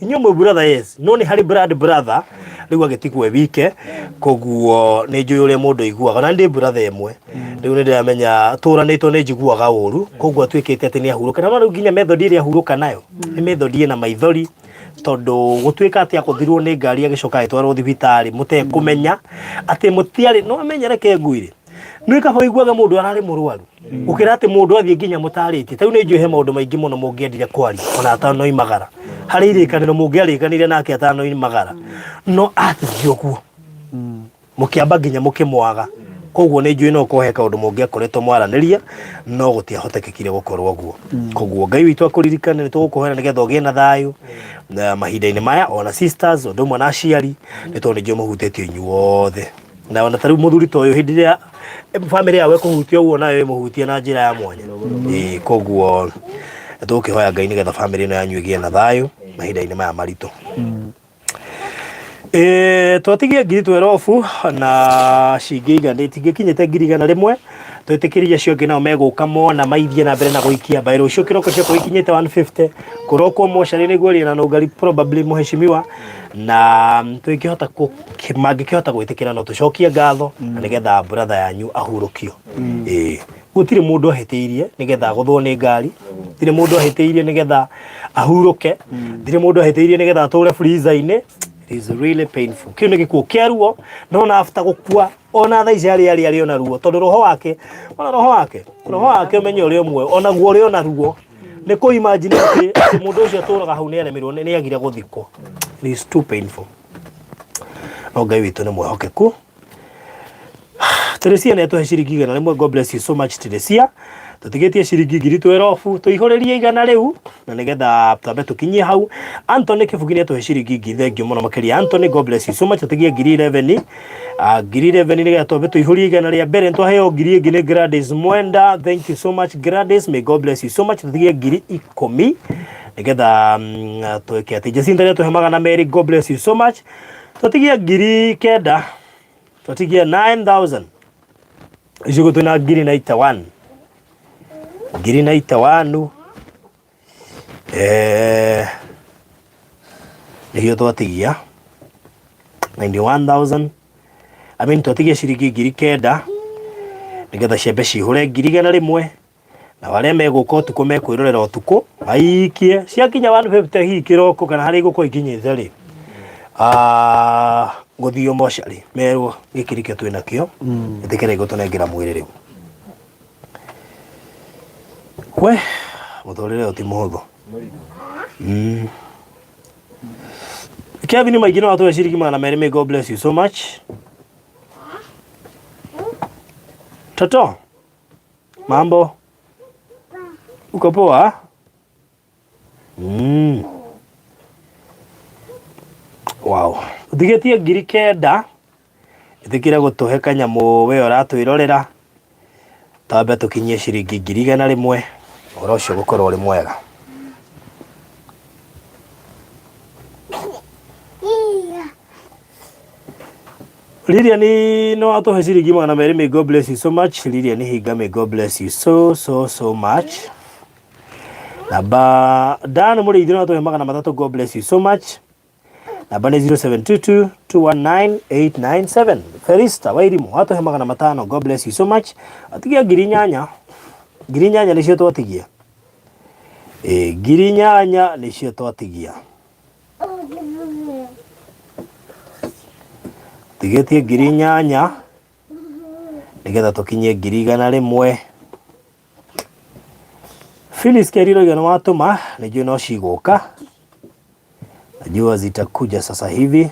inyuĩ mwĩ brother yes no nĩ harĩ blood brother rĩu agĩtigwo e wike koguo nĩ njũĩ ũrĩa mũndũ aiguaga na ndĩ brother ĩmwe rĩu nĩ ndĩramenya tũranĩtwo nĩ njiguaga ũru koguo atuĩkĩte atĩ nĩ ahurũka na no rĩu nginya method ĩrĩa ahurũka nayo nĩ method ĩna maithori tondũ gũtuĩka atĩ akũthirwo nĩ ngari agĩcoka agĩtwarwo thibitarĩ mũtekũmenya atĩ mũtiarĩ no amenye reke nguire nĩ kaba ũiguaga mũndũ ararĩ mũrwaru gũkĩra atĩ mũndũ athiĩ nginya mũtarĩtie ta rĩu nĩ njũĩ he maũndũ maingĩ mũno mũngĩendire kwaria ona atanoimagara harĩ irĩkanĩro mũngĩarĩkanĩire nake atanoimagara no athiĩ ũguo mũkĩamba nginya mũkĩmwaga koguo nĩ njũĩ no ũkorwo he kaũndũ mũngĩakoretwo mwaranĩria no gũtiahotekekire gũkorwo ũguo koguo Ngai witũ akũririkane nĩ tũgũkũhoera nĩgetha ũgĩe na thayũ na mahinda-inĩ maya ona sisters ũndũ ũmwe na aciari nĩ tondũ nĩ njũĩ mũhutĩtio inyuothe na ona ta rĩu mũthuri ta ũyũ hĩndĩ ĩrĩa bamĩrĩ yao ĩkũhutio ũguo nayo ĩmũhutie na njĩra ya mwanya ĩĩ koguo tũgũkĩhoya Ngai nĩgetha bamĩrĩ ĩno yanyu ĩgĩe na thayũ mahinda-inĩ maya maritũ Ĩĩ twatigia 12,000 na cingĩigana itingĩkinyĩte 100,000 twĩtĩkĩrie acio angĩ nao megũka mona maithiĩ na mbere na gũikia mbaĩ rũciũ kĩroko ciakorwo ikinyĩte 150 kũrokwo mocarĩ nĩguo rĩna nũngari probably mũheshimiwa na tũngĩhota mangĩkĩhota gwĩtĩkĩra no tũcokie ngatho na nĩgetha brother yanyu ahurũkio ĩĩ gũtirĩ mũndũ ahĩtĩirie nĩgetha agũthwo nĩ ngari gũtirĩ mũndũ ahĩtĩirie nĩgetha ahurũke gũtirĩ mũndũ ahĩtĩirie nĩgetha atũre freezer-inĩ it is really painful kĩu nĩ gĩkuũ kĩa ruo no na after gũkua ona thaa ici arĩ arĩ arĩ ona ruo tondũ roho wake ona roho wake roho wake ũmenye ũrĩ ũmwe onaguo ũrĩ ona ruo nĩ kũ imagine atĩ atĩ mũndũ ũcio atũraga hau nĩ aremirwo nĩ agire gũthikwo it is too painful no Ngai witũ nĩ mwĩhokeku Teresia nĩ atũhe ciringi 100 God bless you so much Teresia tũtigĩtie ciringi 12,000 tũihũrĩrie igana rĩu na nĩgetha twambe tũkinyie hau Anthony Kĩbugi nĩ atũhe ciringi ngiri thengiũ mũno makĩria Anthony God bless you so much tũtigie 11,000 11,000 nĩgetha twambe tũihũrie igana rĩa mbere nĩtwaheo ngiri ĩngĩ nĩ Gladys Mwenda thank you so much Gladys may God bless you so much tũtigie 10,000 nĩgetha twĩke atĩ Jacinta nĩ atũhe 200 God bless you so much tũtigie 9,000 twatigia 9000 icio twina ngiri na ita 1 ngiri na ita 1 eh nĩcio twatigia 91000 I mean twatigia ciringi 9,000 nĩgetha ciambe cihũre 100,000 na arĩa megũka ũtukũ mekwĩrorera ũtukũ maikie ciakinya 150 hihi kĩroko kana harĩa igũkorwo ikinyĩte rĩ gũthio mocarĩ merwo gĩkĩ nĩkĩo twĩ nakĩo ĩtĩkĩra igũtũnengera mwĩrĩ rĩu we mũtũrĩre ũyũ ti mũhũthũ Kevin maingĩ no atũhe ciringi 200 may God bless you so much Toto mambo Uko poa? Wow. Ũtigĩtie 9,000 ĩtĩkĩra gũtũhe kanyamũ we ũratwĩrorera twambe tũkinyie ciringi 100,000 ũhoro ũcio gũkorwo ũrĩ mwega. Lilian no atũhe ciringi 200. May God bless you so much. Lilian Hinga, may God bless you so so so much. Namba Dan Mũrĩithi no atũhe 300. God bless you so much. Namba nĩ 0722 219 897. Felista Wairimu atũhe 500. God bless you so much. Atigia 8,000. 8,000 nĩcio twatigia. Ĩ 8,000 nĩcio twatigia. Tigĩtie 8,000 nĩgetha tũkinyie 100,000. Phyllis Keriro nĩ watũma, nĩnjũĩ no cigũka, najua zitakuja sasa hivi.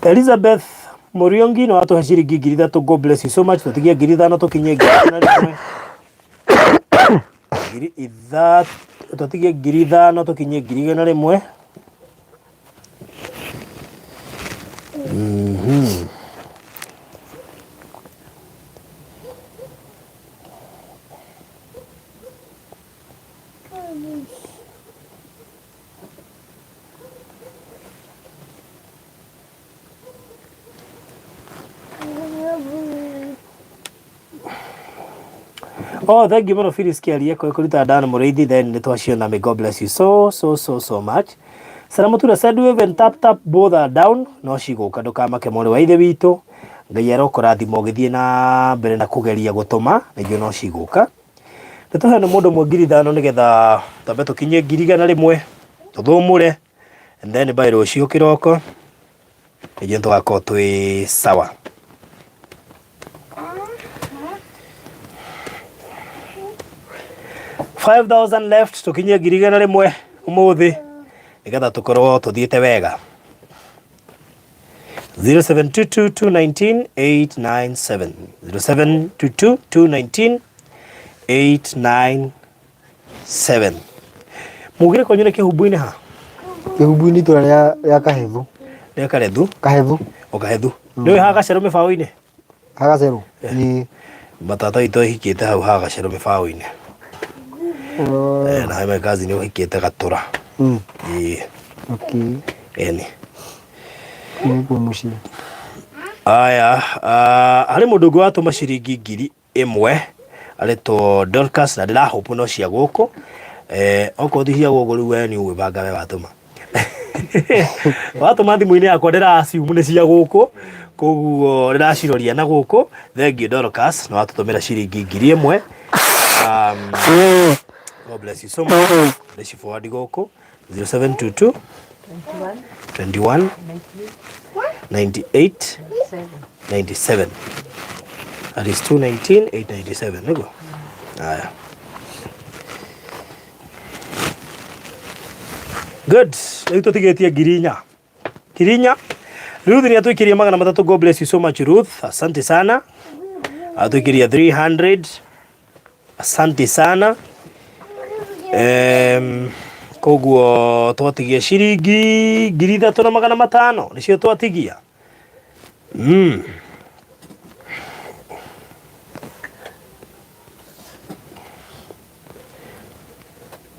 Elizabeth Muriongi nĩ watũhe ciringi 3,000. God bless you so much. Tũtigie 5,000 tũkinyie 100,000. 3,000 tũtigie 5,000 tũkinyie 100,000. Oh, thank you mũno Phyllis Kĩarie kũruta Dan Mũrĩithi, then nĩ twaciona. May God bless you so so so so much. Sarah Mutura said wave and tap tap both are down. No cigũka, ndũkamake mwarĩ wa ithe witũ. Ngai arokũrathima ũgĩthiĩ na mbere na kũgeria gũtũma, nĩguo no cigũka. Nĩ tũheane mũndũ ũmwe 5,000 nĩgetha twambe tũkinyie 100,000 tũthũmũre, and then by rũciũ kĩroko nĩguo tũgakorwo twĩ sawa. 5,000 left tũkinyie 100,000 ũmũthĩ nĩgetha tũkorwo tũthiĩte wega. 0722 219 897, 0722 219 897. Mugire kwanyu nĩ Kĩhumbu-inĩ ha? Kĩhumbu-inĩ, itũra rĩa Kahethu. Rĩa Karethu? Kahethu. O Kahethu. Nĩ ha Gacerũ mĩbaũ-inĩ? Ha Gacerũ, ĩĩ. Matata witũ ahikĩte hau ha Gacerũ mĩbaũ-inĩ. Oh. Na he my cousin ũhikĩte Gatũra. Ĩĩ. Okay. Ĩni. Nĩkuo mũciĩ. Aya, harĩ mũndũ ũngĩ watũma ciringi 1,000 arĩtwo Dorcas, na ndĩrahũpũ no cia gũkũ. Okorwo ti cia gũkũ rĩu we nĩ ũgwĩbanga we watũma. Watũma thimũ-inĩ yakwa ndĩra assume nĩ cia gũkũ, koguo ndĩraciroria na gũkũ. Thank you Dorcas, nĩ watũtũmĩra ciringi 1,000. God bless you so much. Ndĩci forward gũkũ 0722 21 98 97. That is 219 897 nĩguo. Aya. Good. Rĩu tũtigĩtie 4,000. 4,000. Ruth nĩ atwĩkĩria 300. God bless you so much Ruth. Asante sana. Atwĩkĩria 300. Asante sana. Koguo twatigia ciringi 3,500 nĩcio twatigia.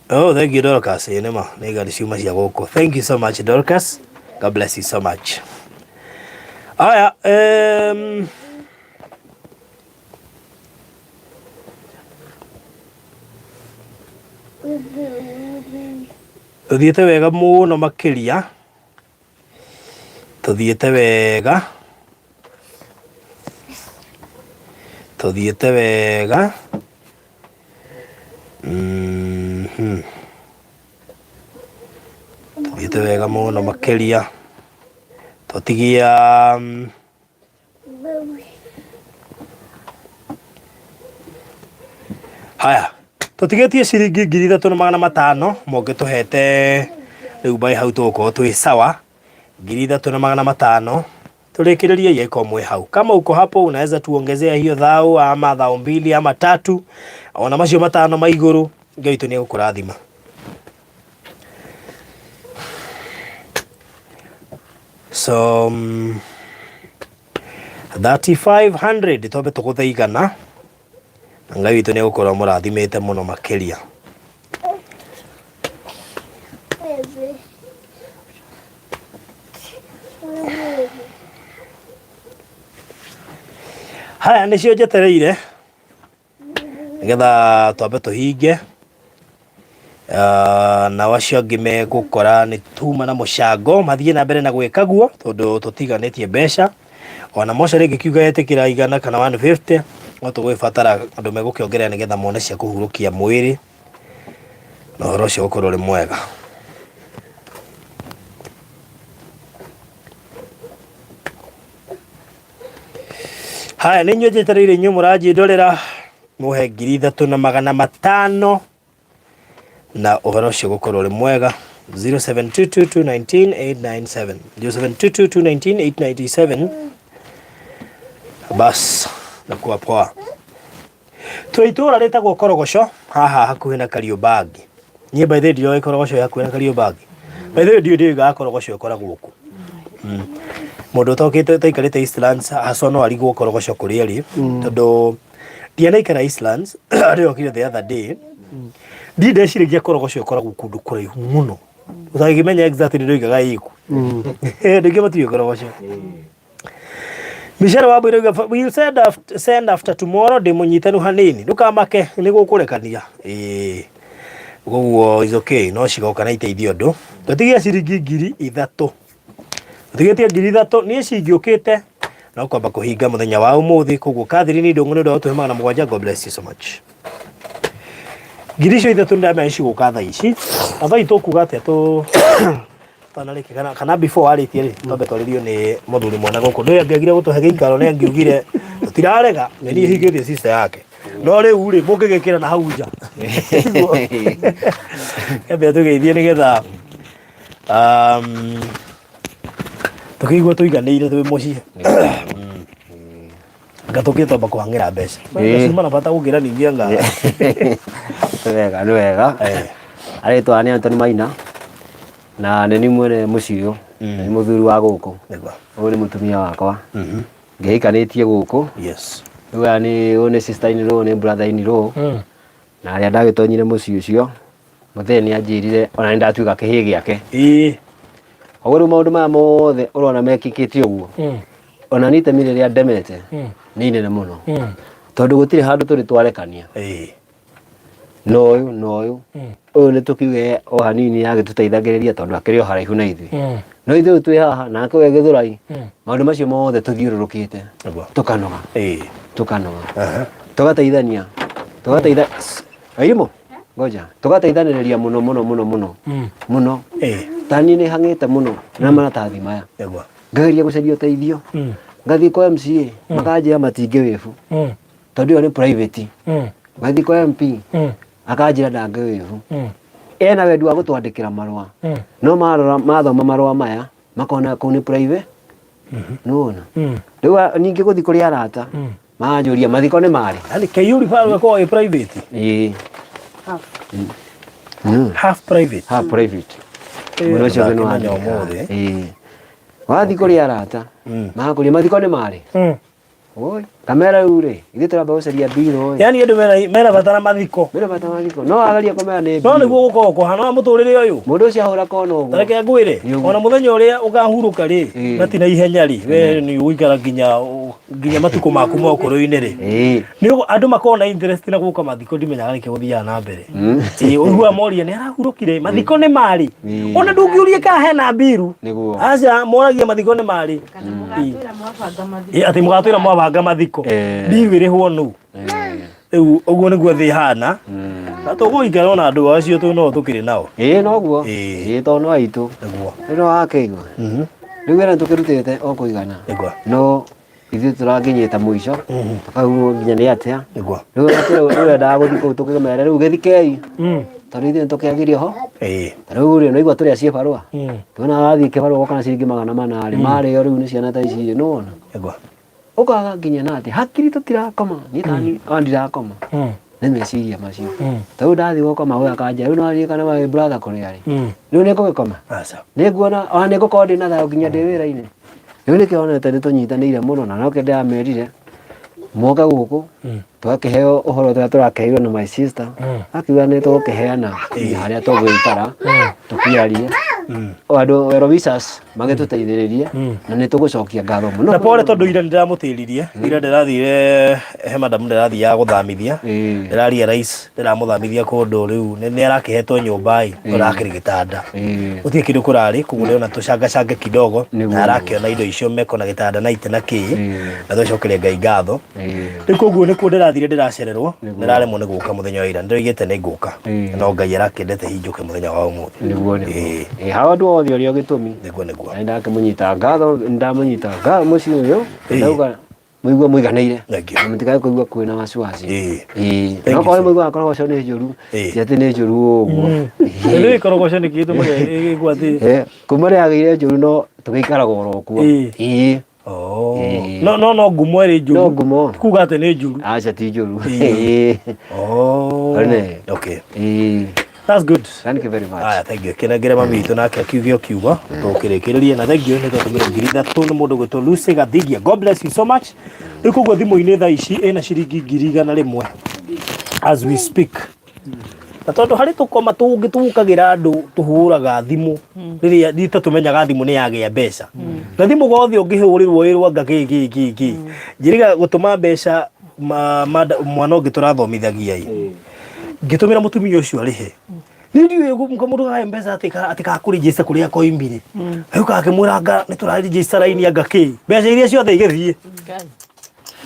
Oh, thank you Dorcas. Ĩ nĩma nĩ ngari ciuma cia gũkũ. Thank you so much Dorcas. God bless you so much. Aya, tũthiĩte wega mũno makĩria, tũthiĩte wega, tũthiĩte wega. Tũthiĩte wega mũno makĩria, twatigia haya tũtigĩtie ciringi 3,500 mũngĩtũhete rĩu by hau tũgũkorwo twĩ sawa. 3,500. Tũrĩkĩrĩrie yeko mwĩ hau. Kama uko hapo unaweza tuongezea hiyo thao ama thao mbili ama tatu ona macio matano ma igũrũ, Ngai witũ nĩ egũkũrathima. So 3500 twambe tũgũthe igana na Ngai witũ nĩ egũkorwo amũrathimĩte mũno makĩria. Haya nĩcio njetereire nĩgetha twambe tũhinge. Ah, nao acio angĩ megũkora nĩ tuma na mũcango mathiĩ na mbere na gwĩka guo tondũ tũtiganĩtie mbeca ona mocarĩ ĩngĩkiuga yetĩkĩra igana kana 150 no tũgũgĩbatara andũ megũkĩongerera nĩgetha mone cia kũhurũkia mwĩrĩ na ũhoro ũcio ũkorwo ũrĩ mwega. Haya nĩ inyuĩ njetereire inyuĩ mũranjĩndorera mũhe 3500 na ũhoro ũcio gũkorwo ũrĩ mwega. 0722219897 0722219897 bas nakuwa poa. Twĩ itũra rĩtagwo Korogoco haha hakuhĩ na Kariobangi. Niĩ by the way ndioĩ Korogoco ĩ hakuhĩ na Kariobangi. By the way ndiũĩ ndioigaga Korogoco ĩkoragwo kũ. Mũndũ ũtokĩte ũtaikarĩte Eastlands hacwa no arigwo Korogoco kũrĩa ĩrĩ tondũ ndianaikara Eastlands arĩa okire the other day ndiĩ ndeciragia Korogoco ĩkoragwo kũndũ kũraihu mũno ũtangĩmenya exactly ndoigaga ĩkũ ndingĩmatiũĩ Korogoco. Michelle Wambui rauga we'll send after, send after tomorrow ndĩ mũnyitanu hanini ndũkamake nĩ gũkũrekania ĩĩ koguo is okay no cigoka na iteithie ũndũ tũtigie ciringi 3000 tũtigĩtie 3000 niĩ cingĩũkĩte no kwamba kũhinga mũthenya wa ũmũthĩ koguo Catherine Ndũng'ũ nĩ ũndũ wa gũtũhe 700. God bless you so much. 3000 ndamenya cigũka thaa ici na thaa tũkuga atĩa tũ tanarĩkia kana kana before warĩtie rĩ twambe twarĩrio nĩ mũthuri mwana gũkũ ndũĩ angĩagire gũtũhe gĩikaro nĩ angiugire tũtirarega nĩ niĩ hingĩtie sister yake no rĩu rĩ mũngĩgĩkĩra na hau nja kĩambe tũgeithie nĩgetha tũkĩigua tũiganĩire twĩ mũciĩ nga tũkĩtwamba kũhang'ĩra mbeca ciuma na bata gũkĩra ningĩ anga Nĩ wega nĩ wega. Arĩtwa nĩ Anthony Maina na nĩ niĩ mwene mũciĩ ũyũ na nĩ mũthuri wa gũkũ. Nĩguo. Ũyũ nĩ mũtumia wakwa. Ngĩhikanĩtie gũkũ. Yes. Rĩu aya nĩ ũyũ nĩ sister in law nĩ brother in law. Na rĩrĩa ndagĩtonyire mũciĩ ũcio mũthee nĩ anjĩrire ona nĩ ndatuĩka kĩhĩĩ gĩake. Ĩĩ. Koguo rĩu maũndũ maya mothe ũrona mekĩkĩte ũguo ona niĩ itemi rĩrĩa ndemete nĩ inene mũno tondũ gũtirĩ handũ tũrĩ twarekania Ĩĩ. na ũyũ na ũyũ ũyũ nĩ tũkiuge o hanini agĩtũteithagĩrĩria tondũ akĩrĩ o haraihu na ithuĩ no ithuĩ twĩ haha nake we Gĩthũrai maũndũ macio mothe tũthiũrũrũkĩte Nĩguo. tũkanoga Ĩĩ. tũkanoga tũgateithania tũgateitha Airimũ ngoja tũgateithanĩrĩria mũno mũno mũno mũno mũno Ĩĩ. ta niĩ nĩ hang'ĩte mũno na maratathi maya Nĩguo. ngageria gũcaria ũteithio ngathiĩ kwa MCA makanjĩra matingĩ wĩbu tondũ ĩyo nĩ private ngathiĩ kwa MP akanjĩra ndangĩ wĩbu ena wendi wa gũtwandĩkĩra marũa no marora mathoma marũa maya makona kũu nĩ private nĩwona rĩu ningĩ gũthiĩ kũrĩ arata manjũria mathiko nĩ marĩ Yaani KU referral ĩkoragwo ĩ private ĩĩ half private half private Mũndũ ũcio ũngĩ nĩ Ndakĩmenya wandĩka. ũmũthĩ. Ĩĩ. Wathiĩ kũrĩ arata makũria mathiko nĩ marĩ Oi, kamera rĩu rĩ ithuĩ tũramba gũcaria mbirũ ĩ Yaani andũ mena mena bata na mathiko mena bata mathiko no ageria kũmera nĩ no mbirũ nĩguo gũkorwo kũhana wa mũtũrĩre ũyũ mũndũ ũcio ahũra kona ũguo reke ngwĩre Nĩ ũguo. ona mũthenya ũrĩa ũkahurũka rĩ Ĩĩ. na ti na ihenya rĩ we nĩ ũgũikara nginya nginya matukũ maku ma ũkũrũ-inĩ rĩ Ĩĩ. nĩ andũ makoragwo na interest na gũka mathiko ndimenyaga nĩkĩ gũthiaga na mbere Ĩĩ, ũiguaga moria nĩ arahurũkire mathiko nĩ marĩ Ĩĩ. ona ndũngĩũria kana hena mbiru Nĩguo. aca moragia mathiko nĩ marĩ Kana mũgatwĩra mwabanga mathiko. Ĩĩ, atĩ mũgatwĩra mwabanga mathiko Eh. mbiru ĩrĩhwo nũ rĩu ũguo nĩguo thĩ ĩhana na tũgũikara ona andũ acio tũ no tũkĩrĩ nao Ĩĩ noguo. Ĩĩ. Ĩĩ tondũ no aitũ. Nĩguo. Rĩu no wakĩigua. Rĩu wĩra nĩtũkĩrutĩte o kũigana. Nĩguo. No ithuĩ tũrakinyĩte mũico. Tũkaigua nginya nĩ atĩa. Nĩguo. Rĩu ona tũrendaga gũthiĩ kũu tũkĩmere rĩu gĩthikei. Tondũ ithuĩ nĩtũkĩagirio ho. Ĩĩ. Ta rĩu rĩ, nĩwaigua tũrĩa ciĩbarũa? Mm. Tuona wathiĩ kĩbarũa woka na ciringi 400 rĩ, marĩo rĩu nĩ ciana ta ici rĩ, nĩwona? Nĩguo. Ũkaga nginya na atĩ hakiri tũtirakoma, niĩ ta niĩ ona ndirakoma. Mm. Nĩ meciria macio. Mm. Ta rĩu ndathiĩ gũkoma we akanjĩra, rĩu nĩwaririkana my brother kũrĩa rĩ? Mm. Rĩu nĩngũgĩkoma? Aca. Nĩnguona ona nĩngũkorwo ndĩna thayũ nginya ndĩ wĩra-inĩ. Rĩu nĩkĩo onete nĩtũnyitanĩire mũno na nokĩo ndĩramerire moke gũkũ twakĩheo ũhoro ũrĩa tũrakĩheirwo nĩ my sister akiuga nĩ tũgũkĩheana nginya harĩa tũgũikara tũkĩarie andũ well wishers magĩtũteithĩrĩrie na nĩ tũgũcokia ngatho mũno Na pole tondũ ira nĩndĩramũtĩririe. Ira ndĩrathire he madam ndĩrathiaga gũthamithia. Ĩĩ. Ndĩra realize ndĩramũthamithia kũndũ rĩu nĩ nĩarakĩhetwo nyũmba ĩ no ndakĩrĩ gĩtanda. Ĩĩ. Gũtirĩ kĩndũ kũrarĩ koguo ndĩrona tũcangacanga kidogo Nĩguo. na arakĩona indo icio meko na gĩtanda na itĩ na kĩ Ĩĩ. na tũcokerie Ngai ngatho. Ĩĩ. Rĩu koguo nĩkuo ndĩrathire ndĩracererwo Nĩguo. ndĩraremwo nĩ gũka mũthenya wa ira ndĩroigĩte nĩ ngũka Ĩĩ. no Ngai arakĩendete hinjũke mũthenya wa ũmũthĩ. Nĩguo nĩguo. Ĩĩ. Ĩĩ, hao andũ othe ũrĩa gĩtũmi Nĩguo nĩguo. na ndakĩmũnyita ngatho ndamũnyita ngatho mũciĩ ũyũ Ĩĩ. ndauga mũigue mũiganĩire Thank you. na mũtikae kũigua kwĩna wasiwasi Ĩĩ. Ĩĩ. Thank no you, korwo sir. mũiguaga korogoco nĩ njũru Ĩĩ. ti atĩ nĩ njũru ũguo Rĩu ikorogoco nĩ kĩĩ tũmaga ĩgĩkwo atĩ Eh, kuma rĩrĩa yagĩire njũru no tũgĩikaraga oro kuo Ĩĩ. Ĩĩ. Oh. Ĩĩ. no no no ngumo ĩrĩ njũru no ngumo Ti kuga atĩ nĩ njũru aca ti njũru Ĩĩ. Ĩĩ. Oh. One. Okay. Ĩĩ. That's good. Thank you very much. Aya, thank you. Kĩnengere mami witũ nake akiuge o kiugo tũkĩrĩkĩrĩrie na thank you nĩ twatũmĩrwo 3000 nĩ mũndũ gwĩtwo Lucy Gathigia. God bless you so much. Rĩu koguo thimũ-inĩ thaa ici ĩna ciringi 100,000 as we speak. Na tondũ harĩ tũkoma tũngĩ tũkagĩra andũ tũhũraga thimũ rĩrĩa rita tũmenyaga thimũ nĩ yagĩa mbeca. Na thimũ gothe ũngĩhũrĩrwo ĩrwo anga kĩ kĩ kĩ kĩ. Njĩrĩga gũtũma mbeca ma, ma, mwana ũngĩ tũrathomithagia ĩ. Ngĩtũmĩra mũtumia ũcio arĩhe. Niĩ ndiũĩ mũndũ akahe mbeca atĩ atĩ kakũrĩnjĩca kũrĩa koimire. Rĩu gakĩmwĩra anga nĩ tũrarĩnjĩca raini anga kĩ. Mbeca iria ciothe igĩthiĩ.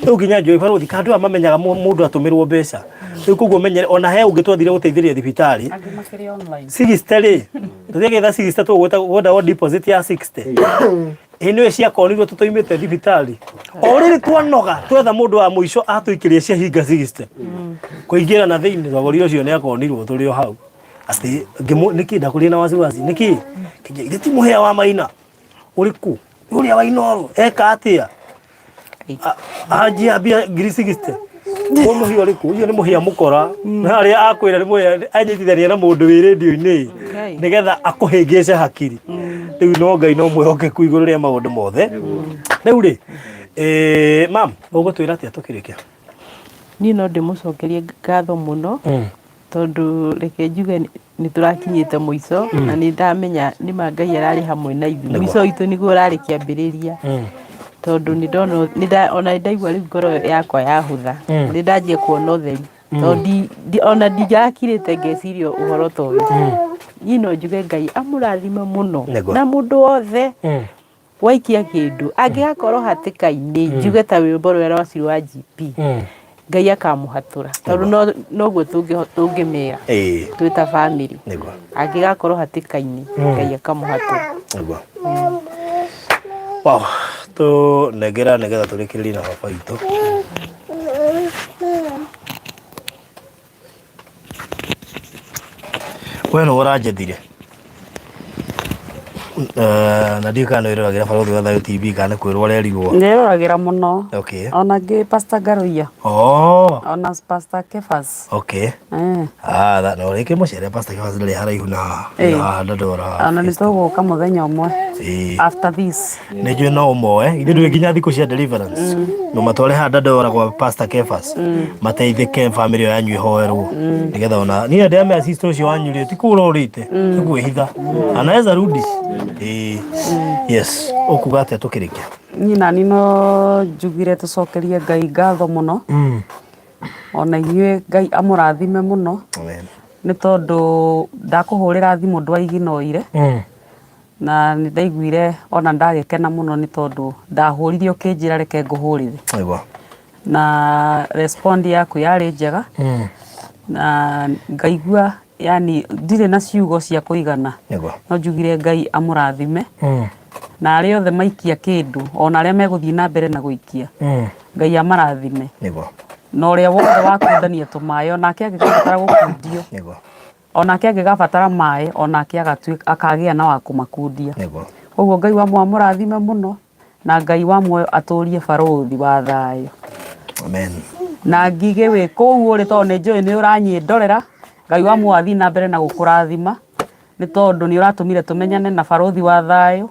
Rĩu nginya njũĩ barũthi ka andũ aya mamenyaga mũndũ atũmĩrwo mbeca. Rĩu koguo menyere ona he ũngĩ twathire gũteithĩrĩria thibitarĩ. Angĩ makĩrĩ online. 60 rĩ, tũthiĩ getha 60 tũgwĩta gwenda o deposit ya 60. Ĩ nĩwe ciakorirwo tũtoimĩte thibitarĩ. O rĩrĩ twanoga twetha mũndũ wa mũico atũikĩria ciahinga 60. Kũingĩra na thĩinĩ twagũrire ũcio nĩ akonirwo tũrĩ o hau. Atĩ ngĩmũ nĩkĩ ndakũrire na wasiwasi nĩkĩ? Kĩnja ithe ti mũhĩa wa maina ũrĩkũ? Ũrĩa wa Inooro eka atĩa? Anjia mbia 60,000. Ũyũ mũhĩa ũrĩkũ? Ũcio nĩ mũhĩa mũkora. Na harĩa akwĩra nĩ mũhĩa anyitithania na mũndũ wĩ rĩndiũ-inĩ nĩgetha akũhĩngĩce hakiri. Rĩu no Ngai no mwĩhokeku igũrũ rĩa maũndũ mothe. Rĩu rĩ, eh, mam, ũgũtwĩra atĩa tũkĩrĩkia? Niĩ no ndĩmũcokerie ngatho mũno tondũ reke njuge nĩ tũrakinyĩte mũico na nĩ ndamenya nĩ ma Ngai ararĩ hamwe na ithuĩ. Mũico witũ nĩguo ũrarĩ kĩambĩrĩria tondũ nĩ ndona nĩ nda- ona nĩ ndaigua rĩu ngoro yakwa yahũtha nĩ ndanjia kuona ũtheri tondũ ona ndingĩrakirĩte ngeciria ũhoro ta ũyũ. Niĩ no njuge Ngai amũrathime mũno Nĩguo. na mũndũ wothe waikia kĩndũ angĩgakorwo hatĩka-inĩ njuge ta rwĩmbo rũrĩa rwa Ciro wa GP Ngai akamũhatũra tondũ noguo tũngĩmera Ĩĩ. twĩ ta bamĩrĩ Nĩguo. angĩgakorwo hatĩka-inĩ Ngai akamũhatũra. Nĩguo. Wow, tũnengera nĩgetha tũrĩkĩrĩrie na baba witũ. We nĩwe ũranjethire Eh, na ndiũĩ kana nĩ wĩroragĩra Barũthi wa Thayũ TV kana nĩ kwĩrwo ũrerirwo. Ndĩroragĩra mũno Okay. ona ngĩ Pastor Ngaruiya Oh, ona Pastor Kefas okay. eh. Ah, na ũrĩkĩ mũcere Pastor Kefas ndarĩ haraihu na Eh. na Dandora. Ona nĩ tũgũka mũthenya ũmwe Ĩĩ. after this. Nĩ njũĩ no ũmoe ithuĩ ndũĩ nginya thikũ cia deliverance no matware haha Dandora gwa Pastor Kefas mateithĩke family ĩyo yanyu ĩhoerwo nĩgetha ona niĩ ndĩramenya sister ũcio wanyu rĩ ti kũra ũrĩte nĩ kwĩhitha anaweza rudi. Ĩĩ. Yes, ũkuga atĩa tũkĩrĩkia? Niĩ nani no njugire tũcokerie Ngai ngatho mũno ona inyuĩ Ngai amũrathime mũno Amen. nĩ tondũ ndakũhũrĩra thimũ ndwaiginoire na nĩ ndaiguire ona ndagĩkena mũno nĩ tondũ ndahũrire ũkĩnjĩra reke ngũhũrĩre Aigua. na respond yaku yarĩ njega na ngaigua yani ndirĩ na ciugo cia kũigana Nĩguo. no njugire Ngai amũrathime na arĩa othe maikia kĩndũ ona arĩa megũthiĩ na mbere na gũikia Ngai amarathime Nĩguo. na ũrĩa wothe wakundania tũmaĩ onake angĩgabatara gũkundio Nĩguo. Onake angĩgabatara maĩ onake agatuĩka akagĩa na wa kũmakundia. Nĩguo. Koguo Ngai wa muoyo amũrathime mũno na Ngai wa muoyo atũrie barũthi wa thayũ. Amen. Na ngigĩ wĩ kũu ũrĩ tondũ nĩ njũĩ nĩ ũranyĩndorera, Ngai wa muoyo athiĩ na mbere na gũkũrathima nĩ tondũ nĩ ũratũmire tũmenyane na barũthi wa thayũ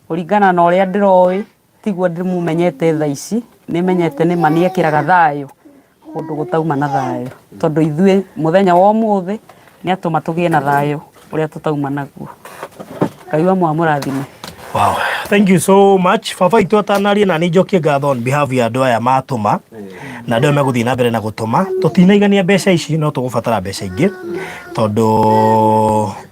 kũringana na ũrĩa ndĩroĩ tiguo ndĩmũmenyete thaa ici, nĩmenyete nĩma nĩekĩraga thayũ kũndũ gũtauma na thayũ tondũ ithuĩ mũthenya wa ũmũthĩ nĩatũma tũgĩe na thayũ ũrĩa tũtauma naguo. Ngai wa muoyo amũrathime. Wow. Thank you so much. Baba itũ atanaria na njokie ngatho on behalf ya andũ aya matũma na andũ aya megũthiĩ na mbere na gũtũma. Tũtinaigania mbeca ici no tũgũbatara mbeca ingĩ tondũ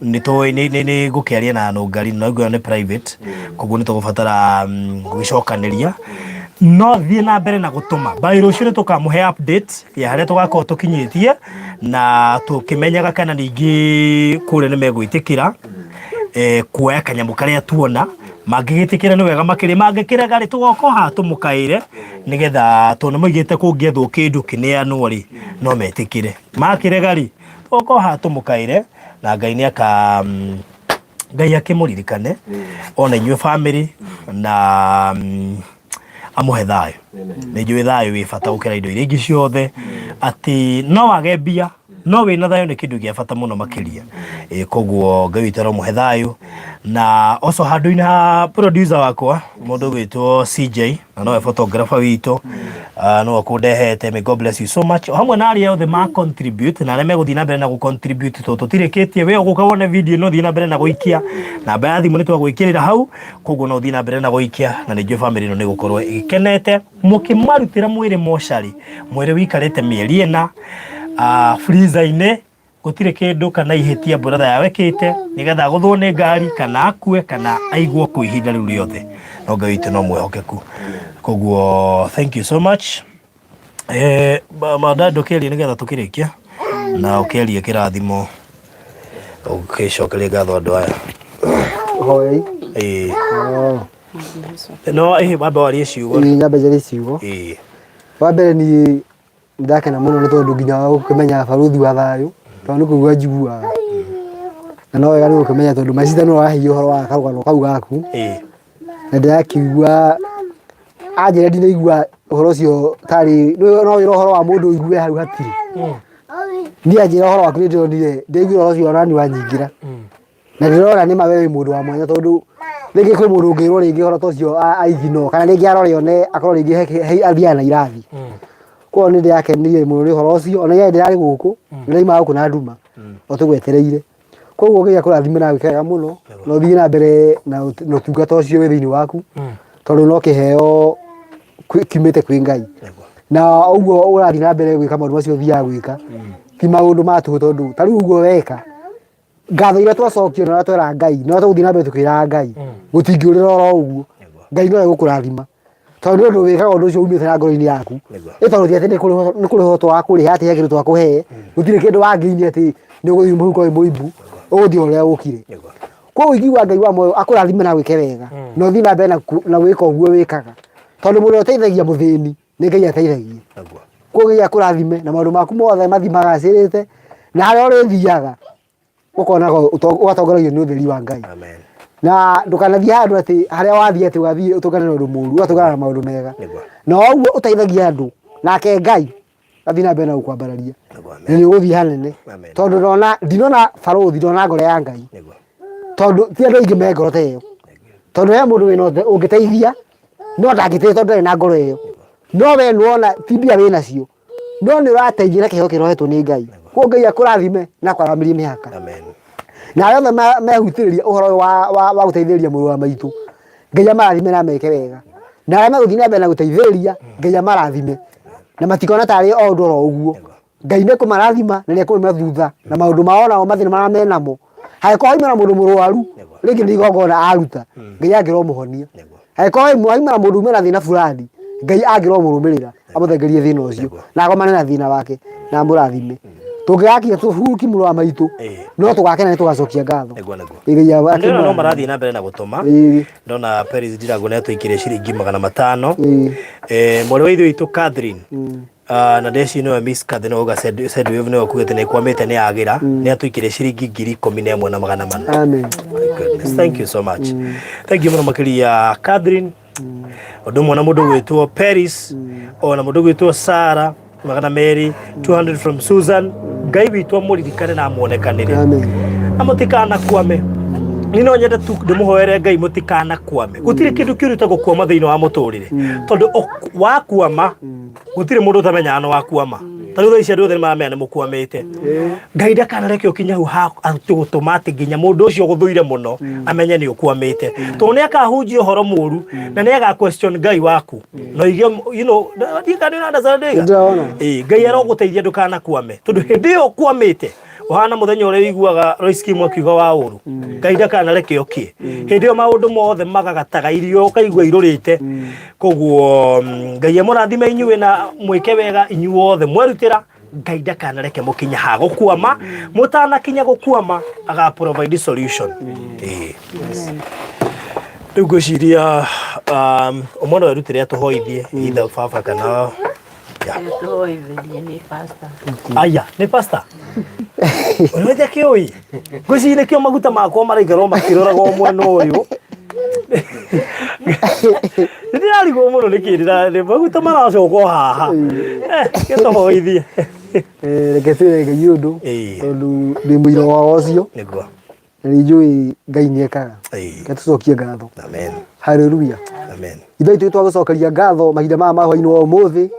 nĩ tũĩ nĩ nĩ nĩ ngũkĩaria na nũngari na ũguo nĩ private koguo nĩ tũgũbatara gũgĩcokanĩria no thiĩ na mbere na gũtũma by rũciũ nĩ tũkamũhe update ya harĩa tũgakorwo tũkinyĩtie na tũkĩmenyaga kana ningĩ kũrĩa nĩ megwĩtĩkĩra kuoya kanyamũ karĩa tuona mangĩgĩtĩkĩra nĩ wega makĩria mangĩkĩrega rĩ tũgoka haha tũmũkaĩre nĩgetha tondũ nĩ moigĩte kũngĩethwo kĩndũ kĩneanwo rĩ no metĩkĩre makĩrega rĩ tũgoka haha tũmũkaĩre na Ngai nĩ aka Ngai akĩmũririkane ona inyuĩ family na amũhe thayũ nĩ njũĩ thayũ wĩ bata gũkĩra indo iria ingĩ ciothe atĩ no wage mbia no wĩna thayũ nĩ kĩndũ gĩa bata mũno makĩria. Koguo Ngai witũ aromũhe thayũ na also handũ-inĩ ha producer wakwa mũndũ ũgwĩtwo CJ na nowe photographer witũ nowe ũkũndehete, may God bless you so much, o hamwe na arĩa othe ma contribute na arĩa megũthiĩ na mbere na gũ contribute tondũ tũtirĩkĩtie we ũgũka wone video ĩno thiĩ na mbere na gũikia namba ya thimũ nĩ twagwĩkĩrĩra hau koguo no ũthiĩ na mbere na gũikia na nĩ njũĩ family ĩno nĩ ĩgũkorwo ĩgĩkenete mũkĩmarutĩra mwĩrĩ mocarĩ mwĩrĩ wikarĩte mĩeri ĩna freezer-inĩ gũtirĩ kĩndũ kana ihĩtia brother yao ĩkĩte nĩgetha agũthwo nĩ ngari kana akue kana aigwo kũ ihinda rĩu rĩothe no Ngai witũ no mwĩhokeku koguo thank you so much. Mada ndũkĩarie nĩgetha tũkĩrĩkia na ũkĩarie kĩrathimo ũgĩcokerie ngatho andũ aya. Hoyai. Ĩĩ. No ĩhĩ wambe warie ciugo. Ĩĩ nyambe njarie ciugo. Ĩĩ. Wa mbere niĩ ndakena mũno nĩ tondũ nginya gũkĩmenya barũthi wa thayũ tondũ nĩ kũigua njiguaga na no wega nĩ gũkĩmenya tondũ macita nĩwe waheire ũhoro wa karũgano kau gaku Ĩĩ. na ndĩrakĩigua anjĩra ndinaigua ũhoro ũcio tarĩ no wĩra ũhoro wa mũndũ ũigue hau hatirĩ niĩ anjĩra ũhoro waku nĩ ndĩronire ndaiguire ũhoro ũcio onani wanyingĩra na ndĩrona nĩ ma we wĩ mũndũ wa mwanya tondũ rĩngĩ kwĩ mũndũ ũngĩrwo rĩngĩ ũhoro ta ũcio aigino kana rĩngĩ arore one akorwo rĩngĩ athiaga na irathi koguo nĩ ndĩrakenire mũno nĩ ũhoro ũcio ona iria ndĩrarĩ gũkũ ndĩraima gũkũ na nduma o tũgwetereire koguo Ngai akũrathime na agwĩke wega mũno na ũthiĩ na mbere na ũtungata ũcio wĩ thĩinĩ waku tondũ no kĩheo kiumĩte kwĩ Ngai na ũguo ũrathiĩ na mbere gwĩka maũndũ macio ũthiaga gwĩka ti maũndũ ma tũhũ tondũ ta rĩu ũguo weka ngatho iria twacokio na ũrĩa twera Ngai na ũrĩa tũgũthiĩ na mbere tũkĩraga Ngai gũtingĩũrĩra oro ũguo Ngai no egũkũrathima tondũ nĩ ũndũ wĩkaga ũndũ ũcio umĩte na ngoro-inĩ yaku ĩ tondũ ti atĩ nĩ kũrĩhwo twakũrĩha atĩ he kĩndũ twakũhe gũtirĩ kĩndũ wangĩinia atĩ nĩ ũgũthiĩ mũhuko wĩ mũimbu ũgũthiĩ o ũrĩa ũkire koguo ingiuga Ngai wa muoyo akũrathime na gwĩke wega na ũthiĩ na mbere na gwĩka ũguo wĩkaga tondũ mũndũ ũrĩa ũteithagia mũthĩni nĩ Ngai ateithagia koguo Ngai akũrathime na maũndũ maku mothe mathiĩ magacĩrĩte na harĩa ũrĩthiaga ũkonaga ũgatongoragio nĩ ũtheri wa Ngai Amen. na ndũkanathiĩ handũ atĩ harĩa wathiĩ atĩ ũgathiĩ ũtũngane na ũndũ mũru ũgatũngana na maũndũ mega Nĩguo. na ũguo ũteithagia andũ nake Ngai athiĩ na mbere na gũkwambararia Nĩguo. na nĩ ũgũthiĩ hanene Amen. tondũ ndona ndinona barũthi ndona ngoro ya Ngai Nĩguo. tondũ ti andũ aingĩ me ngoro ta ĩyo tondũ he mũndũ wĩna ũngĩteithia no ndangĩteithia tondũ ndarĩ na ngoro ĩyo no we nĩwona ti mbia wĩ nacio no nĩ ũrateithia na kĩheo kĩrĩa ũhetwo nĩ Ngai koguo Ngai akũrathime na akwaramĩrie mĩhaka Amen. na arĩa othe mehutĩrĩria ũhoro ũyũ wa gũteithĩrĩria mũrũ wa maitũ Ngai amarathime na ameke wega na arĩa megũthiĩ na mbere na gũteithĩrĩria Ngai amarathime na matikona tarĩ o ũndũ oro ũguo Ngai nĩ kũmarathima na nĩ ekũmauma thutha na maũndũ mao nao mathĩna marĩa menamo hangĩkorwo hauma na mũndũ mũrwaru rĩngĩ nĩ igongona aruta Ngai angĩromũhonia angĩkorwo hauma na mũndũ uma na thĩna fulani Ngai angĩromũrũmĩrĩra amũthengerie thĩna ũcio na agomane na thĩna wake na amũrathime tũngĩgakinya tũhuruki mũrũ wa maitũ no tũgakena nĩ tũgacokia ngatho Nĩguo, nĩguo. Ngai Andũ ĩno no marathiĩ na mbere na gũtũma ndona Peris Ndirago nĩ atũikĩria ciringi 500. Mwarĩ wa ithe witũ Catherine. Na ndeci nĩwe Miss Cathy nĩwe uga Sendwave nĩwe ũkugĩte nĩ kwamĩte nĩ yagĩra nĩ atũikĩrie ciringi 11,400. Amen. My goodness, thank you so much. Thank you mũno makĩria Catherine. Ũndũ ũmwe na mũndũ gwĩtwo Paris ona mũndũ gwĩtwo Sara 200, 200 from Susan. Ngai witũ amũririkane na amuonekanĩre. Amen. Na mũtikanakwame. Niĩ no nyende tu ndĩmũhoere Ngai mũtikanakwame. Gũtirĩ kĩndũ kĩũru ta gũkwama thĩinĩ wa mũtũrĩre. Tondũ wakwama gũtirĩ mũndũ ũtamenyaga nĩ wakwama. Ta rĩu thaa ici andũ othe nĩ maramenya nĩ mũkwamĩte. Ngai ndakanareke ũkinye hau ha atĩ gũtũma atĩ nginya mũndũ ũcio ũgũthũire mũno amenye nĩ ũkwamĩte. Tondũ nĩ akahunjia ũhoro mũru na nĩ aga question Ngai waku. Na oige, ndiũĩ kana nĩ ũra understand wega. Nĩndĩrona. Ĩĩ, Ngai arogũteithia ndũkanakwame. Tondũ hĩndĩ ĩyo ũkwamĩte ũhana mũthenya ũrĩa ũiguaga Royce Kim akiuga wa ũru. Ngai ndakanareke ũkĩe. Hĩndĩ ĩyo maũndũ mothe magagataga irio ũkaigua irũrĩte. Koguo Ngai amũrathime inyuĩ na mwĩke wega inyuothe mwerutĩra. Ngai ndakanareke mũkinye ha gũkwama. Mũtanakinya gũkwama aga provide solution. Ĩĩ. Rĩu ngwĩciria ũmwe no erutĩre atũhoithie either baba kana yeah. Tũhoithĩrie nĩ pastor. Aya, nĩ pastor. Ũrĩa kĩũĩ? Ngwĩciria nĩkĩo maguta makwa maraikarwo makĩroragwo mwena ũyũ. Nĩ ndĩrarigwo mũno nĩkĩ ndĩra maguta maracoka o haha. Gĩtũhoithie. Reke twĩre Ngai ũndũ Ĩĩ. tondũ ndĩ mũira wa ũcio Nĩguo. na nĩ njũĩ Ngai nĩ ekaga. Ĩĩ. Reke tũcokie ngatho. Amen. Haleluya. Amen. Ithe witũ twagũcokeria ngatho mahinda maya ma hwainĩ wa ũmũthĩ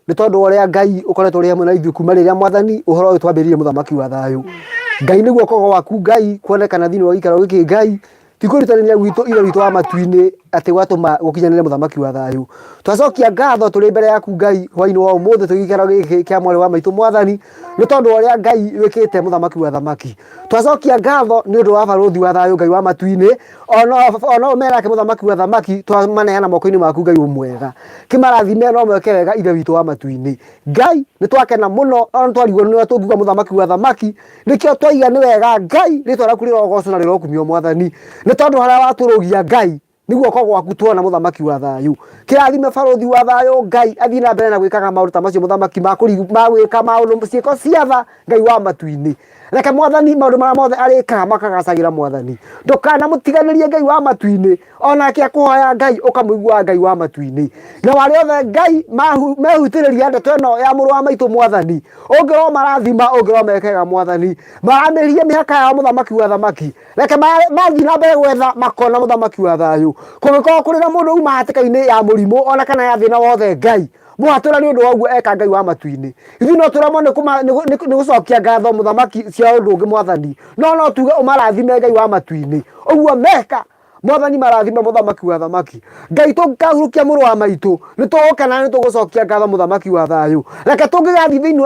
nĩ tondũ wa ũrĩa Ngai ũkoretwo ũrĩ hamwe na ithuĩ kuma rĩrĩa mwathani ũhoro ũyũ twambĩrĩirie mũthamaki wa thayũ. Ngai nĩ guoko gwaku Ngai kuonekana thĩinĩ wa gĩikaro gĩkĩ Ngai ti kwĩrutanĩria gwitũ ithe witũ wa matu-inĩ atĩ gwatũma gũkinyanĩre mũthamaki wa thayũ. Twacokia ngatho tũrĩ mbere yaku Ngai hwainĩ wa ũmũthĩ twĩ gĩikaro gĩkĩ kĩa mwarĩ wa maitũ mwathani nĩ tondũ wa ũrĩa Ngai wĩkĩte mũthamaki wa thamaki. Twacokia ngatho nĩ ũndũ wa barũthi wa thayũ Ngai wa matu-inĩ ona o merake mũthamaki wa thamaki twamaneana moko-inĩ maku Ngai mwega. Kĩmarathime no meke wega ithe witũ wa matu-inĩ. Ngai nĩ twakena mũno ona twarigwo nĩ ũrĩa tũngiuga mũthamaki wa thamaki nĩkĩo twaiga nĩ wega Ngai rĩtwa rĩaku rĩrogocwo na rĩrokumio mwathani nĩ tondũ harĩa watũrũgia Ngai nĩ guoko gwaku tuona mũthamaki wa thayũ. Kĩrathime barũthi wa thayũ Ngai athiĩ na mbere na gwĩkaga maũndũ ta macio mũthamaki ma gwĩka maũndũ ciĩko cia tha Ngai wa matu-inĩ. Reke mwathani maũndũ marĩa mothe arĩkaga makagacagĩra mwathani. Ndũkanamũtiganĩrie Ngai wa matu-inĩ onake akũhoya Ngai ũkamũiguaga Ngai wa matu-inĩ. Na arĩa othe Ngai mehutĩrĩria ndeto ĩno ya mũrũ wa maitũ mwathani ũngĩromarathima ũngĩromekega mwathani maramĩrie mĩhaka yao mũthamaki wa thamaki. Reke mathiĩ na mbere gwetha makona mũthamaki wa thayũ. Kũngĩkorwo kũrĩ na mũndũ uma hatĩka-inĩ ya mũrimũ ona kana ya thĩna wothe Ngai mũhatũra nĩ ũndũ wa ũguo eka Ngai wa matu-inĩ. Ithuĩ no tũremwo nĩ gũcokia ngatho mũthamaki cia ũndũ ũngĩ mwathani, no no tuge ũmarathime Ngai wa matu-inĩ. Ũguo meka mwathani marathime mũthamaki wa thamaki. Ngai tũngĩkahurukia mũrũ wa maitũ nĩ tũgũkena nĩ tũgũcokia ngatho mũthamaki wa thayũ. Reke tũngĩgathiĩ thĩinĩ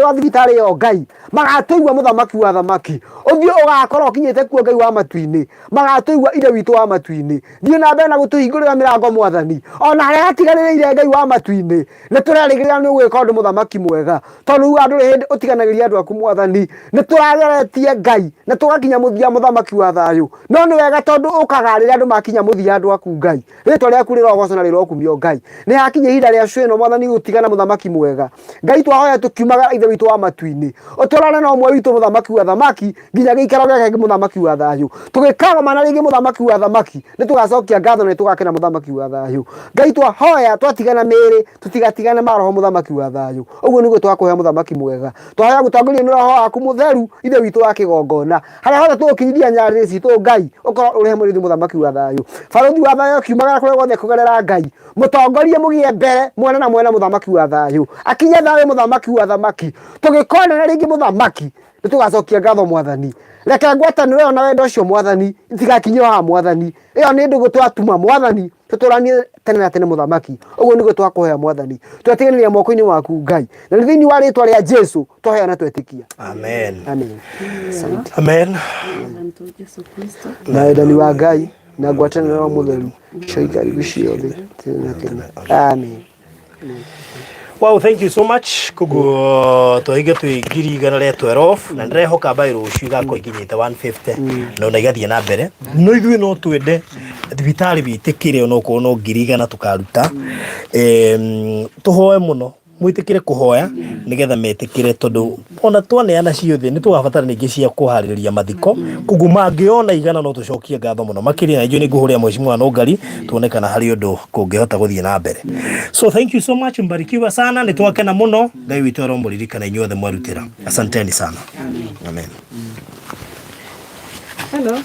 wa thibitarĩ ĩyo Ngai magatũigua mũthamaki wa thamaki. Ũthiĩ ũgakorwo ũkinyĩte kuo Ngai wa matu-inĩ, magatũigua ithe witũ wa matu-inĩ. Thiĩ na mbere na gũtũhingũrĩra mĩrango mwathani, ona harĩa hatiganĩrĩire Ngai wa matu-inĩ nĩ tũrerĩgĩrĩra nĩ ũgwĩka ũndũ mũthamaki mwega, tondũ uga ndũrĩ hĩndĩ ũtiganagĩria andũ aku mwathani. Nĩ tũrageretie Ngai na tũgakinya mũthia mũthamaki wa thayũ, no nĩ wega tondũ ũkaga rĩrĩa andũ makinya mũthia andũ aku Ngai. Rĩtwa rĩaku rĩrogocwo na rĩrokumio Ngai. Nĩ hakinya ihinda rĩa cũ ĩno mwathani gũtigana mũthamaki mwega. Ngai twahoya tũkiumaga ithe witũ wa matu-inĩ, ũtũrane na ũmwe witũ mũthamaki wa thamaki nginya gĩikaro gĩake mũthamaki wa thayũ. Tũgĩkagomana rĩngĩ mũthamaki wa thamaki nĩ tũgacokia ngatho na nĩ tũgakena mũthamaki wa thayũ. Ngai twahoya twatigana mĩĩrĩ tũtigatigane maroho mũthamaki wa thayũ. Ũguo nĩguo twakũhoya mũthamaki mwega. Twahoya gũtongorio nĩ roho waku mũtheru ithe witũ wa kĩgongona. Harĩa hothe tũgũkinyithia nyarĩrĩ citũ Ngai ũkorwo ũrĩ hamwe na ithuĩ mũthamaki wa thayũ. Barũthi wa thayũ akiumagara kũrĩa guothe kũgerera Ngai mũtongorie mũgĩe mbere mwena na mwena mũthamaki wa thayũ. Akinye thayũ mũthamaki wa thamaki. Tũgĩkonana rĩngĩ mũthamaki nĩ tũgacokia ngatho mwathani. Reke ngwatanĩro ĩyo na wendo ũcio mwathani itigakinyio haha mwathani. Ĩyo nĩ ndũgũ twatuma mwathani tũtũranie tene na tene mũthamaki. Ũguo nĩguo twakũhoya mwathani. Twetiganĩria moko-inĩ maku Ngai. Na nĩ thĩinĩ wa rĩtwa rĩa Jesu twahoya na twetĩkia. Amen. Amen. Asante. Amen. Na wendani wa Ngai na ngwatanĩro ya mũtheru coikarigu ciothe tene na tene. Amen. Wow, thank you so much. Koguo twahinga twĩ 112,000 na ndĩrehoka by rũciũ igakorwo ikinyĩte 150 na ona igathiĩ na mbere. No ithuĩ no twende thibitarĩ wĩtĩkĩre onokorwo no 100,000 tũkaruta. Tũhoe mũno. Mwĩtĩkĩre kũhoya nĩgetha metĩkĩre, tondũ ona twaneana ciothe nĩ tũgabatara ningĩ cia kũharĩrĩria mathiko. Koguo mangĩona igana no tũcokie ngatho mũno makĩria, na ithuĩ nĩ ngũhũrĩra mheshimiwa Nũngari tuone kana harĩ ũndũ kũngĩhota gũthiĩ na mbere. So thank you so much, mbarikiwa sana, nĩ twakena mũno. Ngai witũ aromũririkana inyuothe mwarutĩra. Asanteni sana. Amen. Hello.